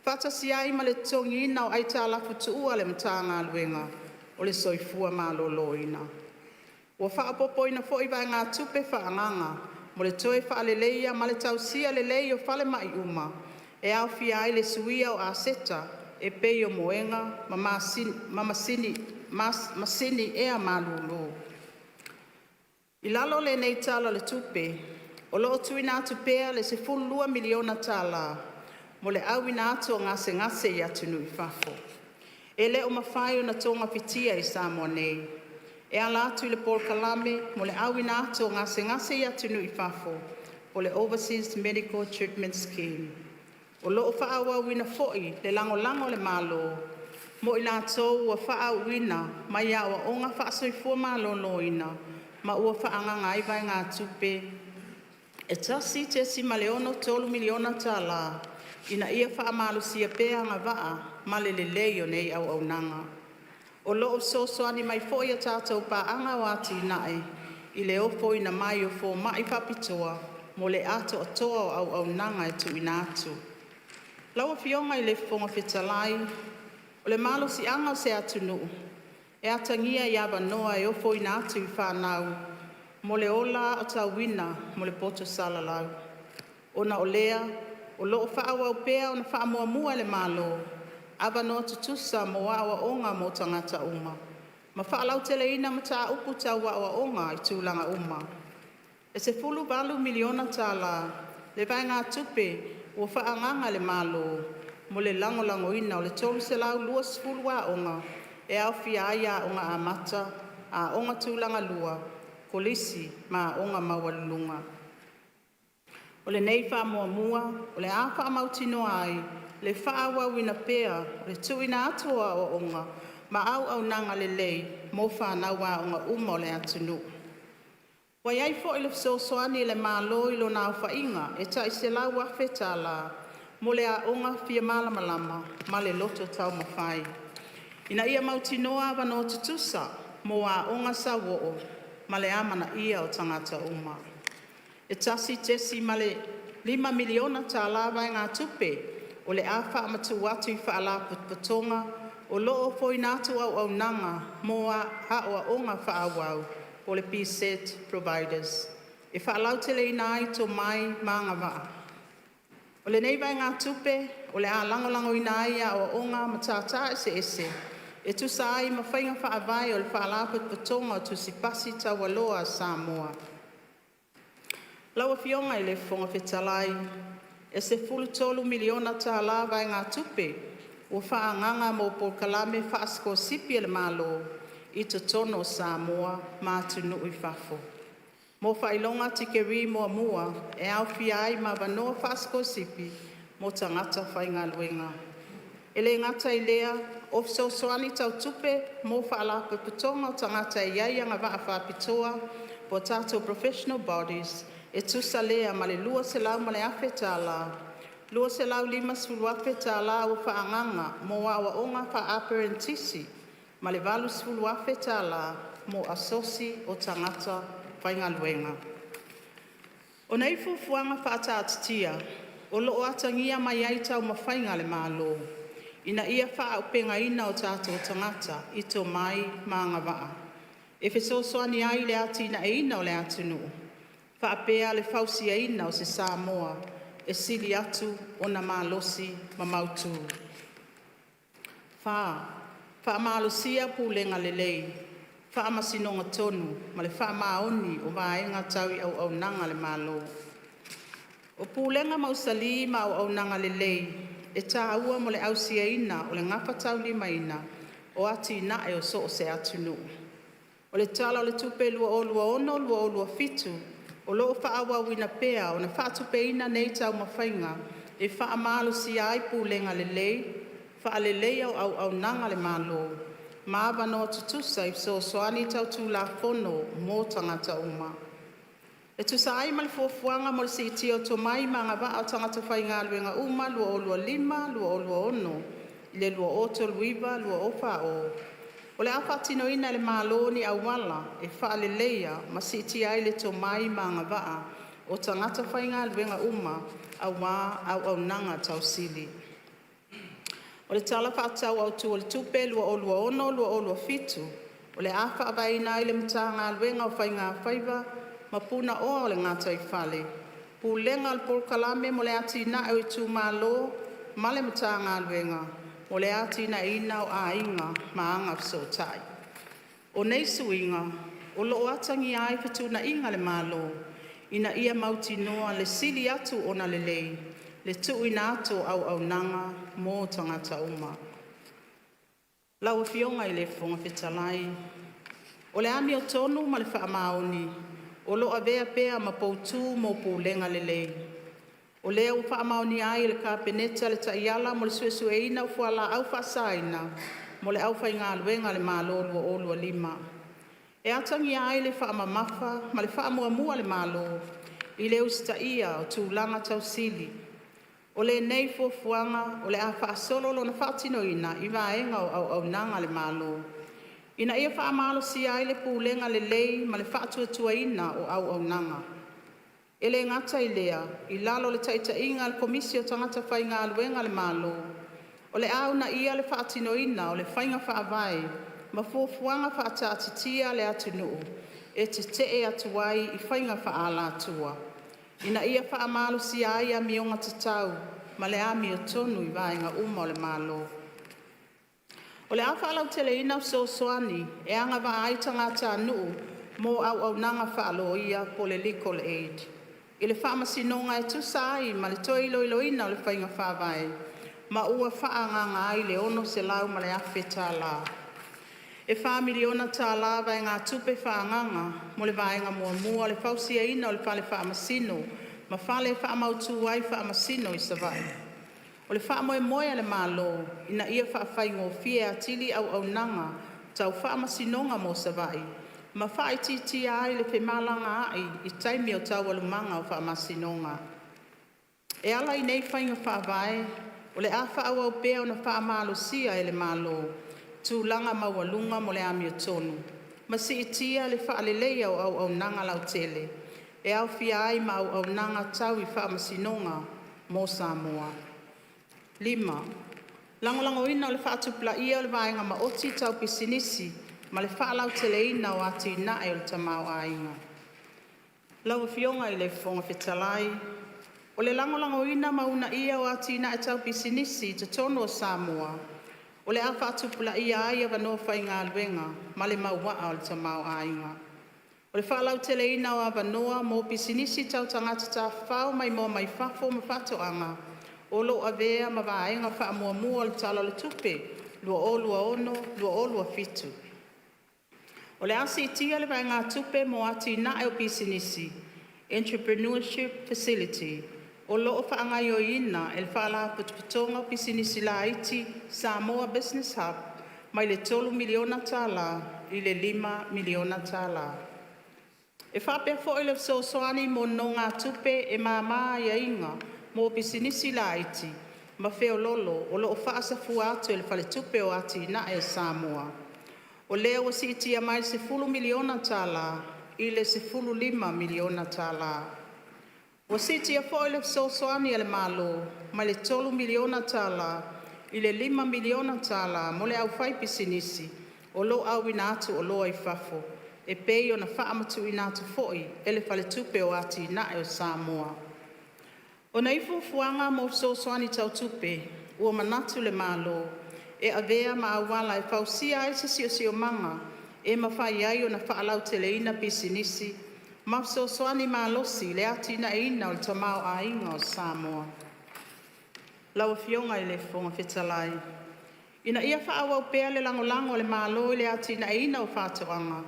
faatasi ai ma le totogiina o aitalafu tuua a le Matagaluega o le Soifua Maloloina. Ua faaopoopoina foi vaegatupe faaagaga mo le toe faaleleia ma le tausia lelei o falemai uma, e aofia ai le suia o aseta e pei o moega ma masini ea malulu. I lalo o lenei Tala o le Tupe, o lo'o tuuina atu pea le $12 miliona tala mo le auina atu o gasegase i atunuu i fafo, e le o mafai ona togafitia i Samoa nei, e ala atu i le Polokalame mo le Auina atu o Gasegase i Atunuu i Fafo (Overseas Medical Treatment Scheme). O lo'o fa'aauauina foi le lagolago a le Malo mo i latou ua faauuina mai aoaoga faa-soifua maloloina ma ua faaagaga ai vaegatupe e $1.63miliona tala ina ia faamalosia pea agavaa ma le lelei o nei auaunaga. O lo'o fesoasoani mai foi a tatou Paaga o Atinae i le ofoina mai o fomai fa'apitoa mo le atoatoa o auaunaga e tuuina atu. Lau Afioga i le Fofoga Fetalai, O le malosi'aga o se atunu'u e atagia i avanoa e ofoina atu i fanau mo le ola a'otauina mo le poto salalau. Ona o lea, o lo'o fa'aauau pea ona fa'amuamua e le Malo avanoa tutusa mo a'oaoga mo tagata uma, ma fa'alauteleina mataupu tau a'oaoga i tulaga uma. E $18 miliona tala le vaegatupe ua faaagaga e le Malo mo le lagolagoina o le 320 aoga e aofia ai Aoga Amata, Aoga Tulagalua, Kolisi ma Aoga Maualuluga. O lenei faamuamua o le a faamautinoa ai le faaauauina pea o le tuuina atu o aoaoga ma auaunaga lelei mo fanau aoga uma o le atunuu. Ua i ai foi le fesoasoani a le Malo i lona aofaiga e tai $100,000 tala mo le Aoga Fia Malamalama ma le Loto Taumafai, ina ia mautinoa avanoa tutusa mo aoga sauo'o ma le amanaia o tagata uma. E $1.5miliona tala vaegatupe o le a faamatu'u atu i fa'alapotopotoga o lo'o ofoina atu auaunaga mo a'oaoga fa'aauau (PSET Providers) e fa'alauteleina ai tomai ma agava'a. O lenei vaegatupe o le a lagolagoina ai aoaoga a Matata Eseese e tusa ai ma faiga fa'avae o le Faalapotopotoga o Tusi Pasi Taualoa a Samoa. Lau Afioga i le Fofoga Fetalai, E $13miliona tala vaegatupe ua faaagaga mo polokalame fa'asikolasipi a le Malo i totonu o Samoa ma atunuu i fafo, mo faailoga tikeri muamua e aofia ai ma avanoa faasikolasipi mo tagata faigaluega. E lē gata i lea o fesoasoani tau tupe mo fa'alapotopotoga o tagata e iai agava'a fa'apitoa tatou (Professional Bodies) e tusa lea ma le $200,000 tala. $250,000 tala ua faaagaga mo aoaoga faa-aperenitisi ma le $80,000 tala mo asosi o tagata faigaluega. O nei fuafuaga fa'ataatitia o lo'o atagia mai ai taumafaiga a le Malo ina ia fa'aauupegaina o tatou tagata i tomai ma agava'a, e fesoasoani ai i le atinaeina o le atunuu, fa'apea le fausiaina o se Samoa e sili atu ona malosi ma mautū. 4. Fa'amalosia Pulega Lelei, Faamasinoga Tonu ma le Faamaoni o Vaega Tau i Auaunaga a le Malo. O pulega mausalī ma auaunaga lelei e taua mo le ausiaina o le gafataulimaina o atina'e o so o se atunuu. O le Tala o le Tupe 2026/2027 o lo'o fa'aauauina pea ona faatupeina nei taumafaiga e fa'amalosia ai pulega lelei, fa'aleleia o auaunaga a le Malo, ma avanoa tutusa i fesoasoani tau tulafono mo tagata uma. E tusa ai ma le Fuafuaga mo le Siitia o Tomai ma Agavaa o Tagata Faigaluega uma 2025-2026 i le 2039-2040, o le a fa'atinoina e le Malo ni auala e fa'aleleia ma siitia ai le tomai ma agavaa o tagata faigaluega uma auā auaunaga tausili. O le Tala Fa'atatau Autū o le Tupe 2026/2027 o le a fa'avaeina ai le Matagaluega o Faigafaiva ma Punaoa o le Gataifale, Pulega o le Polokalame mo le Atinae o Itumalo ma le Matagaluega mo le Atinaeina o Aiga ma Agafesootai. O nei suiga o lo'o atagia ai fetuunaiga a le Malo ina ia mautinoa le sili atu ona lelei le tuuina atu o auaunaga mo tagata uma. Lau Afioga i le Fofoga Fetalai, O le amiotonu ma le faamaoni o lo'o avea pea ma poutu mo pulega lelei. O lea ua faamaonia ai e le Kapeneta le Taiala mo le Suesueina o Fualaau Faasaina mo le Aufaigaluega a le Malo 2025, e atagia ai le faamamafa ma le faamuamua a le Malo i le usita'ia o tulaga tausili. O lenei fuafuaga o le a faasolo lona faatinoina i vaega o auaunaga a le Malo, ina ia faamalosia ai le pulega lelei ma le faatuatuaina o auaunaga. E le gata i lea, i lalo o le taitaiga a le Komisi o Tagata Faigaluega a le Malo, o le a uunaia le faatinoina o le faiga faavae ma fuafuaga faataatitia a le atunuu e tete'e atu ai i faiga faaalatua, ina ia faamalosia ai amioga tatau ma le amiotonu i vaega uma o le Malo. O le a faalauteleina fesoasoani e agavaa ai tagatanuu mo auaunaga faaloia (legal aid) i le Faamasinoga e tusa ai ma le toe iloiloina o le Faiga Faavae, ma ua faaagaga ai le $600,000 tala. E $4 miliona tala vaegatupe faaagaga mo le vaega muamua o le fausiaina o le Fale Faamasino ma fale e faamautu ai Faamasino i Savaii. O le faamoemoe a le Malo ina ia faafaigofie atili auaunaga tau faamasinoga mo Savaii ma faaitiitia ai le femalagaa'i i taimi o taualumaga o faamasinoga. E ala i nei faiga faavae, o le a faaauau pea ona faamalosia e le Malo tulaga maualuga mo le amiotonu ma siitia le faaleleia o auaunaga lautele, e aofia ai ma auaunaga tau i faamasinoga mo Samoa. 5. Lagolagoina o le faatupulaia o le Vaega Maoti Tau Pisinisi ma le Faalauteleina o Atinae o le Tamaoaiga. Lau Afioga i le Fofoga Fetalai, O le lagolagoina ma uunaia o atinae tau pisinisi i totonu o Samoa o le a faatupulaia ai avanoa faigaluega ma le mauaa o le tamaoaiga. O le faalauteleina o avanoa mo pisinisi tau tagata tafafao maimoa mai fafo ma faatoaga o lo'o avea ma vaega faamuamua o le Tala o le Tupe 2026/2027. O le a siitia le vaegatupe mo atinae o pisinisi (Entrepreneurship Facility) o lo'o faagaoioina e le Faalapotopotoga o Pisinisi Laiti Samoa Business Hub, mai le $3 miliona tala i le $5 miliona tala. E faapea foi le fesoasoani mo nonogatupe e mama aiaiga mo pisinisi laiti ma feololo o lo'o faasafua atu e le Faletupe o Atinae a Samoa, o lea ua siitia mai le $10 miliona tala i le $15 miliona tala. Ua siitia foi le fesoasoani a le Malo mai le $3 miliona tala i le $5 miliona tala mo le aufaipisinisi o lo'o auina atu oloa i fafo, e pei ona faamatuuina atu foi e le Faletupe o Atinae o Samoa. O nei fuafuaga mo fesoasoani tau tupe, ua manatu le Malo e avea ma auala e fausia ai se siosiomaga e mafai ai ona faalauteleina pisinisi ma fesoasoani malosi i le atinaeina o le tamaoaiga o Samoa. Lau Afioga i le Fofoga Fetalai, Ina ia faaauau pea le lagolago a le Malo i le atinaeina o faatoaga,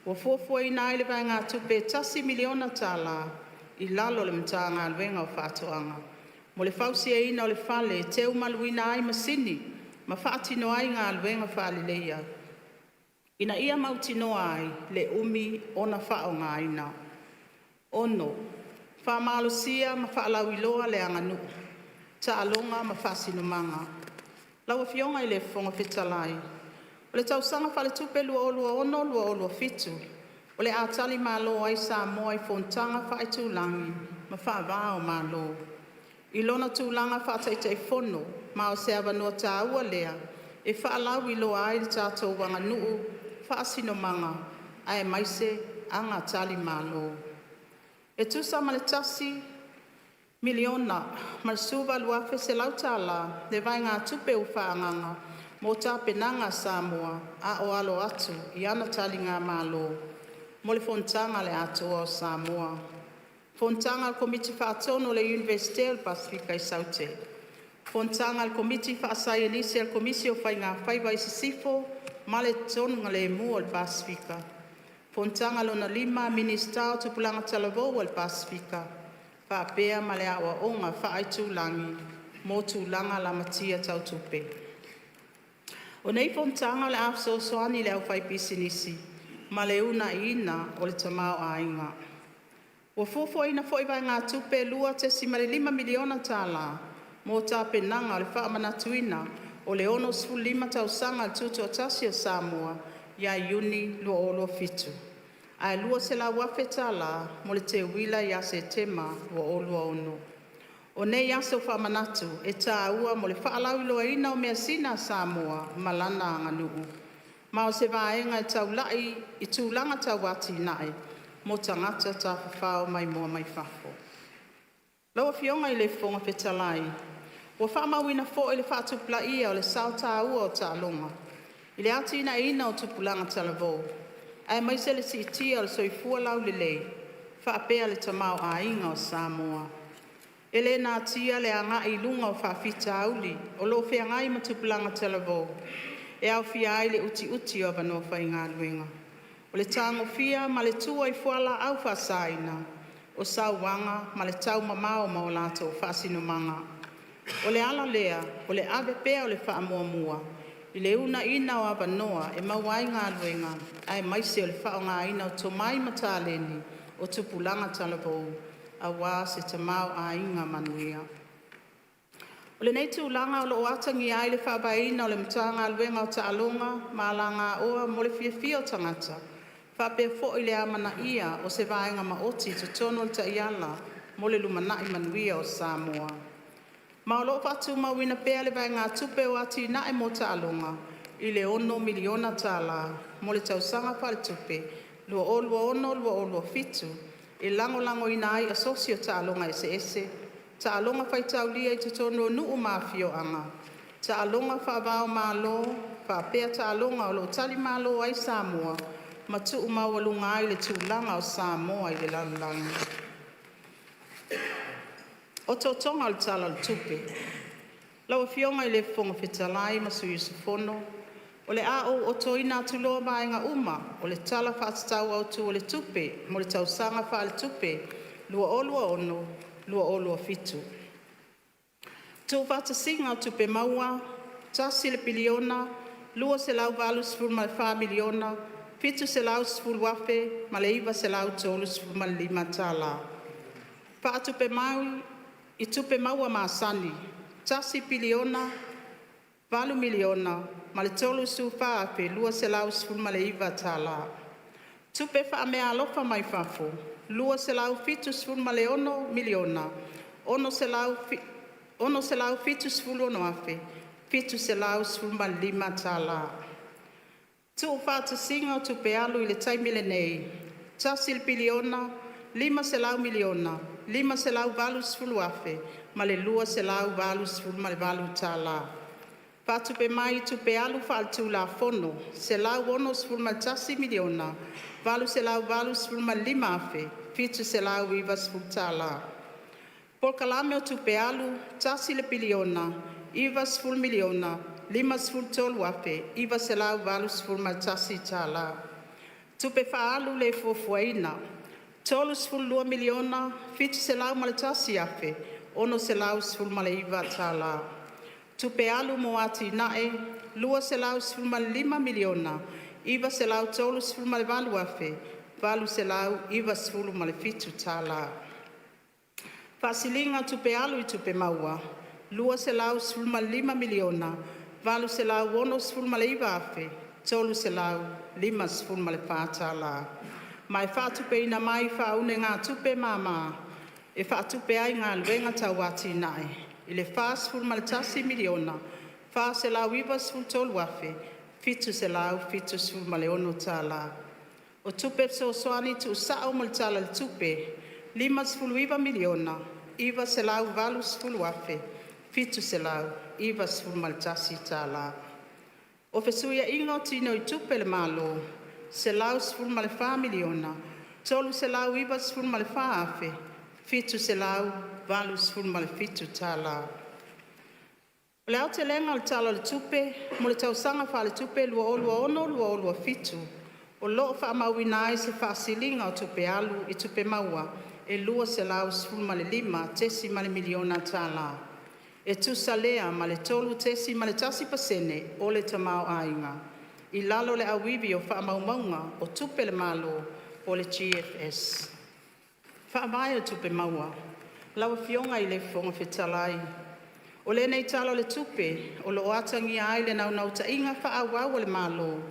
ua fuafuaina ai le vaegatupe e tasi miliona tala i lalo o le Matagaluega o Faatoaga, mo le fausiaina o le fale e teumaluina ai masini ma faatino ai galuega faaleleia, ina ia mautinoa ai le umi ona faaaogaina. 6. Faamalosia ma Faalauiloa le Aganuu, Taaloga ma Faasinomaga. Lau Afioga i le Fofoga Fetalai, O le tausaga faaletupe 2026/2027 o le a talimalo ai Samoa i fonotaga faaitulagi ma faava-o-Malo, i lona tulaga faa-Taitaifono ma o se avanoa taua lea e faalauiloa ai le tatou aganuu, faasinomaga aemaise aga talimalo. E tusa ma le $1,018,100 tala le vaegatupe ua faaagaga mo tapenaga a Samoa a o alo atu i ana taligamalo. mo le Fonotaga a le Atoa o Samoa. Fonotaga a le Komiti Faatonu a le Iunivesite o le Pasefika i Saute. Fonotaga a le Komiti Faasaienisi a le Komisi o Faigafaiva i Sisifo ma le Togatogogalemu o le Pasefika. Fonotaga Lona Lima a Minisita o Tupulaga Talavou a le Pasefika, faapea ma le Aoaoga Faaitulagi mo Tulaga Lamatia Tau Tupe. O nei fonotaga o le a fesoasoani i le aufaipisinisi ma le uunaiina o le tamaoaiga. Ua fuafuaina foi vaegatupe e $2.5miliona tala mo tapenaga o le faamanatuina o le 65 tausaga o le Tutoatasi o Samoa ia Iuni 2027, ae $200,000 tala mo le teuila ia Setema 2026. O nei aso faamanatu e taua mo le faalauiloaina o measina a Samoa ma lana aganuu, ma o se vaega e taulai i tulaga tau atinae mo tagata tafafao maimoa mai fafo. Lau Afioga i le Fofoga Fetalai, Ua faamauina foi le faatupulaia o le sao taua o taaloga i le atinaeina o tupulaga talavou, aemaise le siitia o le soifua laulelei faapea le tamaoaiga o Samoa. E le natia le agai i luga o faafitauli o lo o feagai ma tupulaga talavou, e aofia ai le utiuti o avanoa faigaluega, o le tagofia ma le tua i fualaau faasaina, o sauaga ma le taumamao ma o latou faasinomaga. O le ala lea o le ave pea o le faamuamua i le uunaia o avanoa e maua ai galuega aemaise o le faaaogaina o tomai ma taleni o tupulaga talavou aua se tamaoaiga manuia. O lenei tulaga o loo atagia ai le faavaeina o le Matagaluega o Taaloga ma Alagaoa mo le Fiafia o Tagata faapea foi le amanaia o se vaega maoti i totonu o le Taiala mo le Lumanai Manuia o Samoa. Ma o loo faatumauina pea le vaegatupe o atinae mo taaloga i le $6miliona tala mo le tausaga faaletupe 2026/2027 e lagolagoina ai asosi o taaloga eseese, taaloga faitaulia i totonu o nuu ma afioaga, taaloga faavaomalo faapea taaloga o loo talimalo ai Samoa ma tuumaualuga ai le tulaga o Samoa i le lalolagi. Otootoga o le Tala o le Tupe Lau Afioga i le Fofoga Fetalai ma Sui Usufono, O le a ou otoina atu loa vaega uma o le Tala Faatatau Autu o le Tupe mo le Tausaga Faaletupe 2026/2027. Tuufaatasiga o Tupe Maua: $1, 284, 710,935 tala. Faatupe mai i Tupe Maua masani: $1, 008,034,219 tala. Tupe Faameaalofa Mai Fafo: $276,676,715 tala. Tuufaatasiga o Tupe Alu i le taimi lenei: $1, 500, 580,288 tala. Faatupe mai i Tupe Alu Faaletulafono: $161,885,790 tala. Polokalame o Tupe Alu: $1, 090,053,981 tala. Tupe Faaalu le Fuafuaina: $32,701,619 tala. Tupe Alu mo Atinae: $215,938,897 tala. Faasiliga o Tupe Alu i Tupe Maua: $215,869,354 tala. Ma e faatupeina mai i faaunegatupe mama e faatupe ai galuega tau atinae i le $41,493,776 tala. O Tupe Fesoasoani tuusao mo le Tala o le Tupe: $59,980,791 tala. O fesuiaiga o tinoitupe a le Malo $114,394,787. O le aotelega o le Tala o le Tupe mo le tausaga faaletupe 2026/2027, o lo'o faamauina ai se faasiliga o tupe alu i tupe maua e $215.0 miliona tala, e tusa lea ma le 3.1% o le tamaoaiga, i lalo o le Auivi o Faamaumauga o Tupe a le Malo po o le GFS. Faavae o Tupe Maua. Lau Afioga i le Fofoga Fetalai, O lenei Tala o le Tupe o lo'o atagia ai le naunautaiga faaauau a le Malo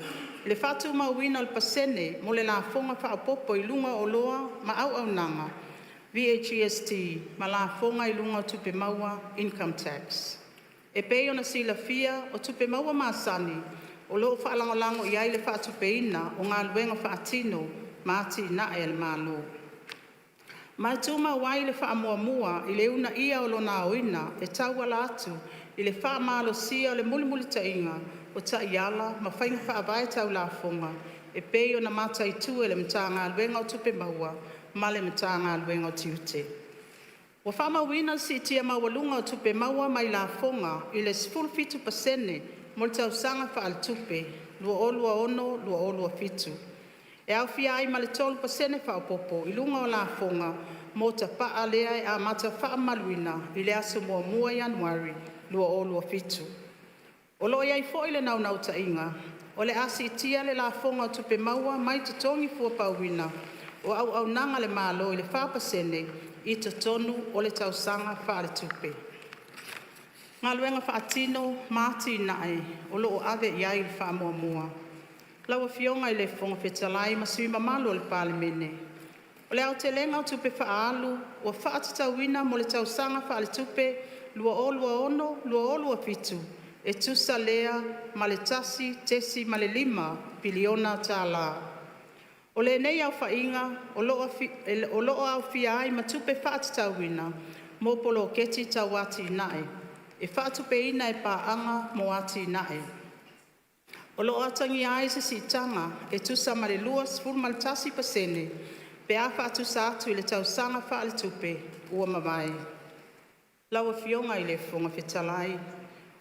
i le faatumauina o le pasene mo le lafoga faaopopo i luga o Oloa ma Auaunaga VAGST, ma Lafoga i luga o Tupe Maua Income Tax. E pei ona silafia o tupe maua masani o lo'o faalagolago iai le faatupeina o galuega faatino ma atinae a le Malo, ma e tumau ai le faamuamua i le uunaia o lona aoina e tauala atu i le faamalosia o le mulimulitaiga o taiala ma faiga faavae tau lafoga e pei ona mataitu e le Matagaluega o Tupe Maua ma le Matagaluega o Tiute. Ua faamauina le siitia maualuga o tupe maua mai lafoga i le 17% mo le tausaga faaletupe 2026/2027, e aofia ai ma le 3% faaopopo i luga o lafoga mo tapaa lea e amata faamamaluina i le aso 1 Ianuari 2027. O loo i ai foi le naunautaiga o le a siitia le lafoga o tupe maua mai totogi fua pauina o auaunaga a le Malo i le 4% i totonu o le tausaga faaletupe. Galuega Faatino ma Atinae o loo ave iai le Faamuamua. Lau Afioga i le Fofoga Fetalai ma Sui Mamalu o le Palemene, O le aotelega o tupe faaalu ua faatatauina mo le tausaga faaletupe 2026/2027 e tusa lea ma le $1.5 piliona tala. O lenei aofaiga o loo aofia ai ma tupe faatatauina mo poloketi tau atinae e faatupeina e paaga mo atinae. O loo atagia ai se siitaga e tusa ma le 21% pe a faatusa atu i le tausaga faaletupe ua mavae. Lau Afioga i le Fofoga Fetalai,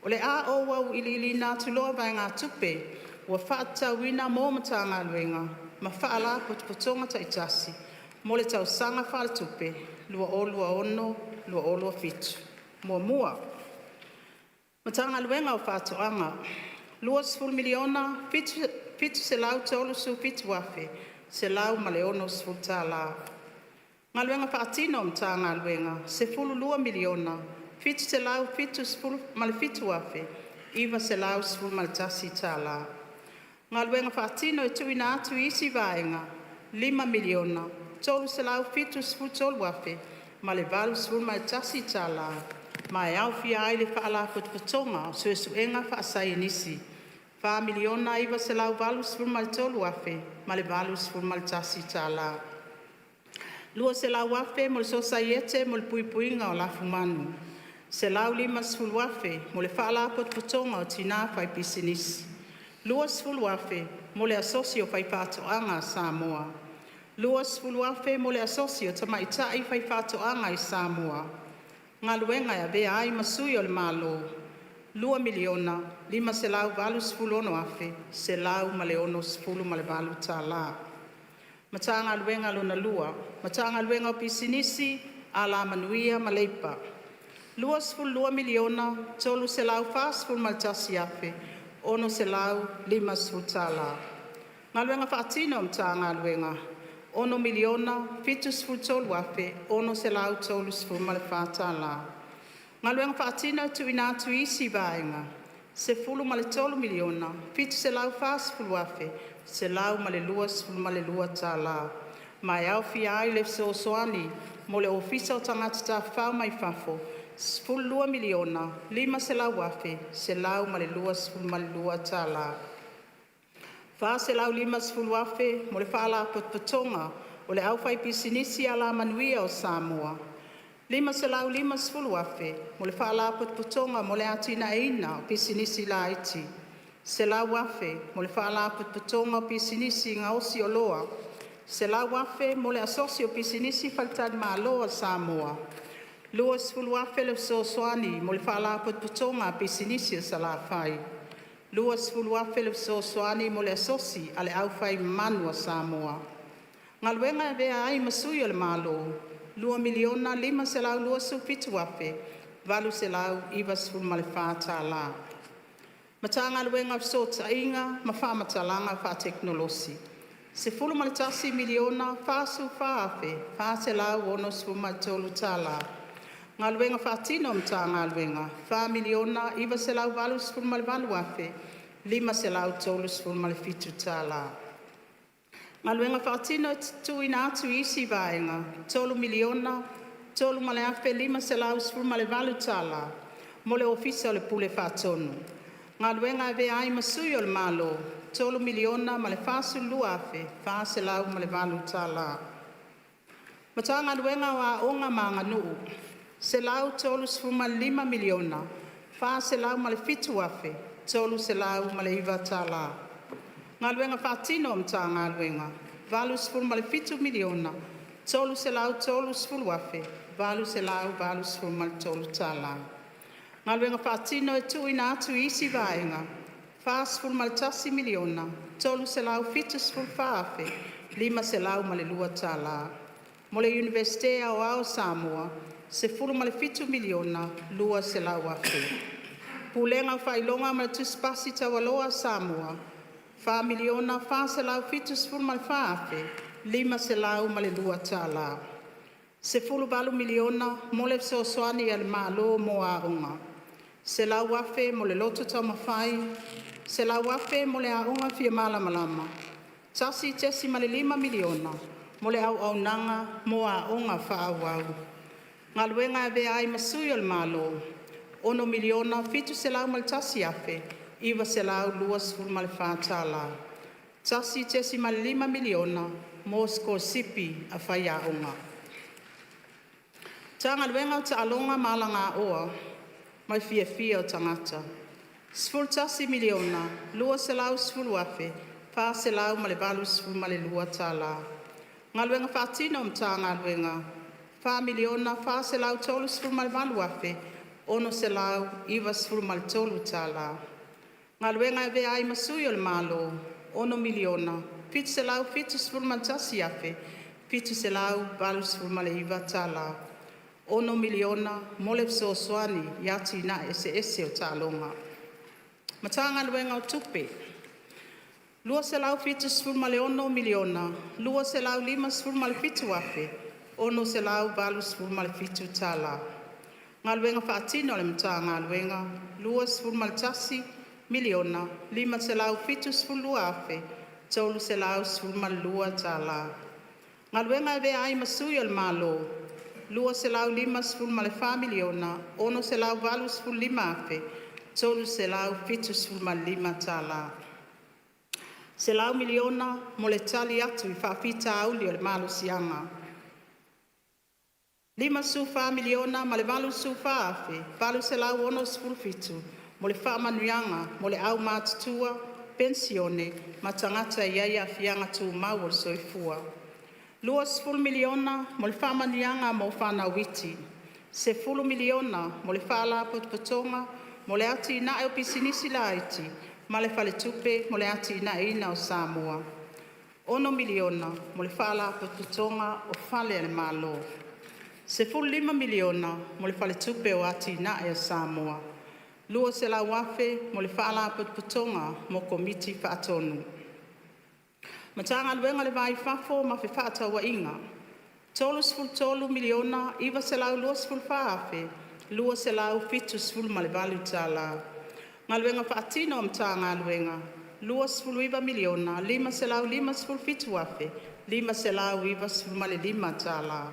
O le a ou auiliiliina atu loa vaegatupe ua faatatauina mo Matagaluega ma Faalapotopotoga taitasi mo le tausaga faaletupe 2026/2027. 1. Matagaluega o Faatoaga - $20,737,160. Galuega Faatino a Matagaluega - $12,707,911. Galuega Faatino e Tuuina atu i isi Vaega - $5,373,081 ma e aofia ai le Faalapotopotoga o Suesuega Faasaienisi $4,983,081. $200,000 mo le Sosaiete mo le Puipuiga o Lafumanu. $150,000 mo le Faalapotopotoga o Tina Faipisinisi. $20,000 mo le Asosi o Faifaatoaga a Samoa. $20,000 mo le Asosi o Tamaitai Faifaatoaga i Samoa. Galuega e Avea ai ma Sui o le Malo - $2,586,168. Matagaluega Lona Lua, Matagaluega o Pisinisi, Alamanuia ma Leipa - $22,341,650. Galuega Faatino a Matagaluega - $6,073,634. Galuega Faatino e Tuuina atu i isi Vaega - $13,740,122 ma e aofia ai le fesoasoani mo le Ofisa o Tagata Tafafao mai Fafo $12,500,122. $450,000 mo le Faalapotopotoga o le Aufaipisinisi Alamanuia o Samoa. $550,000 mo le Faalapotopotoga mo le Atinaeina o Pisinisi Laiti. $100,000 mo le Faalapotopotoga o Pisinisi Gaosi Oloa. $100,000 mo le Asosi o Pisinisi Faletalimalo a Samoa. $20,000 le fesoasoani mo le Faalapotopotoga a Pisinisi a Salafai. $20,000 le fesoasoani mo le Asosi a le Au Fai Manu a Samoa. Galuega e Avea ai ma Sui o le Malo - $2,527,894. Matagaluega o Fesootaiga ma Fa'amatalaga Fa'atekonolosi - $11,044,463 tala. Galuega Faatino a Matagaluega - $4,988,537 tala. Galuega Faatino Tuuina atu i isi Vaega $3,003,518 tala mo le Ofisa o le Pule Faatonu. Galuega e Avea ai ma Sui o le Malo - $3,042,408 tala. Matagaluega o Aoga ma Aganuu - $135,407,309 tala. Galuega Faatino a Matagaluega - $87,330,883 tala. Galuega Faatino e Tuuina atu i isi Vaega $41,374,502 tala. Mo le Iunivesite Aoao o Samoa - $17,200,000. Pulega o Faailoga ma le Tusi Pasi Taualoa a Samoa - $4,474,502 tala. $18miliona mo le fesoasoani a le Malo mo aoga. $100,000 mo le Loto Taumafai. $100,000 mo le Aoga Fia Malamalama. $1.5miliona mo le Auaunaga mo Aoga Fa'aauau. Galuega e Avea ai ma Sui o le Malo - $6,701,924 tala. $1.5miliona mo sikolasipi a faiaoga. Matagaluega o Taaloga ma Alagaoa ma le Fiafia o Tagata - $11,210,482 tala. Galuega Faatino a Matagaluega - $4,438,693 tala. Galuega e Avea ai ma Sui o le Malo - $6,771,789 tala. $6miliona mo le fesoasoani i atina'e eseese o taaloga. Matagaluega o Tupe $276,257,687 tala. Galuega Faatino a le Matagaluega $21,572,312 tala. Galuega e Avea ai ma Sui o le Malo $254,685,375 tala. $100miliona mo le Tali atu i Faafitauli o le Malosiaga. $54,084,867 mo le faamanuiaga mo le aumatutua, penisione ma tagata e iai Aafiaga Tumau o le Soifua. $20miliona mo le faamanuiaga mo fanau iti. $10miliona mo le Faalapotopotoga mo le Atinae o Pisinisi Laiti ma le Faletupe mo le Atinaeina o Samoa. $6miliona mo le Faalapotopotoga o Fale a le Malo. $15miliona mo le Faletupe o Atinae a Samoa. $200,000 mo le Faalapotopotoga mo Komiti Faatonu. Matagaluega o le Va i Fafo ma Fefaatauaiga - $33,924,278 tala. Galuega Faatino a Matagaluega - $29,557,595 tala.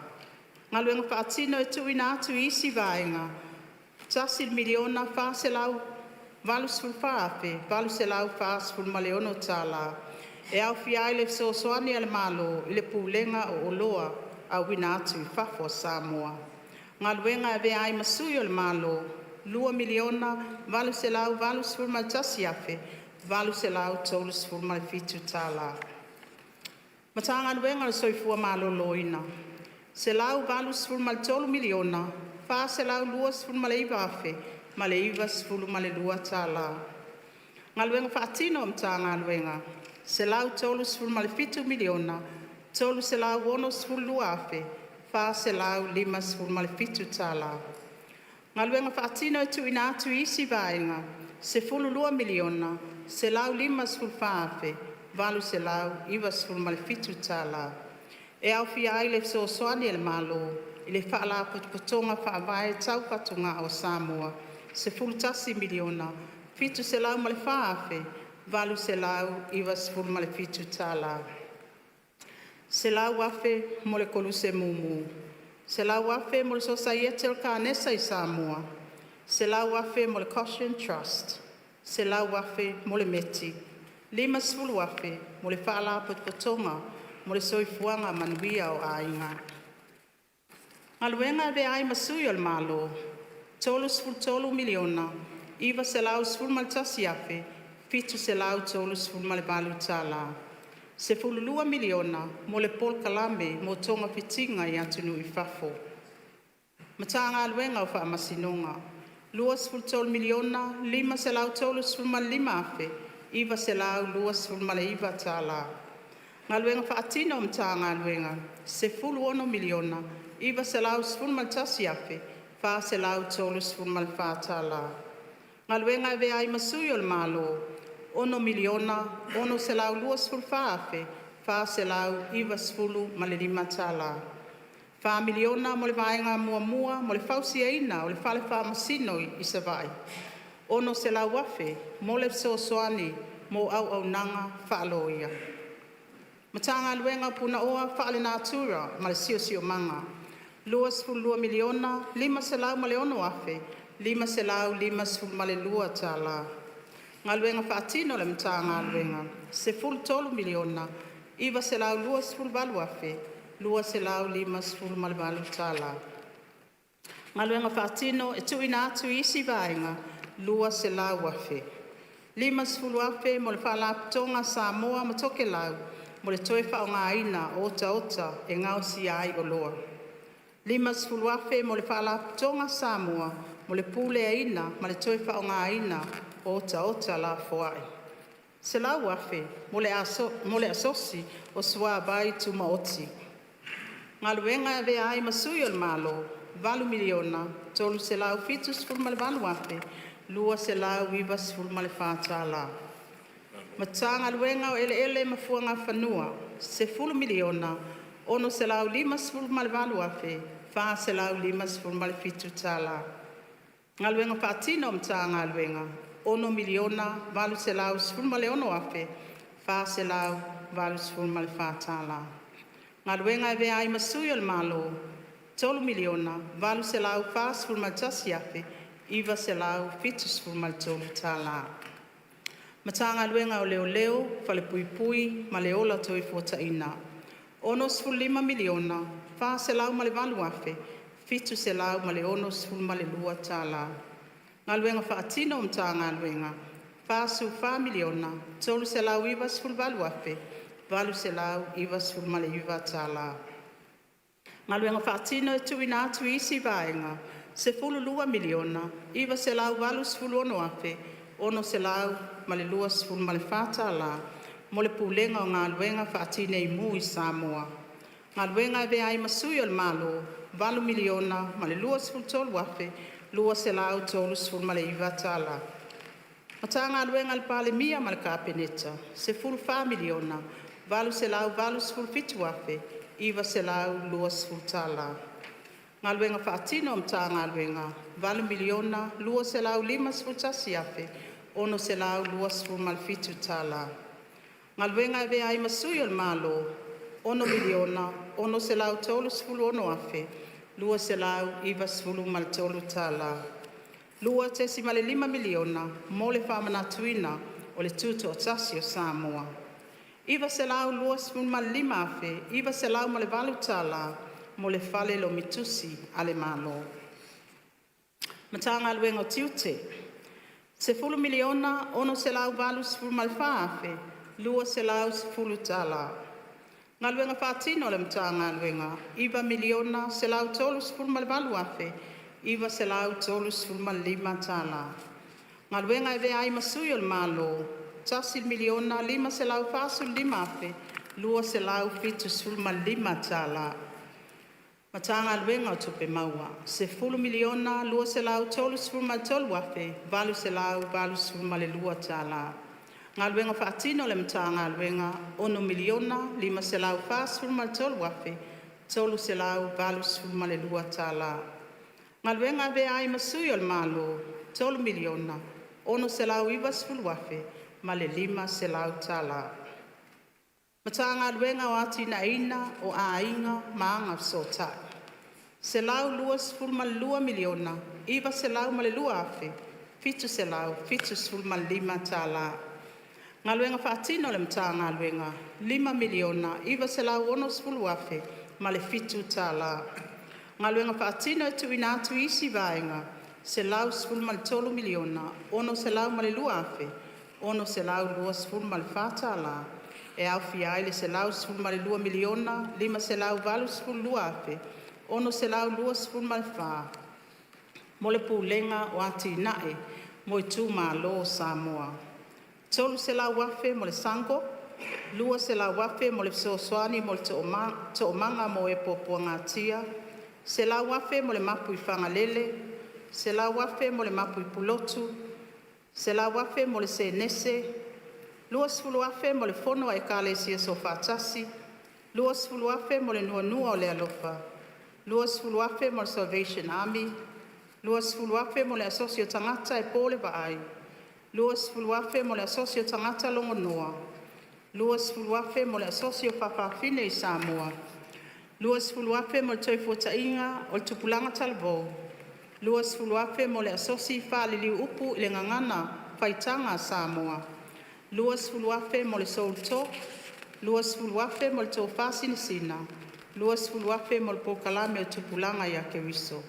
Galuega Faatino e Tuuina atu i isi Vaega $1,484,846 tala e aofia ai le fesoasoani a le Malo i le Pulega o Oloa Auina atu i Fafo a Samoa. Galuega e Avea ai ma Sui o le Malo - $837.37. Matagaluega o le Soifua Maloloina: $183,429,092. Galuega Faatino a Matagaluega: $137,362,457. Galuega Faatino e Tuuina atu i isi Vaega $12,154,897. E aofia ai le fesoasoani a le Malo i le Faalapotopotoga Faavae Tau Fatugao a Samoa $11,704,897. $100,000 mo le Koluse Mumu. $100,000 mo le Sosaiete o le Kanesa i Samoa. $100,000 mo le Koshen Trust. $100,000 mo le METI. $50,000 mo le Faalapotopotoga mo le Soifuaga Manuia o Aiga. Galuega e Avea ai ma Sui o le Malo $33,911,738. $12miliona mo le polokalame mo togafitiga i atunuu i fafo. Matagaluega o Faamasinoga $23,535,929. Galuega Faatino a Matagaluega $16,911,434. Galuega e Avea ai ma Sui o le Malo $6,624,495. $4miliona mo le Vaega Muamua mo le fausiaina o le Fale Faamasino i Savaii. $600,000 mo le fesoasoani mo auaunaga faaloia. Matagaluega o Punaoa Faalenatura ma le Siosiomaga $22,506,552. Galuega Faatino a le Matagaluega $13,928,258. Galuega Faatino e Tuuina atu i isi Vaega $200,000. $50,000 mo le Faalapotopotoga a Samoa ma Tokelau mo le toe faaaogaina o otaota e gaosia ai oloa. $50,000 mo le Faalapotopotoga a Samoa mo le Puleaina ma le toe Faaaogaina o Otaota Lafoai. $100,000 mo le Asosi o Suavai Tumaoti. Galuega e Avea ai ma Sui o le Malo $8,378,294. Matagaluega o Eleele ma Fuagafanua $10,658,457. Galuega Faatino a Matagaluega $6,816,484. Galuega e Avea ai ma Sui o le Malo $3,841,973. Matagaluega o Leoleo, Falepuipui ma le Ola Toefuataina: $65,408,762. Galuega Faatino a Matagaluega: $44,398,899. Galuega Faatino e Tuuina atu i isi Vaega $12,986,624 mo le Pulega o Galuega Faatineimu i Samoa. Galuega e Avea ai ma Sui o le Malo: $8,023,239. Matagaluega a le Palemia ma le Kapeneta: $14,887,920. Galuega Faatino a Matagaluega: $8,251,627. Galuega e Avea ai ma Sui o le Malo: $6,636,293. $2.5miliona mo le faamanatuina o le Tutoatasi o Samoa. $925,908 mo le Fale Lomi Tusi a le Malo. Matagaluega o Tiute: $10,684,210 tala. Galuega Faatino a le Matagaluega $9,138,935 tala. Galuega e Avea ai ma Sui o le Malo $1,545,275 tala. Matagaluega o Tupe Maua $10,233,882 tala. Galuega Faatino a le Matagaluega $6,543,382 tala. Galuega e Avea ai ma Sui o le Malo $3,690,500 tala. Matagaluega o Atinaeina o Aiga ma Agafesootai $122,902,775 tala. Galuega Faatino a le Matagaluega $5,960,007 tala. Galuega Faatino e tuuina atu i isi Vaega $113,602,624 tala e aofia ai le $112,582,624 mo le Pulega o Atinae mo Itumalo o Samoa. $300,000 mo le SUNGO, $200,000 mo le Fesoasoani mo le Toomaga mo E Puapuagatia, $100,000 mo le mapu i Fagalele, $100,000 mo le mapu i Pulotu, $100,000 mo le Senese, $20,000 mo le Fono a Ekalesia Soofaatasi, $20,000 mo le Nuanua o le Alofa, $20,000 mo le Salvation Army, $20,000 mo le Asosi o Tagata e Po le Vaai, $20,000 mo le Asosi o Tagata Logonoa, $20,000 mo le Asosi o Faafafine i Samoa, $20,000 mo le Toefuataiga o le Tupulaga Talavou, $20,000 mo le Asosi Faaliliu Upu i le Gagana Faitaga a Samoa, $20,000 mo le Soul Talk, $20,000 mo le Tofa Sinasina, $20,000 mo le Polokalame o Tupulaga ia Keriso.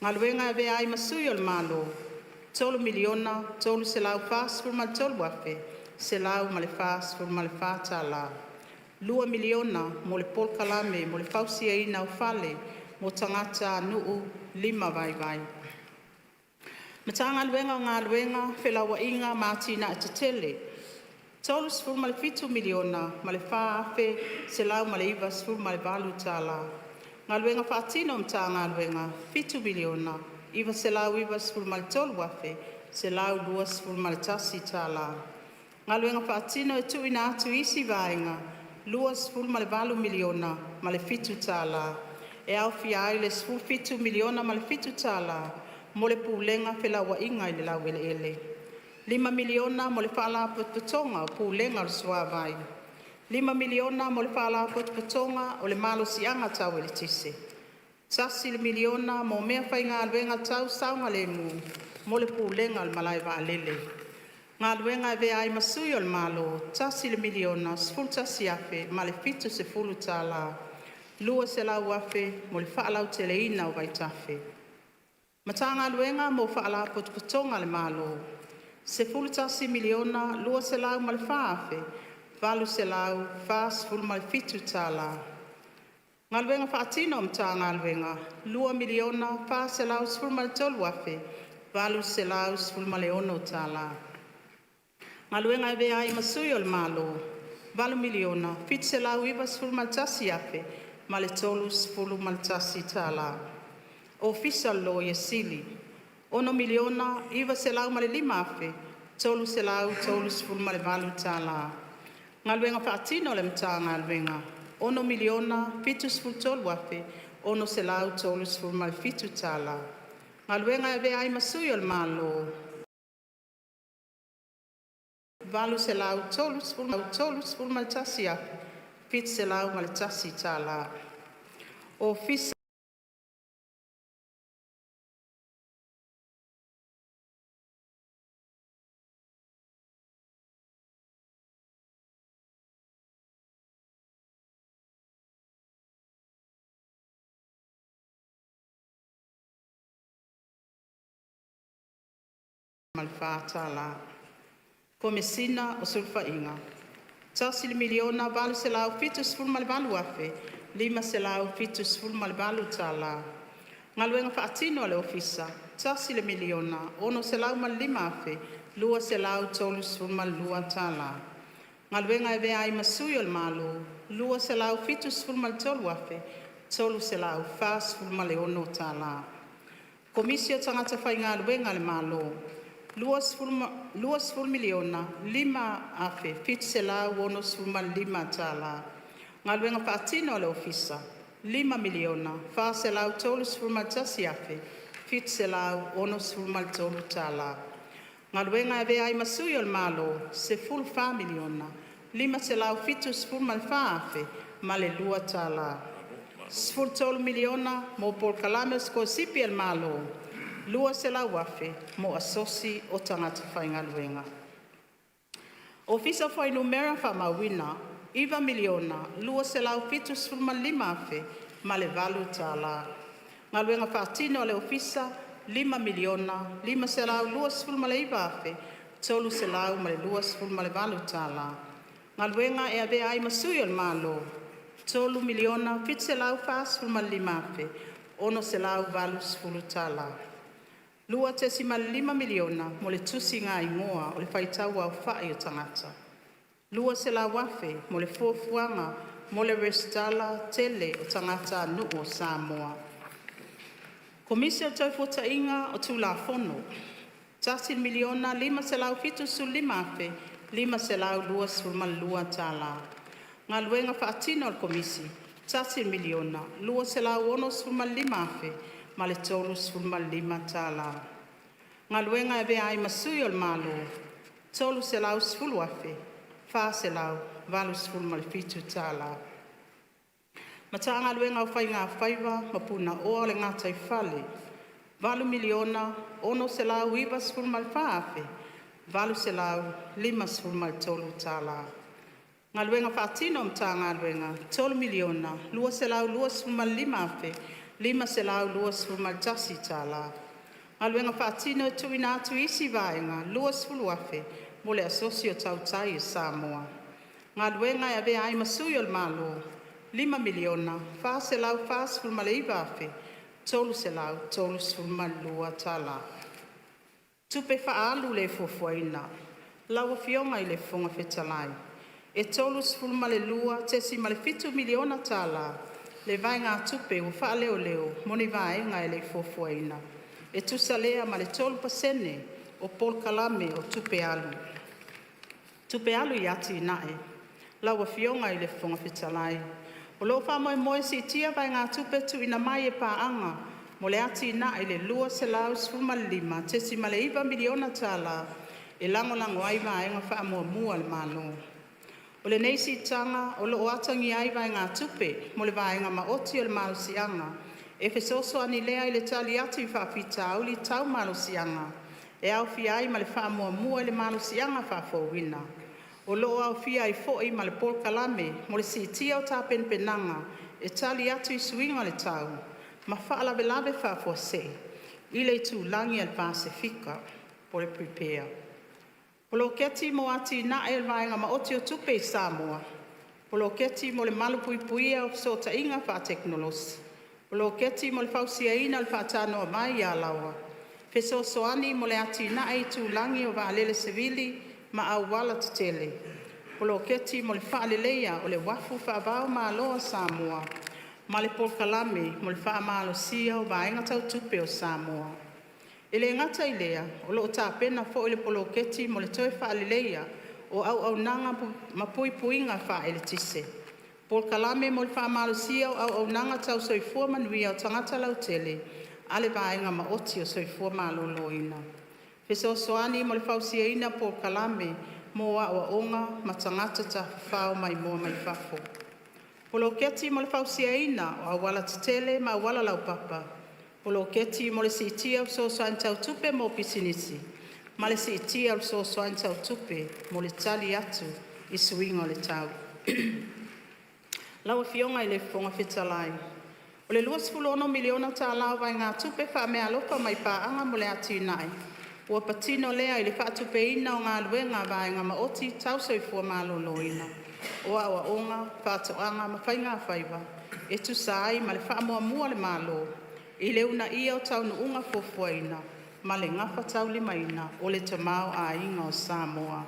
Galuega e Avea ai ma Sui o le Malo $3,343,144 tala. $2miliona mo le Polokalame mo le Fausiaina o Fale mo Tagatanuu Lima Vaivai. Matagaluega o Galuega, Felauaiga ma Atinae Tetele $37,004,198 tala. Galuega Faatino a Matagaluega $7,993,121 tala. Galuega Faatino e Tuuina atu i isi Vaega $28,000,007 tala E aofia ai le $17,000,007 tala mo le Pulega o Felauaiga i le Laueleele; $5miliona mo le Faalapotopotoga o Pulega o le Suavai; $5miliona mo le Faalapotopotoga o le Malosiaga Tau Eletise; $1miliona mo meafaigaluega tau saogalemu mo le Pulega o le Malae Vaalele. Galuega e Avea ai ma Sui o le Malo $1,011,070 tala. $200,000 mo le faalauteleina o vaitafe. Matagaluega mo Faalapotopotoga a le Malo $11,204,847 tala. Galuega Faatino a Matagaluega $2,413,816 tala. Galuega e Avea ai ma Sui o le Malo $8,791,031 tala. Ofisa o le Loia Sili $6,905,338 tala. Galuega Faatino a le Matagaluega $6,073,637 tala. Galuega e Avea ai ma Sui o le Malo $831,701 tala. Ofisa Ma le $4. Komesina o Sulufaiga $1,878,578. Galuega Faatino a le Ofisa $1,605,232. Galuega e Avea ai ma Sui o le Malo $273,346. Komisi o Tagata Faigaluega a le Malo $20,005,765. Galuega Faatino a le Ofisa $5,431,763. Galuega e Avea ai ma Sui o le Malo $14,574,002. $13miliona mo polokalame o sikolasipi a le Malo, $200,000 mo asosi o tagata faigaluega. Ofisa o Fuainumera Faamauina $9,275,008. Galuega Faatino a le Ofisa $5,529,328. Galuega e Avea ai ma Sui o le Malo $3,745,680. $2.5miliona mo le tusigaigoa o le faitauaofai o tagata. $200,000 mo le fuafuaga mo le resitala tele o tagatanuu o Samoa. Komisi o le Toefuataiga o Tulafono $1,575,522. Galuega Faatino a le Komisi $1,265,035. Galuega e Avea ai ma Sui o le Malo $310,487. Matagaluega o Faiga Faiva ma Punaoa o le Gataifale $8,694,853. Galuega Faatino a Matagaluega $3,225,521. Galuega Faatino e tuuina atu i isi Vaega $20,000 mo le Asosi o Tautai o Samoa. Galuega e Avea ai ma Sui o le Malo $5,449,332. Tupe Faaalu le Fuafuaina. Lau Afioga i le Fofoga Fetalai, E $32.7miliona tala le vaegatupe ua faaleoleo mo ni vaega e lei fuafuaina, e tusa lea ma le 3% o polokalame o tupe alu. Tupe Alu i Atinae. Lau Afioga i le Fofoga Fetalai, O loo faamoemoe e siitia vaegatupe tuuina mai e Paaga mo le Atinae i le $215.9miliona tala e lagolago ai vaega faamuamua a le Malo. O lenei siitaga o loo atagia ai vaegatupe mo le vaega maoti o le malosiaga e fesoasoani lea i le tali atu i faafitauli tau malosiaga e aofia ai ma le faamuamua i le malosiaga faafouina. O loo aofia ai foi ma le polokalame mo le siitia o tapenapenaga e tali atu i suiga o le tau ma faalavelave faafuasei i le itulagi a le Pasefika (PREPARE). Poloketi mo Atinae o le Vaega Maoti o Tupe i Samoa, Poloketi mo le Malupuipuia o Fesootaiga Faatekonolosi, Poloketi mo le Fausiaina o le Faatanoavai i Alaoa, Fesoasoani mo le Atinae Itulagi o Vaalele Savili ma Auala tetele, Poloketi mo le Faaleleia o le Uafu Faavaomalo a Samoa ma le Polokalame mo le Faamalosia o Vaega Tau Tupe o Samoa. E le gata i lea, o loo tapena foi le poloketi mo le toe faaleleia o auaunaga ma puipuiga faaeletise, polokalame mo le faamalosia o auaunaga tau soifua manuia o tagata lautele a le Vaega Maoti o le Soifua Maloloina. Fesoasoani mo le fausiaina o polokalame mo aoaoga ma tagata tafafao maimoa mai fafo. Poloketi mo le fausiaina o auala tetele ma auala laupapa, poloketi mo le siitia o fesoasoani tau tupe mo pisinisi ma le siitia o le fesoasoani tau tupe mo le tali atu i suiga o le tau. Lau Afioga i le Fofoga Fetalai, O le $26miliona tala o vaegatupe faameaalofa mai paaga mo le atinae Ua patino lea i le faatupeina o galuega a vaega maoti tau soifua maloloina, o aoaoga, faatoaga ma faigafaiva e tusa ai ma le faamuamua a le Malo i le uunaia o taunuuga fuafuaina ma le gafataulimaina o le tamaoaiga o Samoa.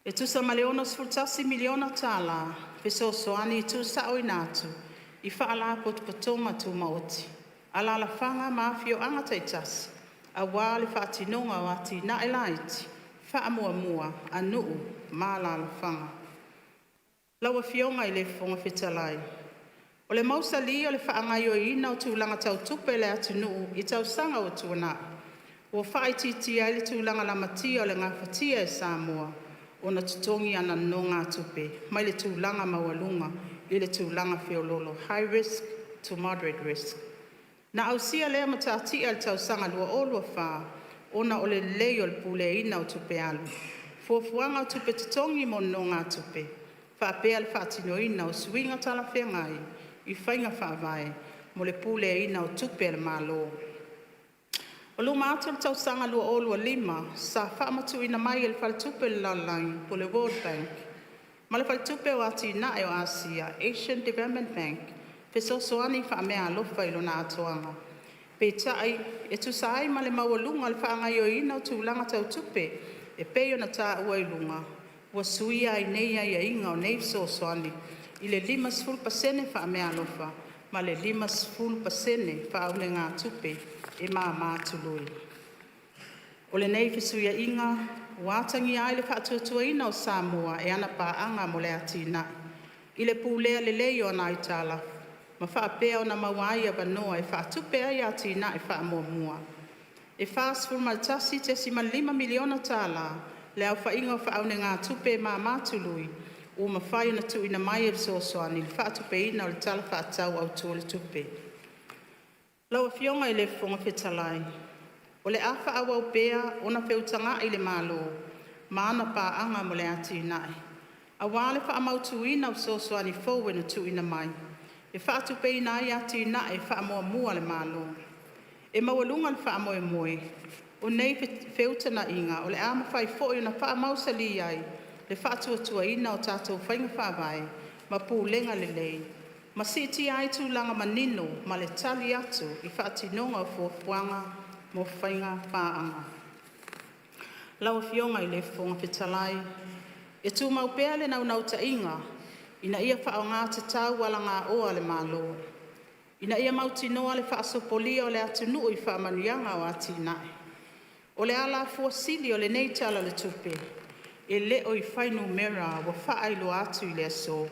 E tusa ma le $61 miliona tala fesoasoani tuusaoina atu i Faalapotopotoga Tumaoti, Alalafaga ma afioaga taitasi aua le faatinoga o atinae laiti faamuamua a nuu ma alalafaga. Lau Afioga i le Fofoga Fetalai, o le mausali o le faagaoioiina o tulaga tau tupe a le atunuu i tausaga ua tuanai, ua faaitiitia ai le tulaga lamatia o le gafatia e Samoa ona totogi ana nonogatupe mai le tulaga maualuga i le tulaga feoloolo, high risk to moderate risk. Na ausia lea matatia i le tausaga 2024 ona o le lelei o le puleaina o tupe alu, fuafuaga o tupe totogi mo nonogatupe faapea le faatinoina o suiga talafeagai i faiga faavae mo le puleaina o tupe a le Malo. O luma atu o le tausaga 2025 sa faamatuuina mai e le Faletupe o le Lalolagi po o le World Bank ma le Faletupe o Atinae o Asia, Asian Development Bank fesoasoani faameaalofa i lona atoaga. Peitai, e tusa ai ma le maualuga o le faagaoioiina o tulaga tau tupe e pei ona taua i luga, ua suia ai nei aiaiga o nei fesoasoani i le 50% faameaalofa ma le 50% faaunegatupe e mama tului. O lenei fesuiaiga ua atagia ai le faatuatuaina o Samoa e ana Paaga mo le Atinae i le pulea lelei o ana aitalafu ma faapea ona maua ai avanoa e faatupe ai atinae faamuamua. E $41.5 miliona tala le aofaiga o faaunegatupe e mama tului ua mafai ona tuuina mai e fesoasoani i le faatupeina o le Tala Faatatau Autu o le Tupe. Lau Afioga i le Fofoga Fetalai, o le a faaauau pea ona feutagai le Malo ma ana Paaga mo le Atinae aua le faamautuina o fesoasoani fou e tuuina mai e faatupeina ai atinae faamuamua a le Malo. E maualuga le faamoemoe o nei feutagaiga o le a mafai foi ona faamausali ai le faatuatuaina o tatou faiga faavae ma pulega lelei ma siitia ai tulaga manino ma le tali atu i faatinoga o fuafuaga mo faiga paaga. Lau Afioga i le Fofoga Fetalai, e tumau pea le naunautaiga ina ia faaaoga tatau alagaoa a le Malo ina ia mautinoa le faasopolia o le atunuu i faamanuiaga o atinae. O le alafua sili o lenei Tala o le Tupe, e le o i fuainumera ua faailoa atu i le aso,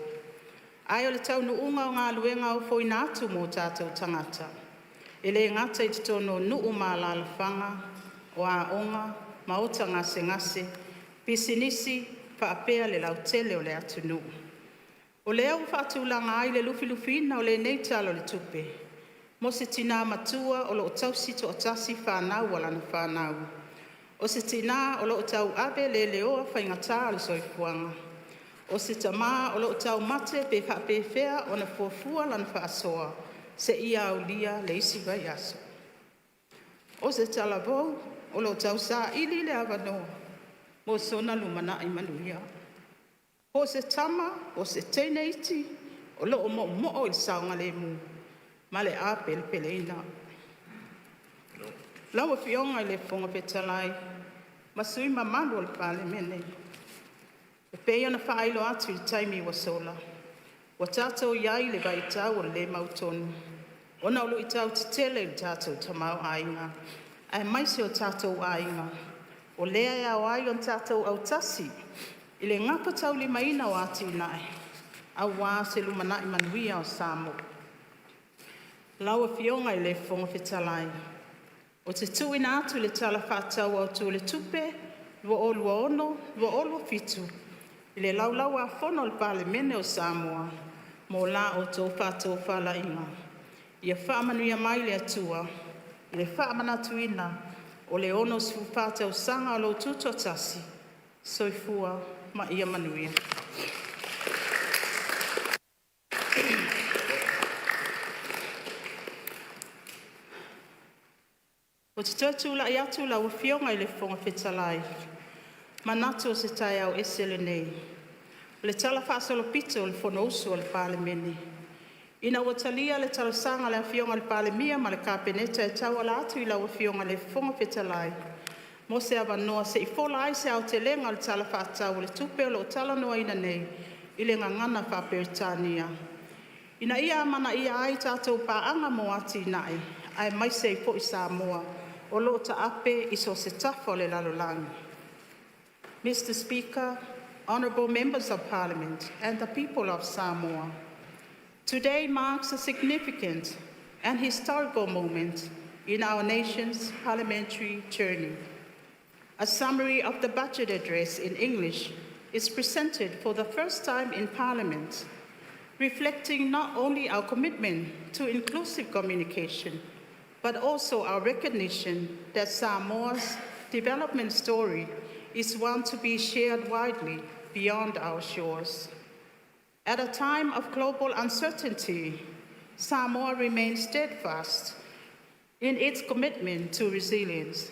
ae o le taunuuga o galuega ofoina atu mo o tatou tagata. E le gata i totonu o nuu ma alalafaga, o aoga, maota gasegase, pisinisi faapea le lautele o le atunuu. O lea ua faatulaga ai le lufilufiina o lenei Tala o le Tupe mo se Tina matua o lo o tausi toatasi fanau a lana fanau. O se Tina o lo o tauave leleoa faigata o le soifuaga. O se Tama o lo o taumate pe faapefea ona fuafua lana faasoa seia aulia le isi vaiaso. O se talavou o lo o tausaili le avanoa mo sona lumanai manuia. Po o se tama po o se teine iti o lo o moomoo i le saogalemu ma le apelepeleina. Lau Afioga i le Fofoga Fetalai ma sui usufono mamalu o le Palemene, e pei ona faailoa atu i le taimi ua sola, ua tatou i ai i le vaitau o le le mautonu ona o luitau tetele i le tatou tamaoaiga aemaise o tatou aiga. O lea e ao ai ona tatou autasi i le gafataulimaina o atinae aua se lumanai manuia o Samoa. Lau Afioga i le Fofoga Fetalai, ou te tuuina atu le Tala Faatatau Autu o le Tupe 2026/2027 i le Laulau-a-Fono a le Palemene o Samoa mo la outou faatofalaiga. Ia faamanuia mai le Atua i le faamanatuina o le 64 tausaga o lou Tutoatasi. Soifua ma ia manuia. Ou te toe tulai atu lau Afioga i le Fofoga Fetalai, manatu o se taeao ese lenei, o le talafaasolopito o le Fonousu a le Palemene. Ina ua talia le talosaga a le Afioga i le Palemia ma le Kapeneta e tauala atu i lau Afioga i le Fofoga Fetalai mo se avanoa se i fola ai se aotelega o le Tala Faatatau o le Tupe o lo o talanoaina nei i le Gagana Faa-Peretania, ina ia amanaia ai tatou paaga mo atinae aemaise ai foi Samoa o lo o taape i so o se tafa o le lalolagi. Mr. Speaker, Honourable Members of Parliament and the people of Samoa, today marks a significant and historical moment in our nation's parliamentary journey. A summary of the budget address in English is presented for the first time in Parliament, reflecting not only our commitment to inclusive communication, but also our recognition that Samoa's development story is one to be shared widely beyond our shores. At a time of global uncertainty, Samoa remains steadfast in its commitment to resilience,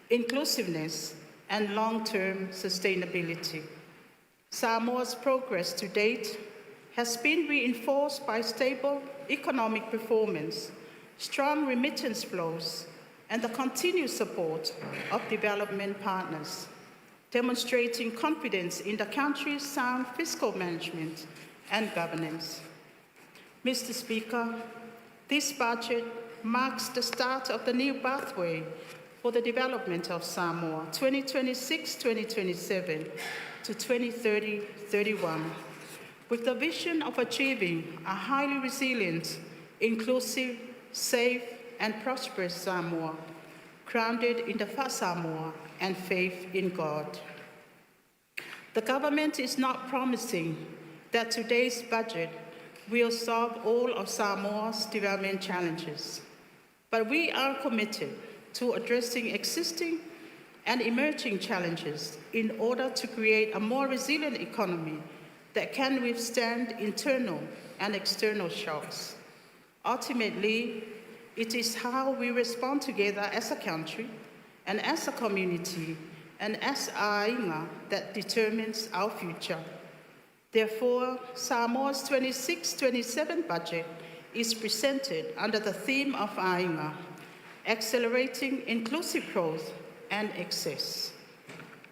inclusiveness, and long-term sustainability. Samoa's progress to date has been reinforced by stable economic performance, strong remittance flows, and the continued support of development partners, demonstrating confidence in the country's sound fiscal management and governance. Mr. Speaker, this budget marks the start of the new pathway for the development of Samoa 2026-2027 to 2030-31, with the vision of achieving a highly resilient, inclusive, safe and prosperous Samoa, grounded in the Fa'asamoa and faith in God. The government is not promising that today's budget will solve all of Samoa's development challenges, but we are committed to addressing existing and emerging challenges in order to create a more resilient economy that can withstand internal and external shocks. Ultimately, it is how we respond together as a country and as a community and as aiga that determines our future. Therefore, Samoa's 26-27 budget is presented under the theme of Aiga, Accelerating Inclusive Growth and Access,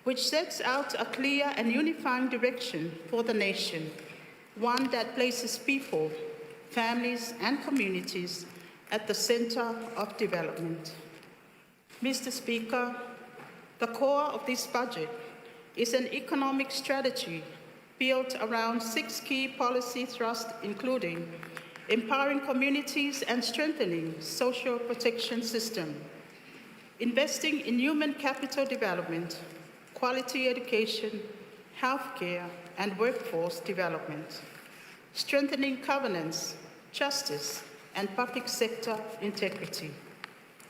which sets out a clear and unifying direction for the nation, one that places people, families and communities at the centre of development. Mr. Speaker, the core of this budget is an economic strategy built around six key policy thrusts, including empowering communities and strengthening social protection system, investing in human capital development, quality education, healthcare and workforce development, strengthening governance, justice and public sector integrity,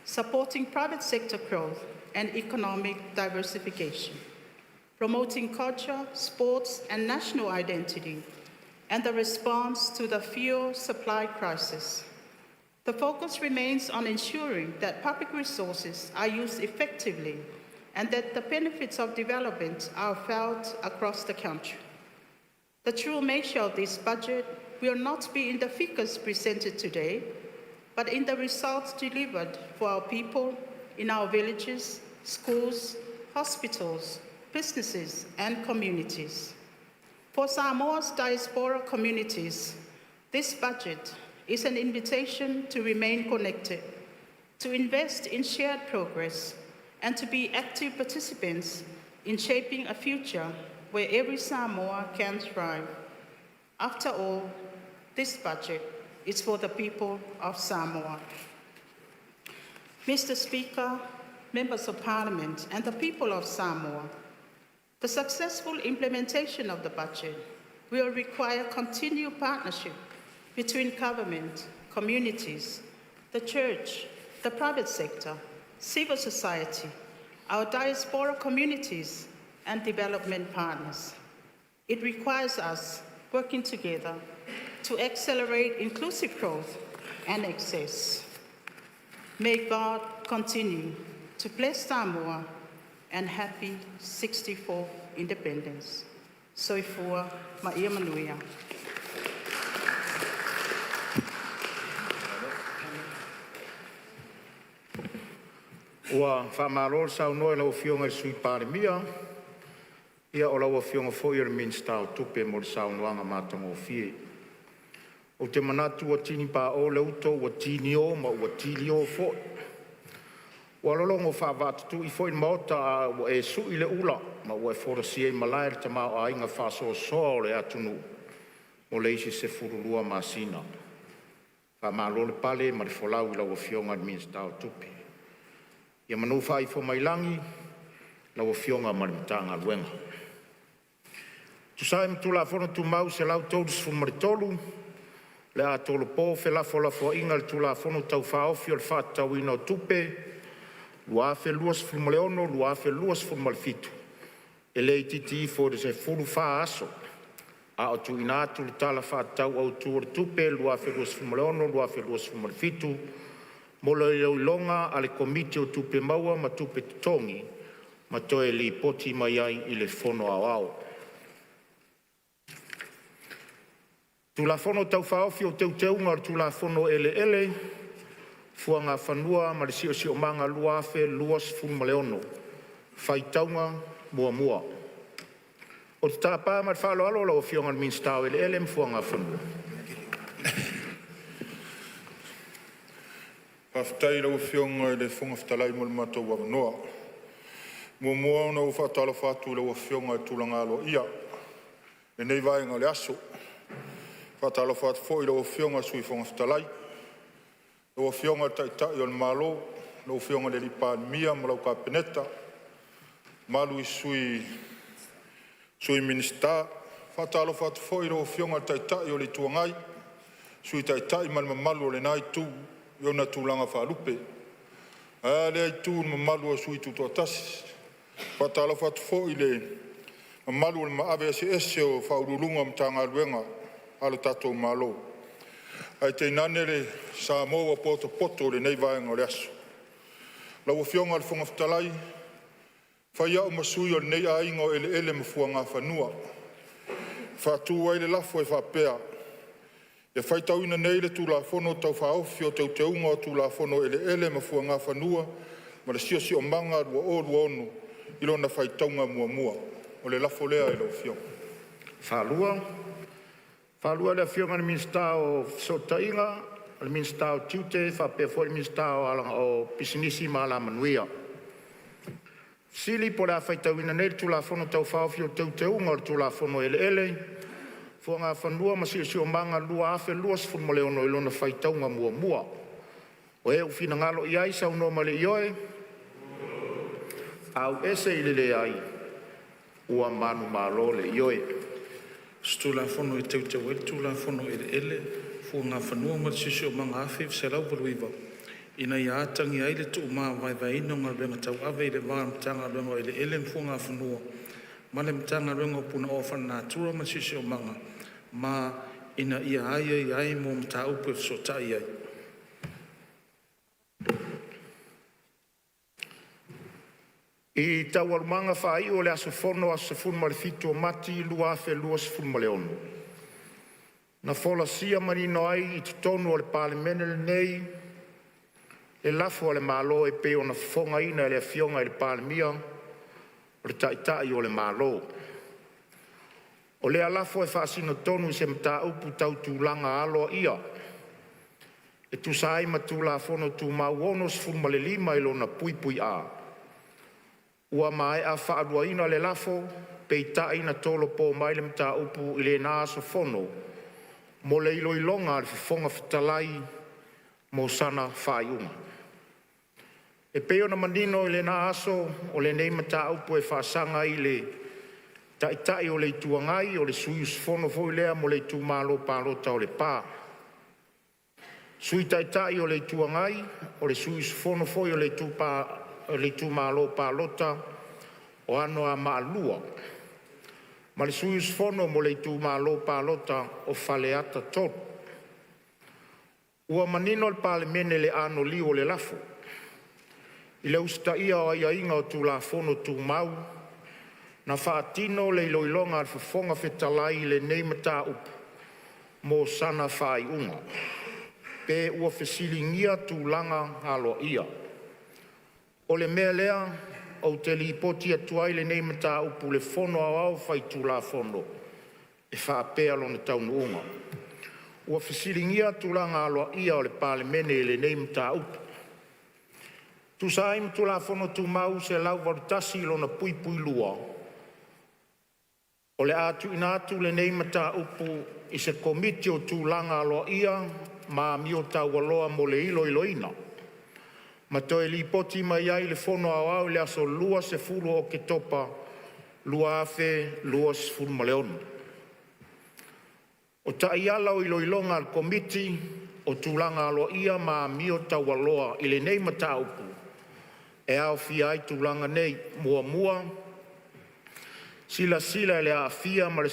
supporting private sector growth and economic diversification, promoting culture, sports and national identity, and the response to the fuel supply crisis. The focus remains on ensuring that public resources are used effectively and that the benefits of development are felt across the country. The true measure of this budget will not be in the figures presented today, but in the results delivered for our people in our villages, schools, hospitals, businesses and communities. For Samoa's diaspora communities, this budget is an invitation to remain connected, to invest in shared progress, and to be active participants in shaping a future where every Samoa can thrive. After all, this budget is for the people of Samoa. Mr. Speaker, Members of Parliament and the people of Samoa, the successful implementation of the budget will require continued partnership between government, communities, the church, the private sector, civil society, our diaspora communities and development partners. It requires us working together to accelerate inclusive growth and access. May God continue to bless Samoa and happy 64th Independence. Soifua ma ia manuia. Ua faamalo le saunoa i lau Afioga i le Sui Palemia, o lau Afioga foi o le Minisita o Tupe mo le saunoaga matagofie. Ou te manatu ua tini paolo le uto ua tinio ma ua tilio foi, ua lologo faavaaatutu'i foi le Maota a ua e su'i le ula ma ua e folasia i malae le tamaoaiga faasoasoa o le atunuu mo le isi 12 masina. Faamalo le pale ma le folau i lau Afioga i le Minisita o Tupe. Ia manu faaifo mai lagi lau Afioga ma le Matagaluega. E tusa ai ma Tulafono Tumau 133, o le a tolopo felafolafoaiga i le Tulafono Tau Faaofi o le Faatatauina o Tupe 2026/2027 e le itiiti ifo i le 14 aso a o tuuina atu le Tala Faatatau Autu o le Tupe 2026/2027 mo le iloiloga a le Komiti o Tupe Maua ma Tupe Totogi ma toe lipoti mai ai i le Fono Aoao. Tulafono Tau Faaofi o Teuteuga o le Tulafono o Eleele, Fuagafanua ma le Siosiomaga 2026 – Faitauga Muamua. Ou te tapa ma le faaaloalo lau Afioga i le Minisita o Eleele ma Fuagafanua. Faafetai i lau Afioga i le Fofoga Fetalai mo le matou avanoa. E muamua ona ou faatalofa atu i lau Afioga i le tulaga aloaia o lenei vaega o le aso. E faatalofa atu foi i lau Afioga i le Sui Fofoga Fetalai, lau Afioga i le Taitai o le Malo, lau Afioga i le Palemia ma lau Kapeneta, mamalu i Sui Minisita. E faatalofa atu foi i lau Afioga i le Taitai o le Itu Agai, Sui Taitai ma le mamalu o lena Itu i ona tulaga faalupe. Ae a lea Itu i le mamalu o sui tutoatasi. E faatalofa atu foi i le mamalu o le maave eseese o Ofisa Sili o Pulega o Matagaluega a le tatou Malo, ae tainane le Samoa ua potopoto i lenei vaega o le aso. Lau Afioga i le Fofoga Fetalai, fai au ma sui o lenei aiga o eleele ma fuagafanua, e faatu ai le lafo e faapea, Ia faitauina nei le Tulafono Tau Faaofi o Teuteuga o Tulafono o Eleele ma Fuagafanua ma le Siosiomaga 2026 i lona faitauga muamua. O le lafo lea i lau Afioga. E faalua e le Afioga i le Minisita o Fesootaiga, le Minisita o Tiute faapea foi le Minisita o Pisinisi ma Alamanuia. Fesili po o le a faitauina nei le Tulafono Tau Faaofi o Teuteuga o le Tulafono o Eleele, Fuagafanua ma Siosiomaga 2026 i lona faitauga muamua. O e ua finagalo i ai saunoa mai i le ioe, a'u e le leai, ua manumalo le Ioe. O se Tulafono e Teuteu ai le Tulafono o Eleele, Fuagafanua ma le Siosiomaga 1989, ina ia atagia ai le tuumavaevaeina o galuega tauave i le va o le Matagaluega o Eleele ma Fuagafanua ma le Matagaluega o Punaoa Faalenatura ma le Siosiomaga, ma ina ia aiaia ai mo mataupu e fesootai ai. I Taualumaga faaiu o le aso fono aso 17 Mati 2026, na folasia manino ai i totonu o le Palemene lenei le lafo a le Malo e pei ona fofogaina e le Afioga i le Palemia, o le Taitai o le Malo. O lea lafo e faasino tonu i se mataupu tau tulaga aloaia e tusa ai ma Tulafono Tumau 65 i lona (A), ua maea faaluaina le lafo, peitai na tolopo mai le mataupu i lena aso fono mo le iloiloga a le Fofoga Fetalai mo sana faaiuga. E pei ona manino i lena aso, o lenei mataupu e faasaga i le Taitai o le Itu Agai, o le sui usufono foi lea mo le itumalo palota o Lepa. Sui Taitai o le Itu Agai, o le sui usufono foi o le itumalo palota o Anoamaa 2, ma le sui usufono mo le itumalo palota o Faleata 3. Ua manino le Palemene i le anoliu o le lafo i le usitaia o aiaiga o Tulafono Tumau, na faatino le iloiloga a le Fofoga Fetalai i lenei mataupu mo sana faaiuga, pe ua fesiligia tulaga aloaia. O le mea lea, ou te lipoti atu ai lenei mataupu i le Fono Aoao Faitulafono e faapea lona taunuuga: Ua fesiligia tulaga aloaia o le Palemene i lenei mataupu. E tusa ai ma Tulafono Tumau 181(2), o le a tuuina atu lenei mataupu i se Komiti o Tulaga Aloaia ma Amio Taualoa mo le iloiloina, ma toe lipoti mai ai i le Fono Aoao i le aso 20 Oketopa 2026. O taiala o iloiloga a le Komiti o Tulaga Aloaia ma Amio Taualoa i lenei mataupu e aofia ai tulaga nei: 1. Silasila i le aafia ma le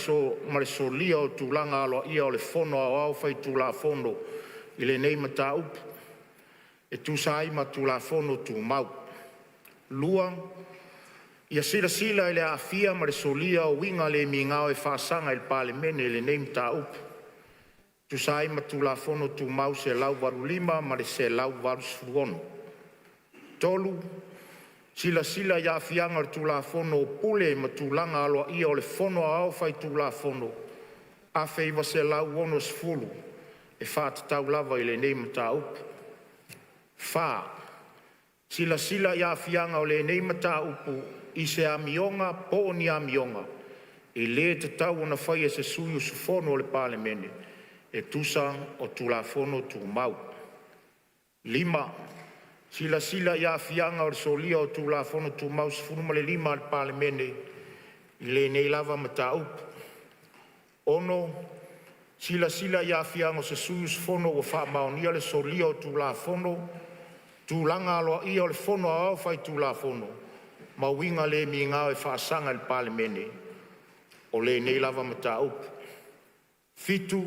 solia o tulaga aloaia o le Fono Aoao Faitulafono i lenei mataupu e tusa ai ma Tulafono Tumau. 2. Ia silasila i le aafia ma le solia o uiga le migao e faasaga i le Palemene i lenei mataupu e tusa ai ma Tulafono Tumau 185 ma le 186. 3. Silasila i aafiaga o le Tulafono o Pule ma Tulaga Aloaia o le Fono Aoao Faitulafono 1960 e faatatau lava i lenei mataupu. 4. Silasila i aafiaga o lenei mataupu i se amioga po o ni amioga e le tatau ona faia e se sui usufono o le Palemene e tusa o Tulafono Tumau. 5. Silasila i aafiaga o le solia o Tulafono Tumau 15 a le Palemene i lenei lava mataupu. 6. Silasila i aafiaga o se sui usufono ua faamaonia le solia o Tulafono o Tulaga Aloaia o le Fono Aoao Faitulafono ma uiga le migao e faasaga i le Palemene o lenei lava mataupu. 7.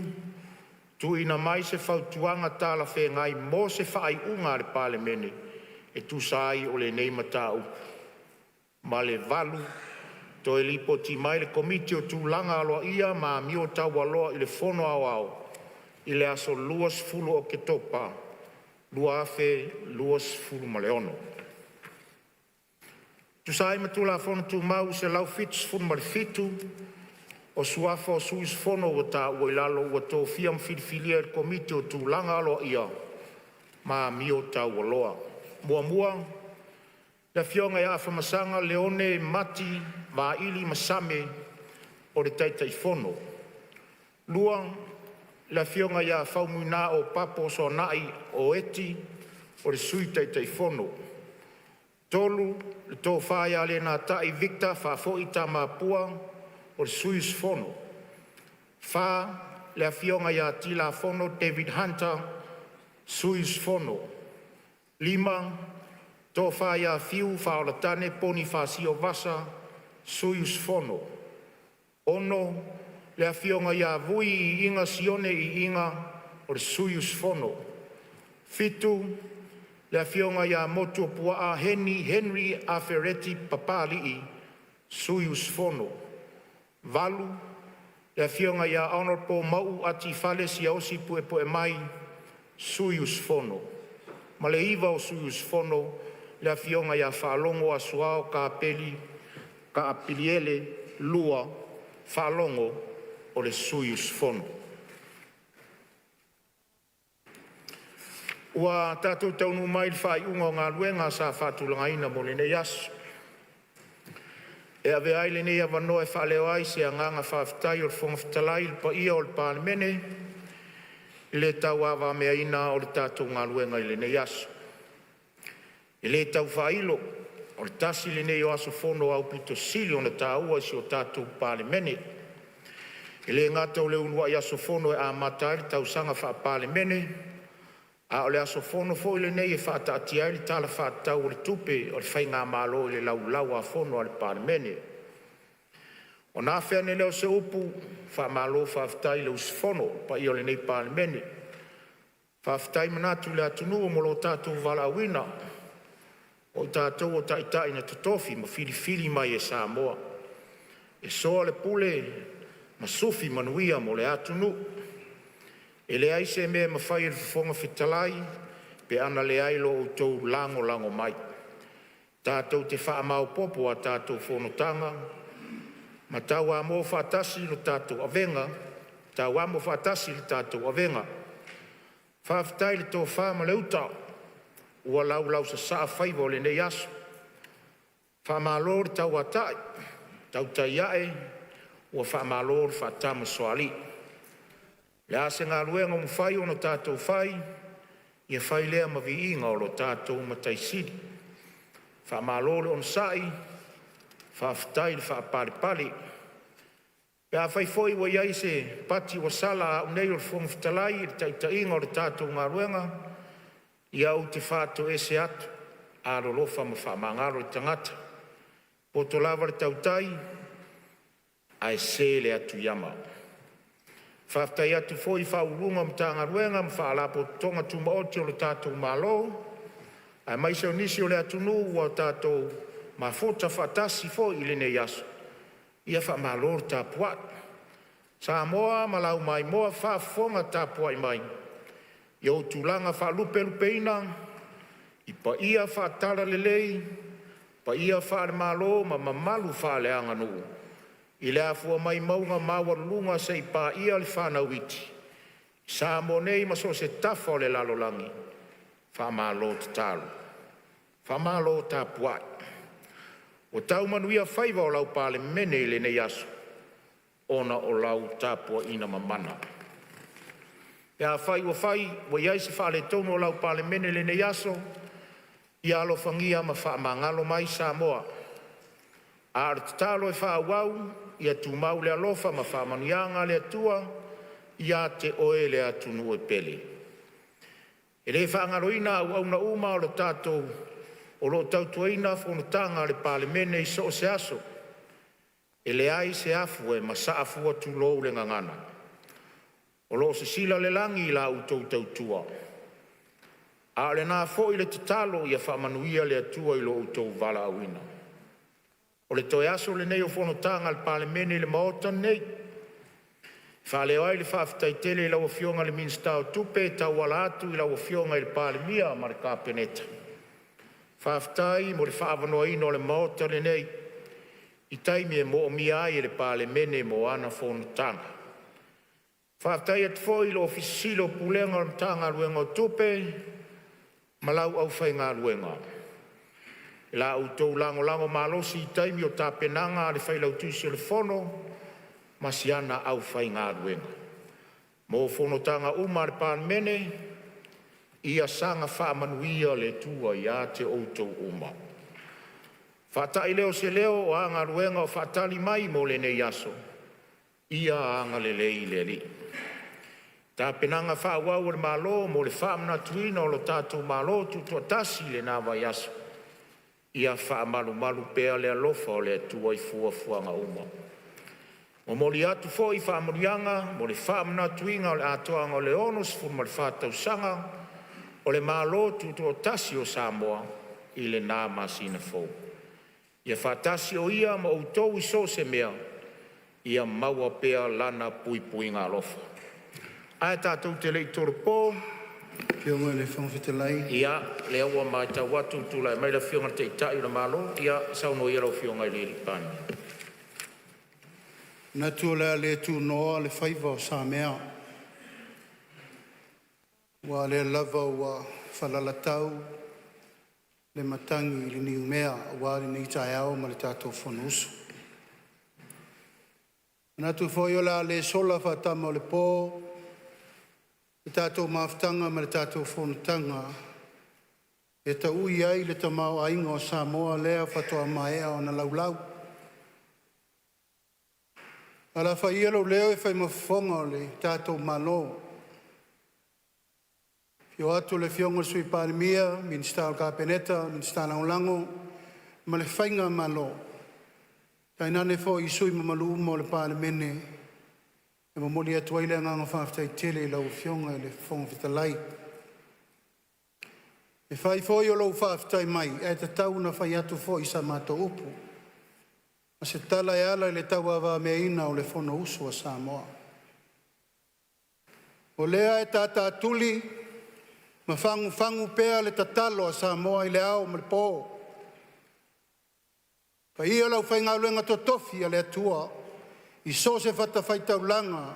Tuuina mai se fautuaga talafeagai mo se faaiuga a le Palemene e tusa ai o lenei mataupu. Ma le 8. Toe lipoti mai le Komiti o Tulaga Aloaia ma Amio Taualoa i le Fono Aoao i le aso 20 Oketopa 2026. E tusa ai ma Tulafono Tumau 177, o suafa o sui usufono ua taua i lalo ua tofia ma filifilia e le Komiti o Tulaga Aloaia ma Amio Taualoa: 1. Le Afioga AFAMASAGA Leone Mati Vaili Masame o le Taitaifono. 2. Le Afioga Faumuina Papo Soanai Eti O le Sui Taitaifono. 3. Tofa LENATAI Victor Faafoi Tamapua o le sui usufono. 4. Afioga TILAFONO David Hunter, Sui Usufono. 5. Tofa FIU Faaolatane Ponifasio Vasa, Sui Usufono. 6. Afioga Vui Iiiga Sione Iiiga, Sui Usufono. 7. Afioga Motuopuaa Henry Afereti Papalii, Sui Usufono. 8. Afioga Hon Mauu Ati Fale Siaosi Puepuemai, Sui Usufono. 9. Sui Usufono: Afioga Faalogo Asuao Kapiliele II Faalogo, o le sui usufono. Ua tatou taunuu mai i le faaiuga o galuega sa faatulagaina mo lenei aso. E avea ai lenei avanoa e faaleo ai se agaga faafetai o le Fofoga Fetalai i le paia o le Palemene i le tauavagameaina o le tatou galuega i lenei aso. E le tau faailo, o le tasi lenei o aso fono aupito sili ona taua i si o tatou Palemene. E le gata o le uluai aso fono e amata ai le tausaga faa-Palemene, a o le aso fono foi lenei e faataatia ai le Tala Faatatau o le Tupe o le Faigamalo i le Laulau-a-Fono a le Palemene. Ona afe ane lea o se upu, faamalo faafetai le usufono i le paia o lenei Palemene. Faafetai manatu i le atunuu mo lo tatou valaauina, o tatou o taitai na totofi ma filifili mai e Samoa e soa le pule ma sufi manuia mo le atunuu. E leai se mea e mafai e le Fofoga Fetalai pe ana leai lo outou lagolago mai. Tatou te faamaopoopo a tatou fonotaga ma tauamo faatasi le tatou avega. Faafetai le tofa ma le uta ua laulausasaa faiva o lenei aso. Faamalo le tauatai, tautai a'e ua faamalo le faatamasoalii. O le a se galuega ua mafai ona tatou fai, ia fai lea ma viiga o lo tatou Matai Sili. Faamalo le onosai, faafetai le faapalepale. Pe afai foi ua i ai se pati ua sala a au nei o le Fofoga Fetalai i le taitaiga o le tatou galuega, ia ou te faatoese atu, alolofa ma faamagalo le tagata. E poto lava le tautai ae sese le atu i ama. Faafetai atu foi i Ofisa Sili o Pulega o Matagaluega ma Faalapotopotoga Tumaoti a le tatou Malo, aemaise o nisi o le atunuu ua tatou mafuta faatasi foi i lenei aso, ia faamalo le tapuai. Samoa ma lau maimoa faafofoga tapuai mai i ou tulaga faalupelupeina i paia faale-Talalelei, paia faale-Malo ma mamalu faaleaganuu, i le afua mai mauga maualuluga seia paia le fanau iti, i Samoa nei ma so o se tafa o le lalolagi, faamalo tatalo, faamalo tapuai. Ua tau manuia faiva o lau Palemene i lenei aso ona o lau tapuaiga mamana. Pe afai ua i ai se faaletonu o lau Palemene i lenei aso, ia alofagia ma faamagalo mai Samoa. A o le tatalo e faaauau, ia tumau le alofa ma faamanuiaga a le Atua ia te oe le atunuu e pele. E le faagaloina auauna uma o lo o tautuaina fonotaga a le Palemene i so o se aso. E leai se afu e masaa fua, tulou le gagana. O lo o sisila le lagi i la outou tautua. A o lena foi le tatalo ia faamanuia le Atua i lo outou valaauina. O le toe aso lenei o fonotaga a le Palemene i le Maota nei, e faaleo ai le faafetai tele i lau Afioga i le Minisita o Tupe e tauala atu i lau Afioga i le Palemia ma le Kapeneta. Faafetai mo le faaavanoaina o le Maota lenei i taimi e moomia ai e le Palemene mo ana fonotaga. Faafetai atu foi i le Ofisa Sili o Pulega o le Matagaluega o Tupe ma lau aufaigaluega i la outou lagolago malosi i taimi o tapenaga a le Failautusi o le Fono ma siana aufaigaluega mo fonotaga uma a le Palemene. Ia saga faamanuia le Atua ia te outou uma. Faatai lea o se leo, o a galuega o faatali mai mo lenei aso, ia agalelei le Alii. I tapenaga faaauau a le Malo mo le faamanatuina o le tatou Malo Tutoatasi i lena vaiaso, ia faamalumalu pea le alofa o le Atua i fuafuaga uma. Momoli atu foi faamanuiaga mo le faamanatuina o le atoaga o le 64 tausaga o le Malo Tutoatasi o Samoa i lena masina fou. Ia faatasi o Ia ma outou i so o se mea, ia maua pea Lana puipuiga alofa. Ae tatou te le i tolopo, Afioga i le Fofoga Fetalai. Ia, o lea ua matau atu ua tulai mai le Afioga i le Taitai o le Malo. Ia, saunoa ia lau Afioga i le Palemia. E manatu o le a le tunoa le faiva o Samea, aua o lea lava ua falalatau le matagi i le niumea aua lenei taeao ma le tatou fonousu. E manatu foi o le a le sola faatama o le po le tatou mafutaga ma le tatou fonotaga e taui ai le tamaoaiga o Samoa lea faatoa maea ona laulau. Alafai ia lou leo e fai ma fofoga o le tatou Malo, afio atu le Afioga i le Sui Palemia, Minisita o le Kapeneta, Minisita Lagolago ma le Faigamalo, tainane foi sui usufono mamalu uma o le Palemene. E momoli atu ai le agaga faafetai tele i lau Afioga i le Fofoga Fetalai. E fai foi o lou faafetai mai, ae tatau ona fai atu foi sa matou upu ma se tala e ala i le tauavameaina o le Fonousu a Samoa. O lea e tatatuli ma fagufagu pea le tatalo a Samoa i le ao ma le po, paia o le aufaigaluega totofi a le Atua i so o se fatafaitaulaga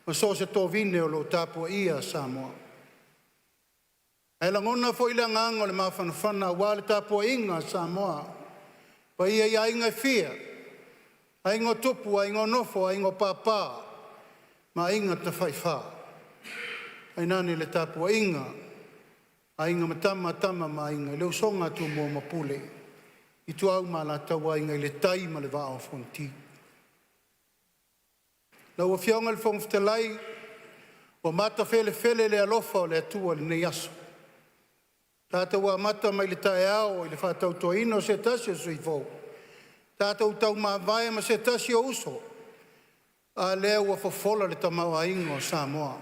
ma so o se tovine o lo o tapuaia Samoa. Ae lagona foi le agaga o le mafanafana aua le tapuaiga a Samoa, paia i aiga e fia, aiga o tupu, aiga o nofo, aiga o papa ma aiga tafaifa, tainane le tapuaiga a Aiga ma Tama, Tama ma Aiga, le usoga a Tumua ma Pule, Ituau ma Alataua, Aiga i le Tai ma le Vaa o Fonoti. Lau Afioga i le Fofoga Fetalai, ua matafelefele le alofa o le Atua i lenei aso, tatou amata mai le taeao i le faatautoina o se tasi o sui usufono fou, tatou taumavae ma se tasi o uso, a lea ua fofola le tamaoaiga o Samoa.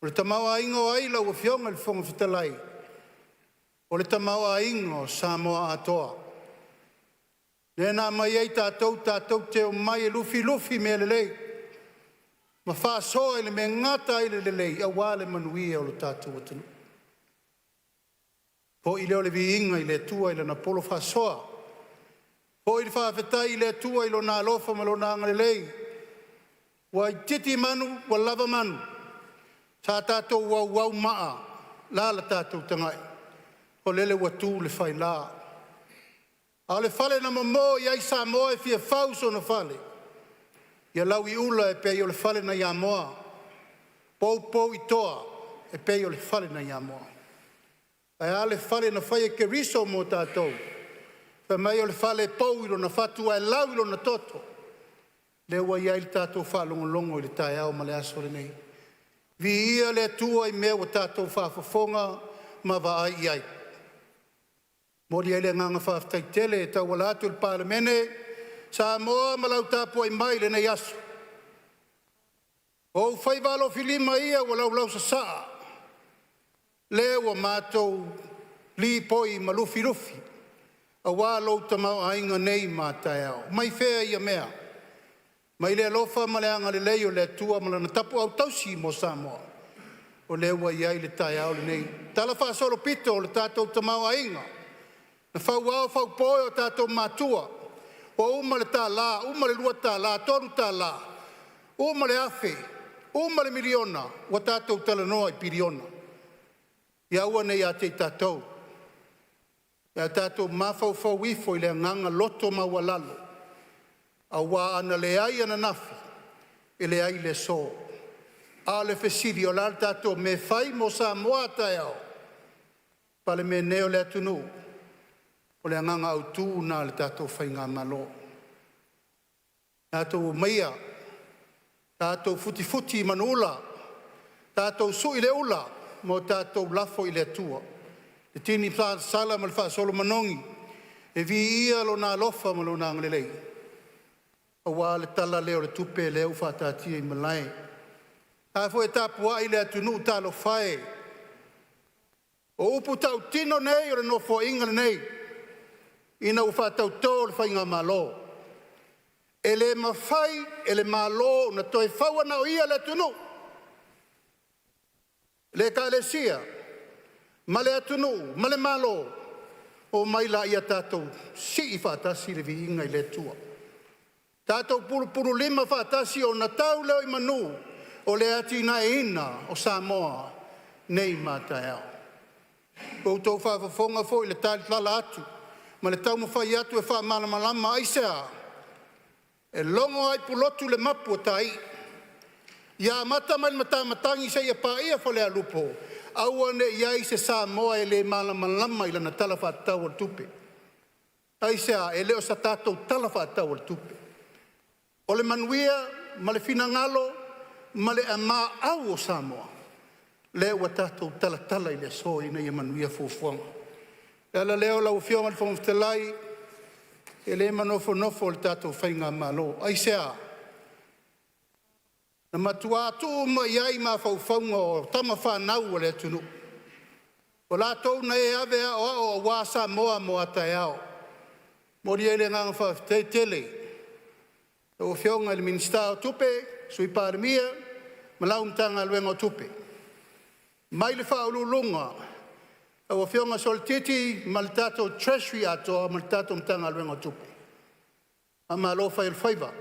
O le tamaoaiga o ai lau Afioga i le Fofoga Fetalai? O le tamaoaiga o Samoa atoa, lea na aumai ai tatou tatou te omai e lufilufi mea lelei ma faasoa i le mea e gata ai le lelei aua le manuia o le tatou atunuu. Foi lea o le viiga i le Atua i Lana polo faasoa, foi le faafetai i le Atua i Lona alofa ma Lona agalelei ua itiiti manu ua lava manu, sa tatou auau maa, la le tatou tagai, o lele ua tu le faila. A o le fale na momo i ai Samoa e fia fau sona fale, ia lauiula e pei o le fale nai Amoa, poupou i toa e pei o le fale nai Amoa. Ae a le fale na fai e Keriso mo tatou? Fai mai o le fale e pou i lona fatu ae lau i lona toto. Lea ua i ai le tatou faalogologo i le taeao ma le aso lenei. Viia le Atua i mea ua tatou faafofoga ma vaai i ai. Momoli ai le agaga faafetai tele e tauala atu i le Palemene Samoa ma lau tapuai mai i lenei aso. O ou faiva alofilima ia ua laulausasaa, lea ua matou lipoi ma lufilufi aua lou tamaoaiga nei ma a taeao. Mai fea ia mea? Mai le alofa ma le agalelei o le Atua ma Lana tapuau tausi mo Samoa, o lea ua i ai le taeao lenei. Talafaasolopito o le tatou tamaoaiga, na fauao faupo e o tatou matua, ua uma le $1, uma le $2, $3, uma le $1,000, uma le $1miliona, ua tatou talanoa i piliona. Ia aua ne i ia te i tatou, ae tatou mafaufau ifo i le agaga loto maualalo, aua ana leai ananafi, e leai le aso. A o le fesili, o le a le tatou mea e fai mo Samoa a taeao? Palemene o le atunuu, o le agaga autu lena o le tatou faigamalo, tatou omaia, tatou futifuti i manuula, tatou sui le ula ma o tatou lafo i le Atua le tini faasala ma le faasolo manogi e viia Lona alofa ma Lona agalelei aua le tala lea o le tupe lea ua faataatia i malae. A foi e tapuai le atunuu, talofa e, o upu tautino nei o le Nofoaiga lenei ina ua faatauto le faigamalo, e le mafai e le Malo ona toe faua na o ia le atunuu, le Ekalesia ma le atunuu ma le Malo, omai laia tatou sii faatasi le viiga i le Atua. Tatou pulupululima faatasi ona tau lea i manu o le atinaeina o Samoa nei ma a taeao. Ua outou faafofoga foi i le talatala atu ma le taumafai atu e faamalamalama. Aisea? E logo lava i Pulotu le mapu a tai, ia amata mai i le Matamatagi seia paia Falealupo, aua ne i i ai se Samoa e le malamalama i lana Tala Faatatau o le Tupe. Aisea? E le o se tatou Tala Faatatau o le Tupe, o le manuia ma le finagalo ma le au o Samoa lea ua tatou talatala i le aso ina ia manuia fuafuaga. O le ala lea lau Afioga i le Fofoga Fetalai, e le manofonofo le tatou faigamalo. Aisea? Na matua tuu uma i ai mafaufauga o tama fanau a le atunuu. O latou na e ave aoao aua Samoa mo a taeao. Momoli ai le agaga faafetai tele i lau Afioga i le Minisita o Tupe, Sui Palemia ma lau Matagaluega o Tupe, mai le Faauluuluga lau Afioga Sualitiiti ma le tatou Treasury atoa ma le tatou Matagaluega o Tupe, faamalo fai o le faiva,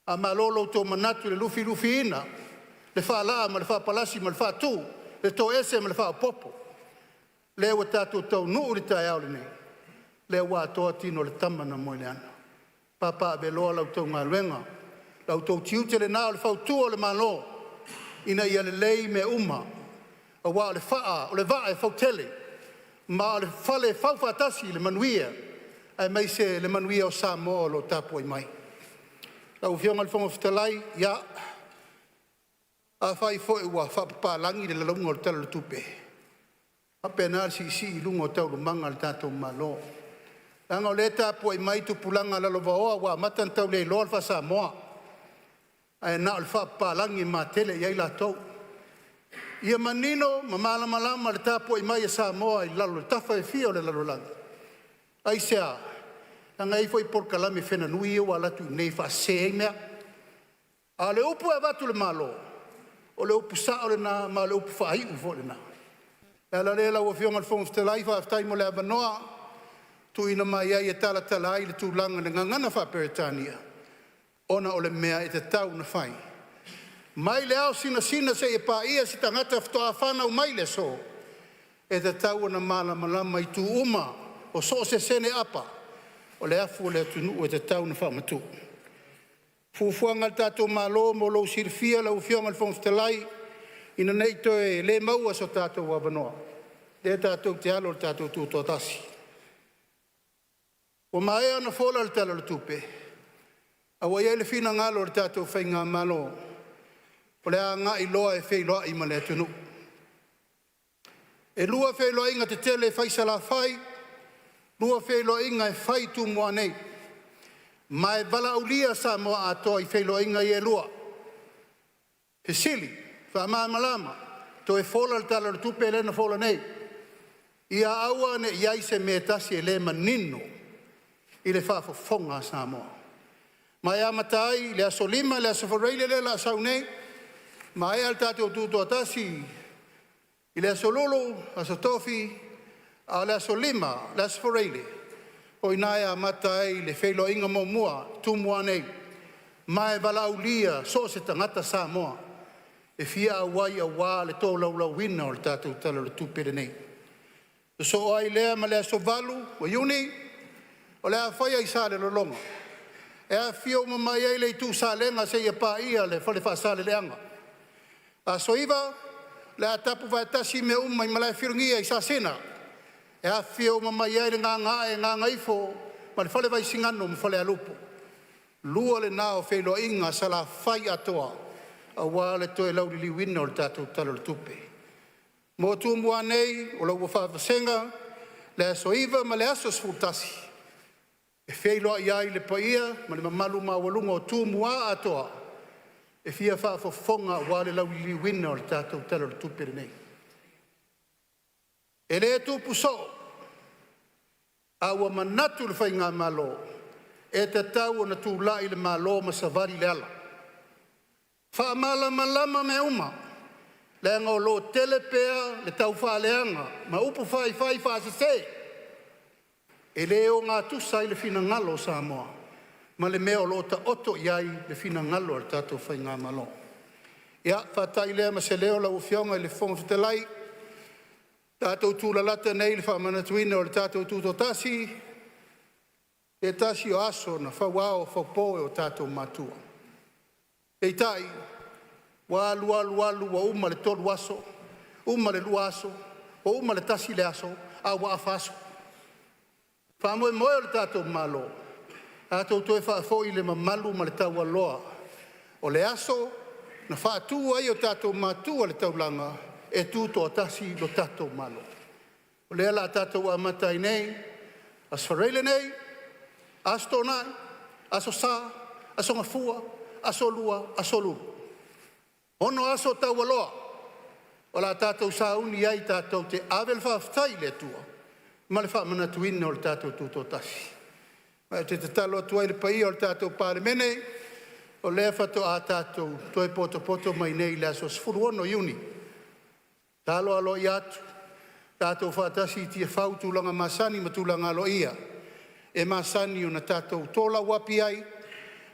faamalo lo outou manatu i le lufilufiina, le faalaa ma le faapalasi ma le faatu, le toese ma le faaopoopo. Lea ua tatou taunuu i le taeao lenei, lea ua atoa tino o le tama na moeleana. Papaaveloa la outou galuega, la outou tiute lena o le fautua o le Malo ina ia lelei mea uma aua o le faa o le vaa e fautele ma o le fale e faufaatasi le manuia aemaise le manuia o Samoa o lo o tapuai mai. Lau Afioga i le Fofoga Fetalai, ia, afai foi ua faapapalagi le lalauga o le Tala o le Tupe, e faapena le siisii i luga o taualumaga a le tatou Malo, leaga o lea e tapuai mai tupulaga lalovaoa ua amata ona tauleiloa le faasamoa ae na o le faapapalagi e matele i ai latou. Ia manino ma malamalama le tapuai mai a Samoa i tafa e fia o le lalolagi. Aisea? Leaga e i ai foi polokalame fenanui ia ua alu atu i inei e faasese ai mea. A o le upu e avatu i le Malo, o le upu sao lena ma o le upu faaiu foi lena. O le ala lea lau Afioga i le Fofoga Fetalai, faafetai mo le avanoa tuuina mai ai e talatala ai le tulaga i le gagana faa-Peretania ona o le mea e tatau ona fai. Mai le ao sinasina seia paia se tagata faatoa fanau mai le aso, e tatau ona malamalama i itu uma o so o se sene apa o le afu o le atunuu e tatau ona faamatuu. Fuafuaga a le tatou Malo mo lou silafia lau Afioga i le Fofoga Fetalai, ina nei toe le maua so tatou avanoa, lea tatou te alo i le tatou tutoatasi. Ua maea ona fola le Tala o le Tupe, a ua i ai le finagalo o le tatou faigamalo o le a agai loa e feiloai ma le atunuu. E 2 feiloaiga tetele e fai i Salafai, 2 feiloaiga e fai i Tumua nei, ma e valaaulia Samoa atoa i feiloaiga ia e 2. Fesili, faamalamalama, toe fola le Tala o le Tupe lea na fola nei. Ia aua ne i i ai se mea e tasi e le manino i le faafofoga a Samoa. Ma e amata ai i le aso 5 le aso Faraile lea o le a sau nei, maea le tatou tutoatasi i le aso Lulu, aso Tofi, a o le aso 5 le aso Faraile, o i ina e amata ai le feiloaiga muamua i Tumua nei, ma e valaaulia so o se tagata Samoa e fia auai aua le tolaulauina o le tatou Tala o le Tupe lenei. Sosoo ai lea ma le aso 8 o Iuni o le a faia i Salelologa e afifio uma mai ai le Itu Salega seia paia le Fale Faasaleleaga. Aso 9 o le a tapu faatasi mea uma i Malaefilogia i Sasina e afifio uma mai ai le Gagaae, Gagaifo ma le Fale Vaisigano ma Falealupo. Lua lena o feiloaiga a Salafai atoa aua le toe lauliliuina o le tatou Tala o le Tupe. Mo Tumua nei, o lo o ua faavasega le aso 9 ma le aso 11 e feiloai ai le paia ma le mamalu maualuga o Tumua atoa e fia faafofoga aua le lauliliuina o le tatou Tala o le Tupe lenei. E le tupu soo, a ua manatu le faigamalo e tatau ona tulai le Malo ma savali le ala, faamalamalama mea uma leaga o lo o tele pea le taufaaleaga ma upu faifai faasese e le ogatusa ai le finagalo o Samoa ma le mea o lo o taoto i ai le finagalo o le tatou faigamalo. Ia faata'i lea ma se leo lau Afioga i le Fofoga Fetalai, tatou tulalata nei i le faamanatuina o le tatou Tutoatasi, se tasi o aso na fauao faupo e o tatou matua. Peitai ua alu alu alu ua uma le 3 aso, uma le 2 aso, ua uma le 1 le aso, a ua afa aso. Faamoemoe o le tatou Malo tatou toe faafoi le mamalu ma le taualoa o le aso na faatu ai e o tatou matua le taulaga e tutoatasi lo tatou Malo. O lea o le a tatou amata ai nei, Aso Faraile nei, Aso Toonai, Aso Sa, Aso Gafua, Aso Lua, Aso Lulu, 6 aso taualoa O le a tatou sauni ai tatou te ave le faafetai i le Atua ma le faamanatuina o le tatou Tutoatasi. Ma ou te tatalo atu ai i le paia o le tatou Palemene, o lea faatoa tatou toe potopoto mai nei i le aso 16 Iuni, tatalo aloaia atu tatou faatasi i Tiafau i tulaga masani ma tulaga aloaia e masani ona tatou tolauapi ai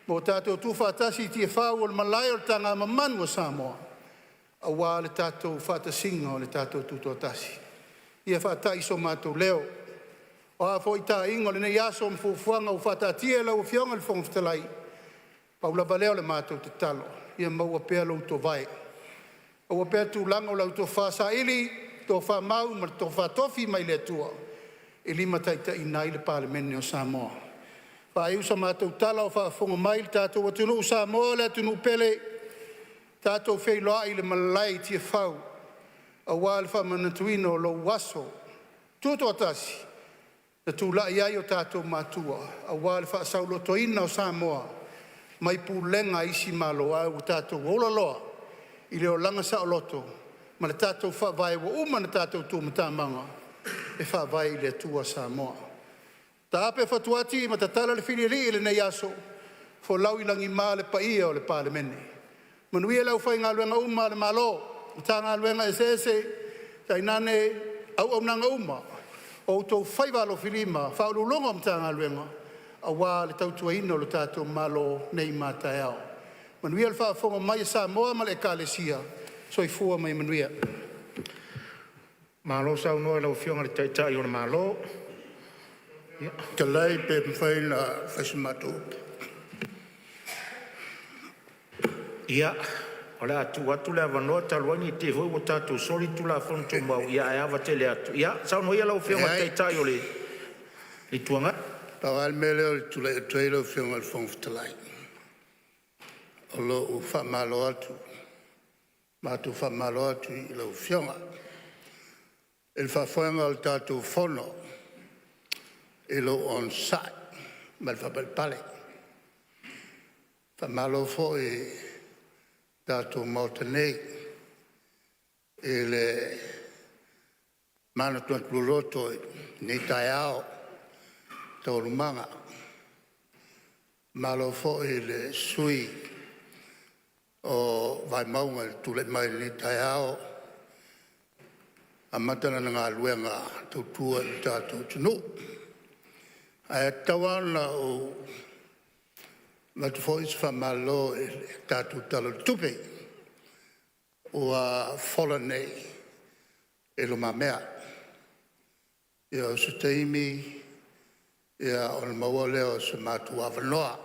ma o tatou tuufaatasi i Tiafau o le malae o le tagamamanu a Samoa aua le tatou faatasiga o le tatou Tutoatasi. Ia faatai so matou leo, o a foi taiga o lenei aso ma fuafuaga ua faataatia e lau Afioga i le Fofoga Fetalai, pau lava lea o le matou tatalo, ia maua pea lou tovae, maua pea tulaga o lau tofa saili, tofa mau ma le tofa tofi mai le Atua e limataitaiina ai le Palemene o Samoa. Faaiu sa matou tala o faafofoga mai le tatou atunuu o Samoa le atunuu pele, tatou feiloai i le malae i Tiafau aua le faamanatuina o lou aso Tutoatasi na tulai ai o tatou matua aua le faasaolotoina o Samoa mai pulega a isi Malo, ae ua tatou ola loa i le olaga saoloto ma le tatou Faavae ua uma ona tatou tumatamaga e faavae i le Atua Samoa. Taape fatuati ma tatala le filialii i lenei aso, folau i lagima le paia o le Palemene. Manuia le aufaigaluega uma a le Malo, Matagaluega eseese tainane auaunaga uma o outou faiva alofilima i Ofisa Sili o Pulega o Matagaluega aua le tautuaina o le tatou Malo nei ma a taeao. Manuia le faafofoga mai a Samoa ma le Ekalesia. Soifua ma ia manuia. Malo saunoa i lau Afioga i le Taitai o le Malo. Fetalai pe mafai ona fai sa matou upu. Ia, o le a tuu atu le avanoa talu ai ne i te i foi ua tatou soli le Tulafono Tumau, ae ava tele atu. Ia saunoa ia lau Afioga i le Taitai o le Itu Agai. Pau lava le mea lea ou te tulai atu ai lau Afioga i le Fofoga Fetalai, o lou faamalo atu, matou faamalo atu i lau Afioga i le faafoega o le tatou Fono i lou onosai ma le faapalepale. Faamalo foi i le tatou Maota nei i le manatunatu loloto i lenei taeao i taualumaga. Malo foi i le sui usufono o Vaimauga i le tulai mai i lenei taeao e amata lana galuega tautua i le tatou atunuu. Ae tatau lava ona ou avatu foi se faamalo i le tatou Tala o le Tupe ua fola nei i lumamea. Ia o se taimi ona maua lea o se matou avanoa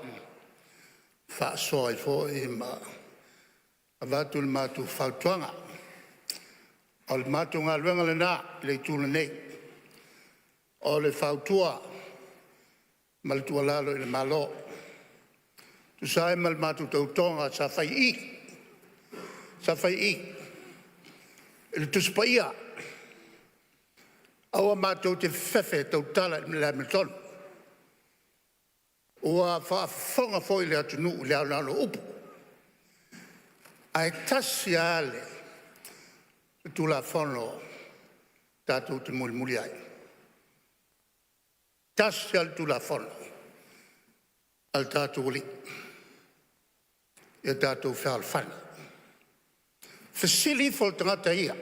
e faasoa ai foi ma avatu le matou fautuaga. O le matou galuega lena i le Itu lenei, o le fautua ma le tuualalo i le Malo e tusa ai ma le matou tautoga sa fai i i, sa fai i i i le Tusi Paia, aua matou te fefefe e tautala i le amiotonu. Ua faafofoga foi le atunuu i le aoao o upu, ae tasi lava le Tulafono tatou te mulimuli ai, tasi lava le Tulafono a le tatou Alii, ia tatou fealofani. Fesili ifo i le tagata ia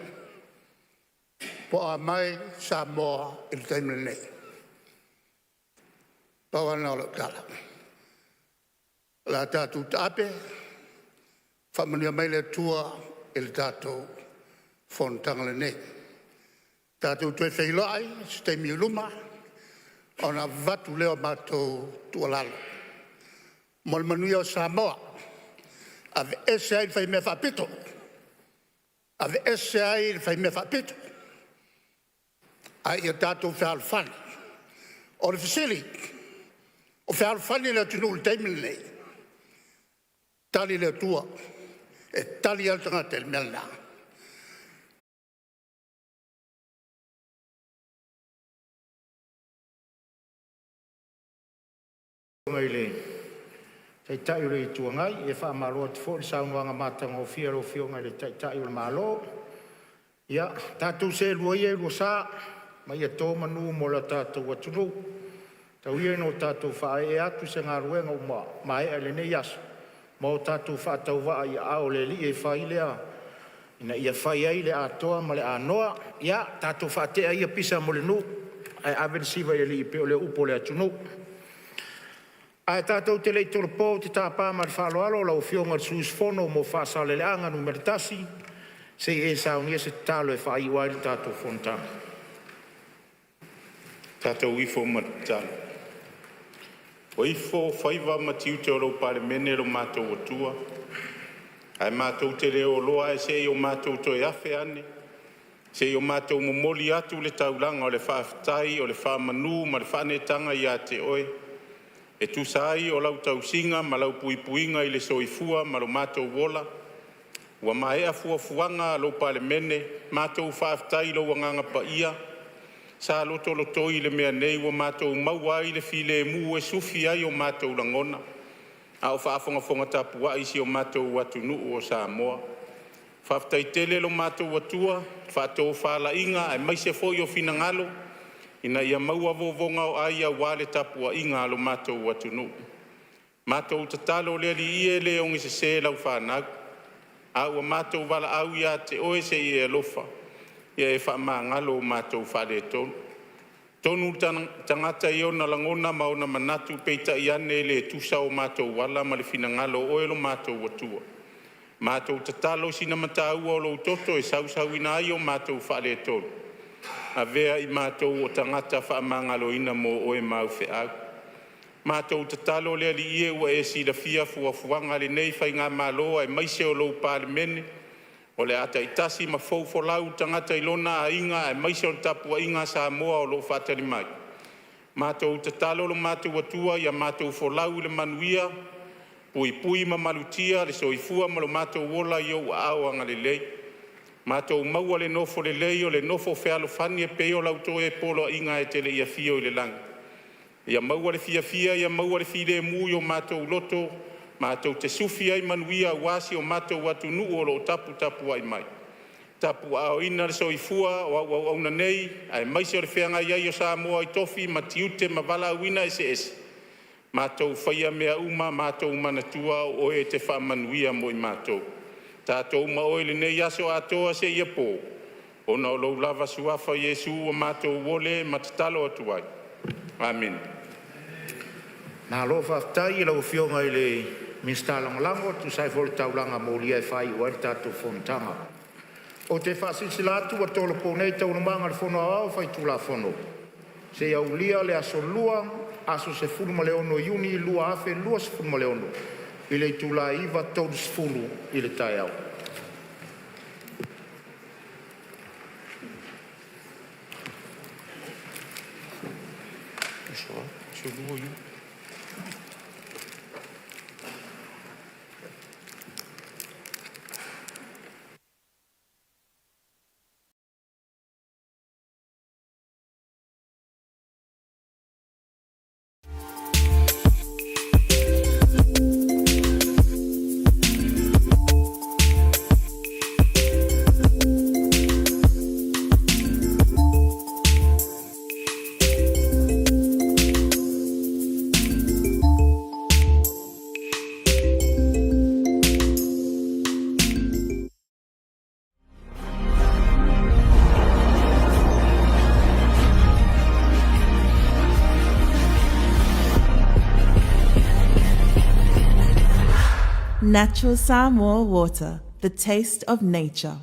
po o a mai Samoa i le taimi lenei. Pau lava lena o lau tala. O le a tatou taape, faamanuia mai le Atua i le tatou fonotaga lenei. Tatou toe feiloai i se taimi o i luma ona avatu lea o matou tuualalo mo le manuia o Samoa. Aveese ai le faimea faapito, aveese ai le faimea faapito a ia tatou fealofani. O le fesili; o fealofani le atunuu i le taimi lenei? Tali le Atua, e tali lava le tagata i le mea lena. I le Taitai o le Itu Agai, e faamalo atu foi i le saunoaga matagofie a lau Afioga i le Taitai o le Malo. Ia tatou seelua ia i lua sa ma ia to manu mo le tatou atunuu. Tau ia ina o tatou faaee atu i se galuega ua maea i lenei aso ma o tatou faatauvaa i aao o le Alii e fai lea ina ia fai ai le atoa ma le anoa. Ia tatou faatea ia pisa mo le nuu ae ave le siva i le Alii e pei o le upu a le atunuu. Ae tatou te le i tolopo, ou te tapa ma le faaaloalo lau Afioga i le sui usufono mo Faasaleleaga 1 se i e saunia se tatalo e faaiu ai le tatou fonotaga. Ua ifo faiva ma tiute o lau Palemene lo matou Atua, ae matou te le oloa ae se i o matou toe afe ane se i o matou momoli atu le taulaga o le faafetai, o le faamanu ma le faaneetaga ia te Oe, e tusa ai o lau tausiga ma lau puipuiga i le soifua ma lo matou ola. Ua maea fuafuaga a lou Palemene, matou faafetai i lou Agaga Paia sa lotolotoi i le mea nei, ua matou maua ai le filemu e sufi ai o matou lagona a o faafogafoga tapuai si o matou atunuu o Samoa. Faafetai tele lo matou Atua i faatofalaiga aemaise foi o finagalo ina ia maua vovoga o ai aua le tapuaiga a lo matou atunuu. Matou tatalo le Alii e, le ogesese lau fanau, a ua matou valaau ia te Oe se i e alofa ia e faamagalo o matou faaletonu. Tonu le tagata i ona lagona ma ona manatu, peitai ane e le tusa o matou ala ma le finagalo o Oe lo matou Atua. Matou tatalo i sina mataua o lou toto e sausauina ai o matou faaletonu, avea i matou o tagata faamagaloina mo Oe ma au feau. Matou tatalo le Alii e, ua e silafia fuafuaga a lenei faigamalo aemaise o lou Palemene o le a taitasi ma fou folau le tagata i lona aiga aemaise o le tapuaiga a Samoa o lo o faatali mai. Matou tatalo lo matou Atua ia matou folau i le manuia, puipui ma malutia le soifua ma lo matou ola i ou aao agalelei. Matou maua le nofo lelei o le nofo fealofani e pei o lau toe poloaiga e te le i afio i le lagi. Ia maua le fiafia, ia maua le filemu i o matou loto matou te sufi ai manuia aua si o matou atunuu o lo o taputapuai mai. Tapuaaoina le soifua o au auauna nei aemaise o le feagai ai o Samoa i tofi ma tiute ma valaauina eseese, matou faia mea uma matou manatua o Oe e te faamanuia mo i matou. Tatou ma Oe i lenei aso atoa seia po, ona o lou lava Suafa Iesu ua matou ole ma tatalo atu ai. Amene. Malo faafetai i lau Afioga i le Minisita Lagolago e tusa ai foi o le taulaga molia e faaiu ai le tatou fonotaga. Ou te faasilasila atu ua tolopo nei Taualumaga a le Fono Aoao Faitulafono seia aulia le aso Lua, aso 16 Iuni 2026 i le itula e 9:30 i le taeao. Natural Samoa water, the taste of nature.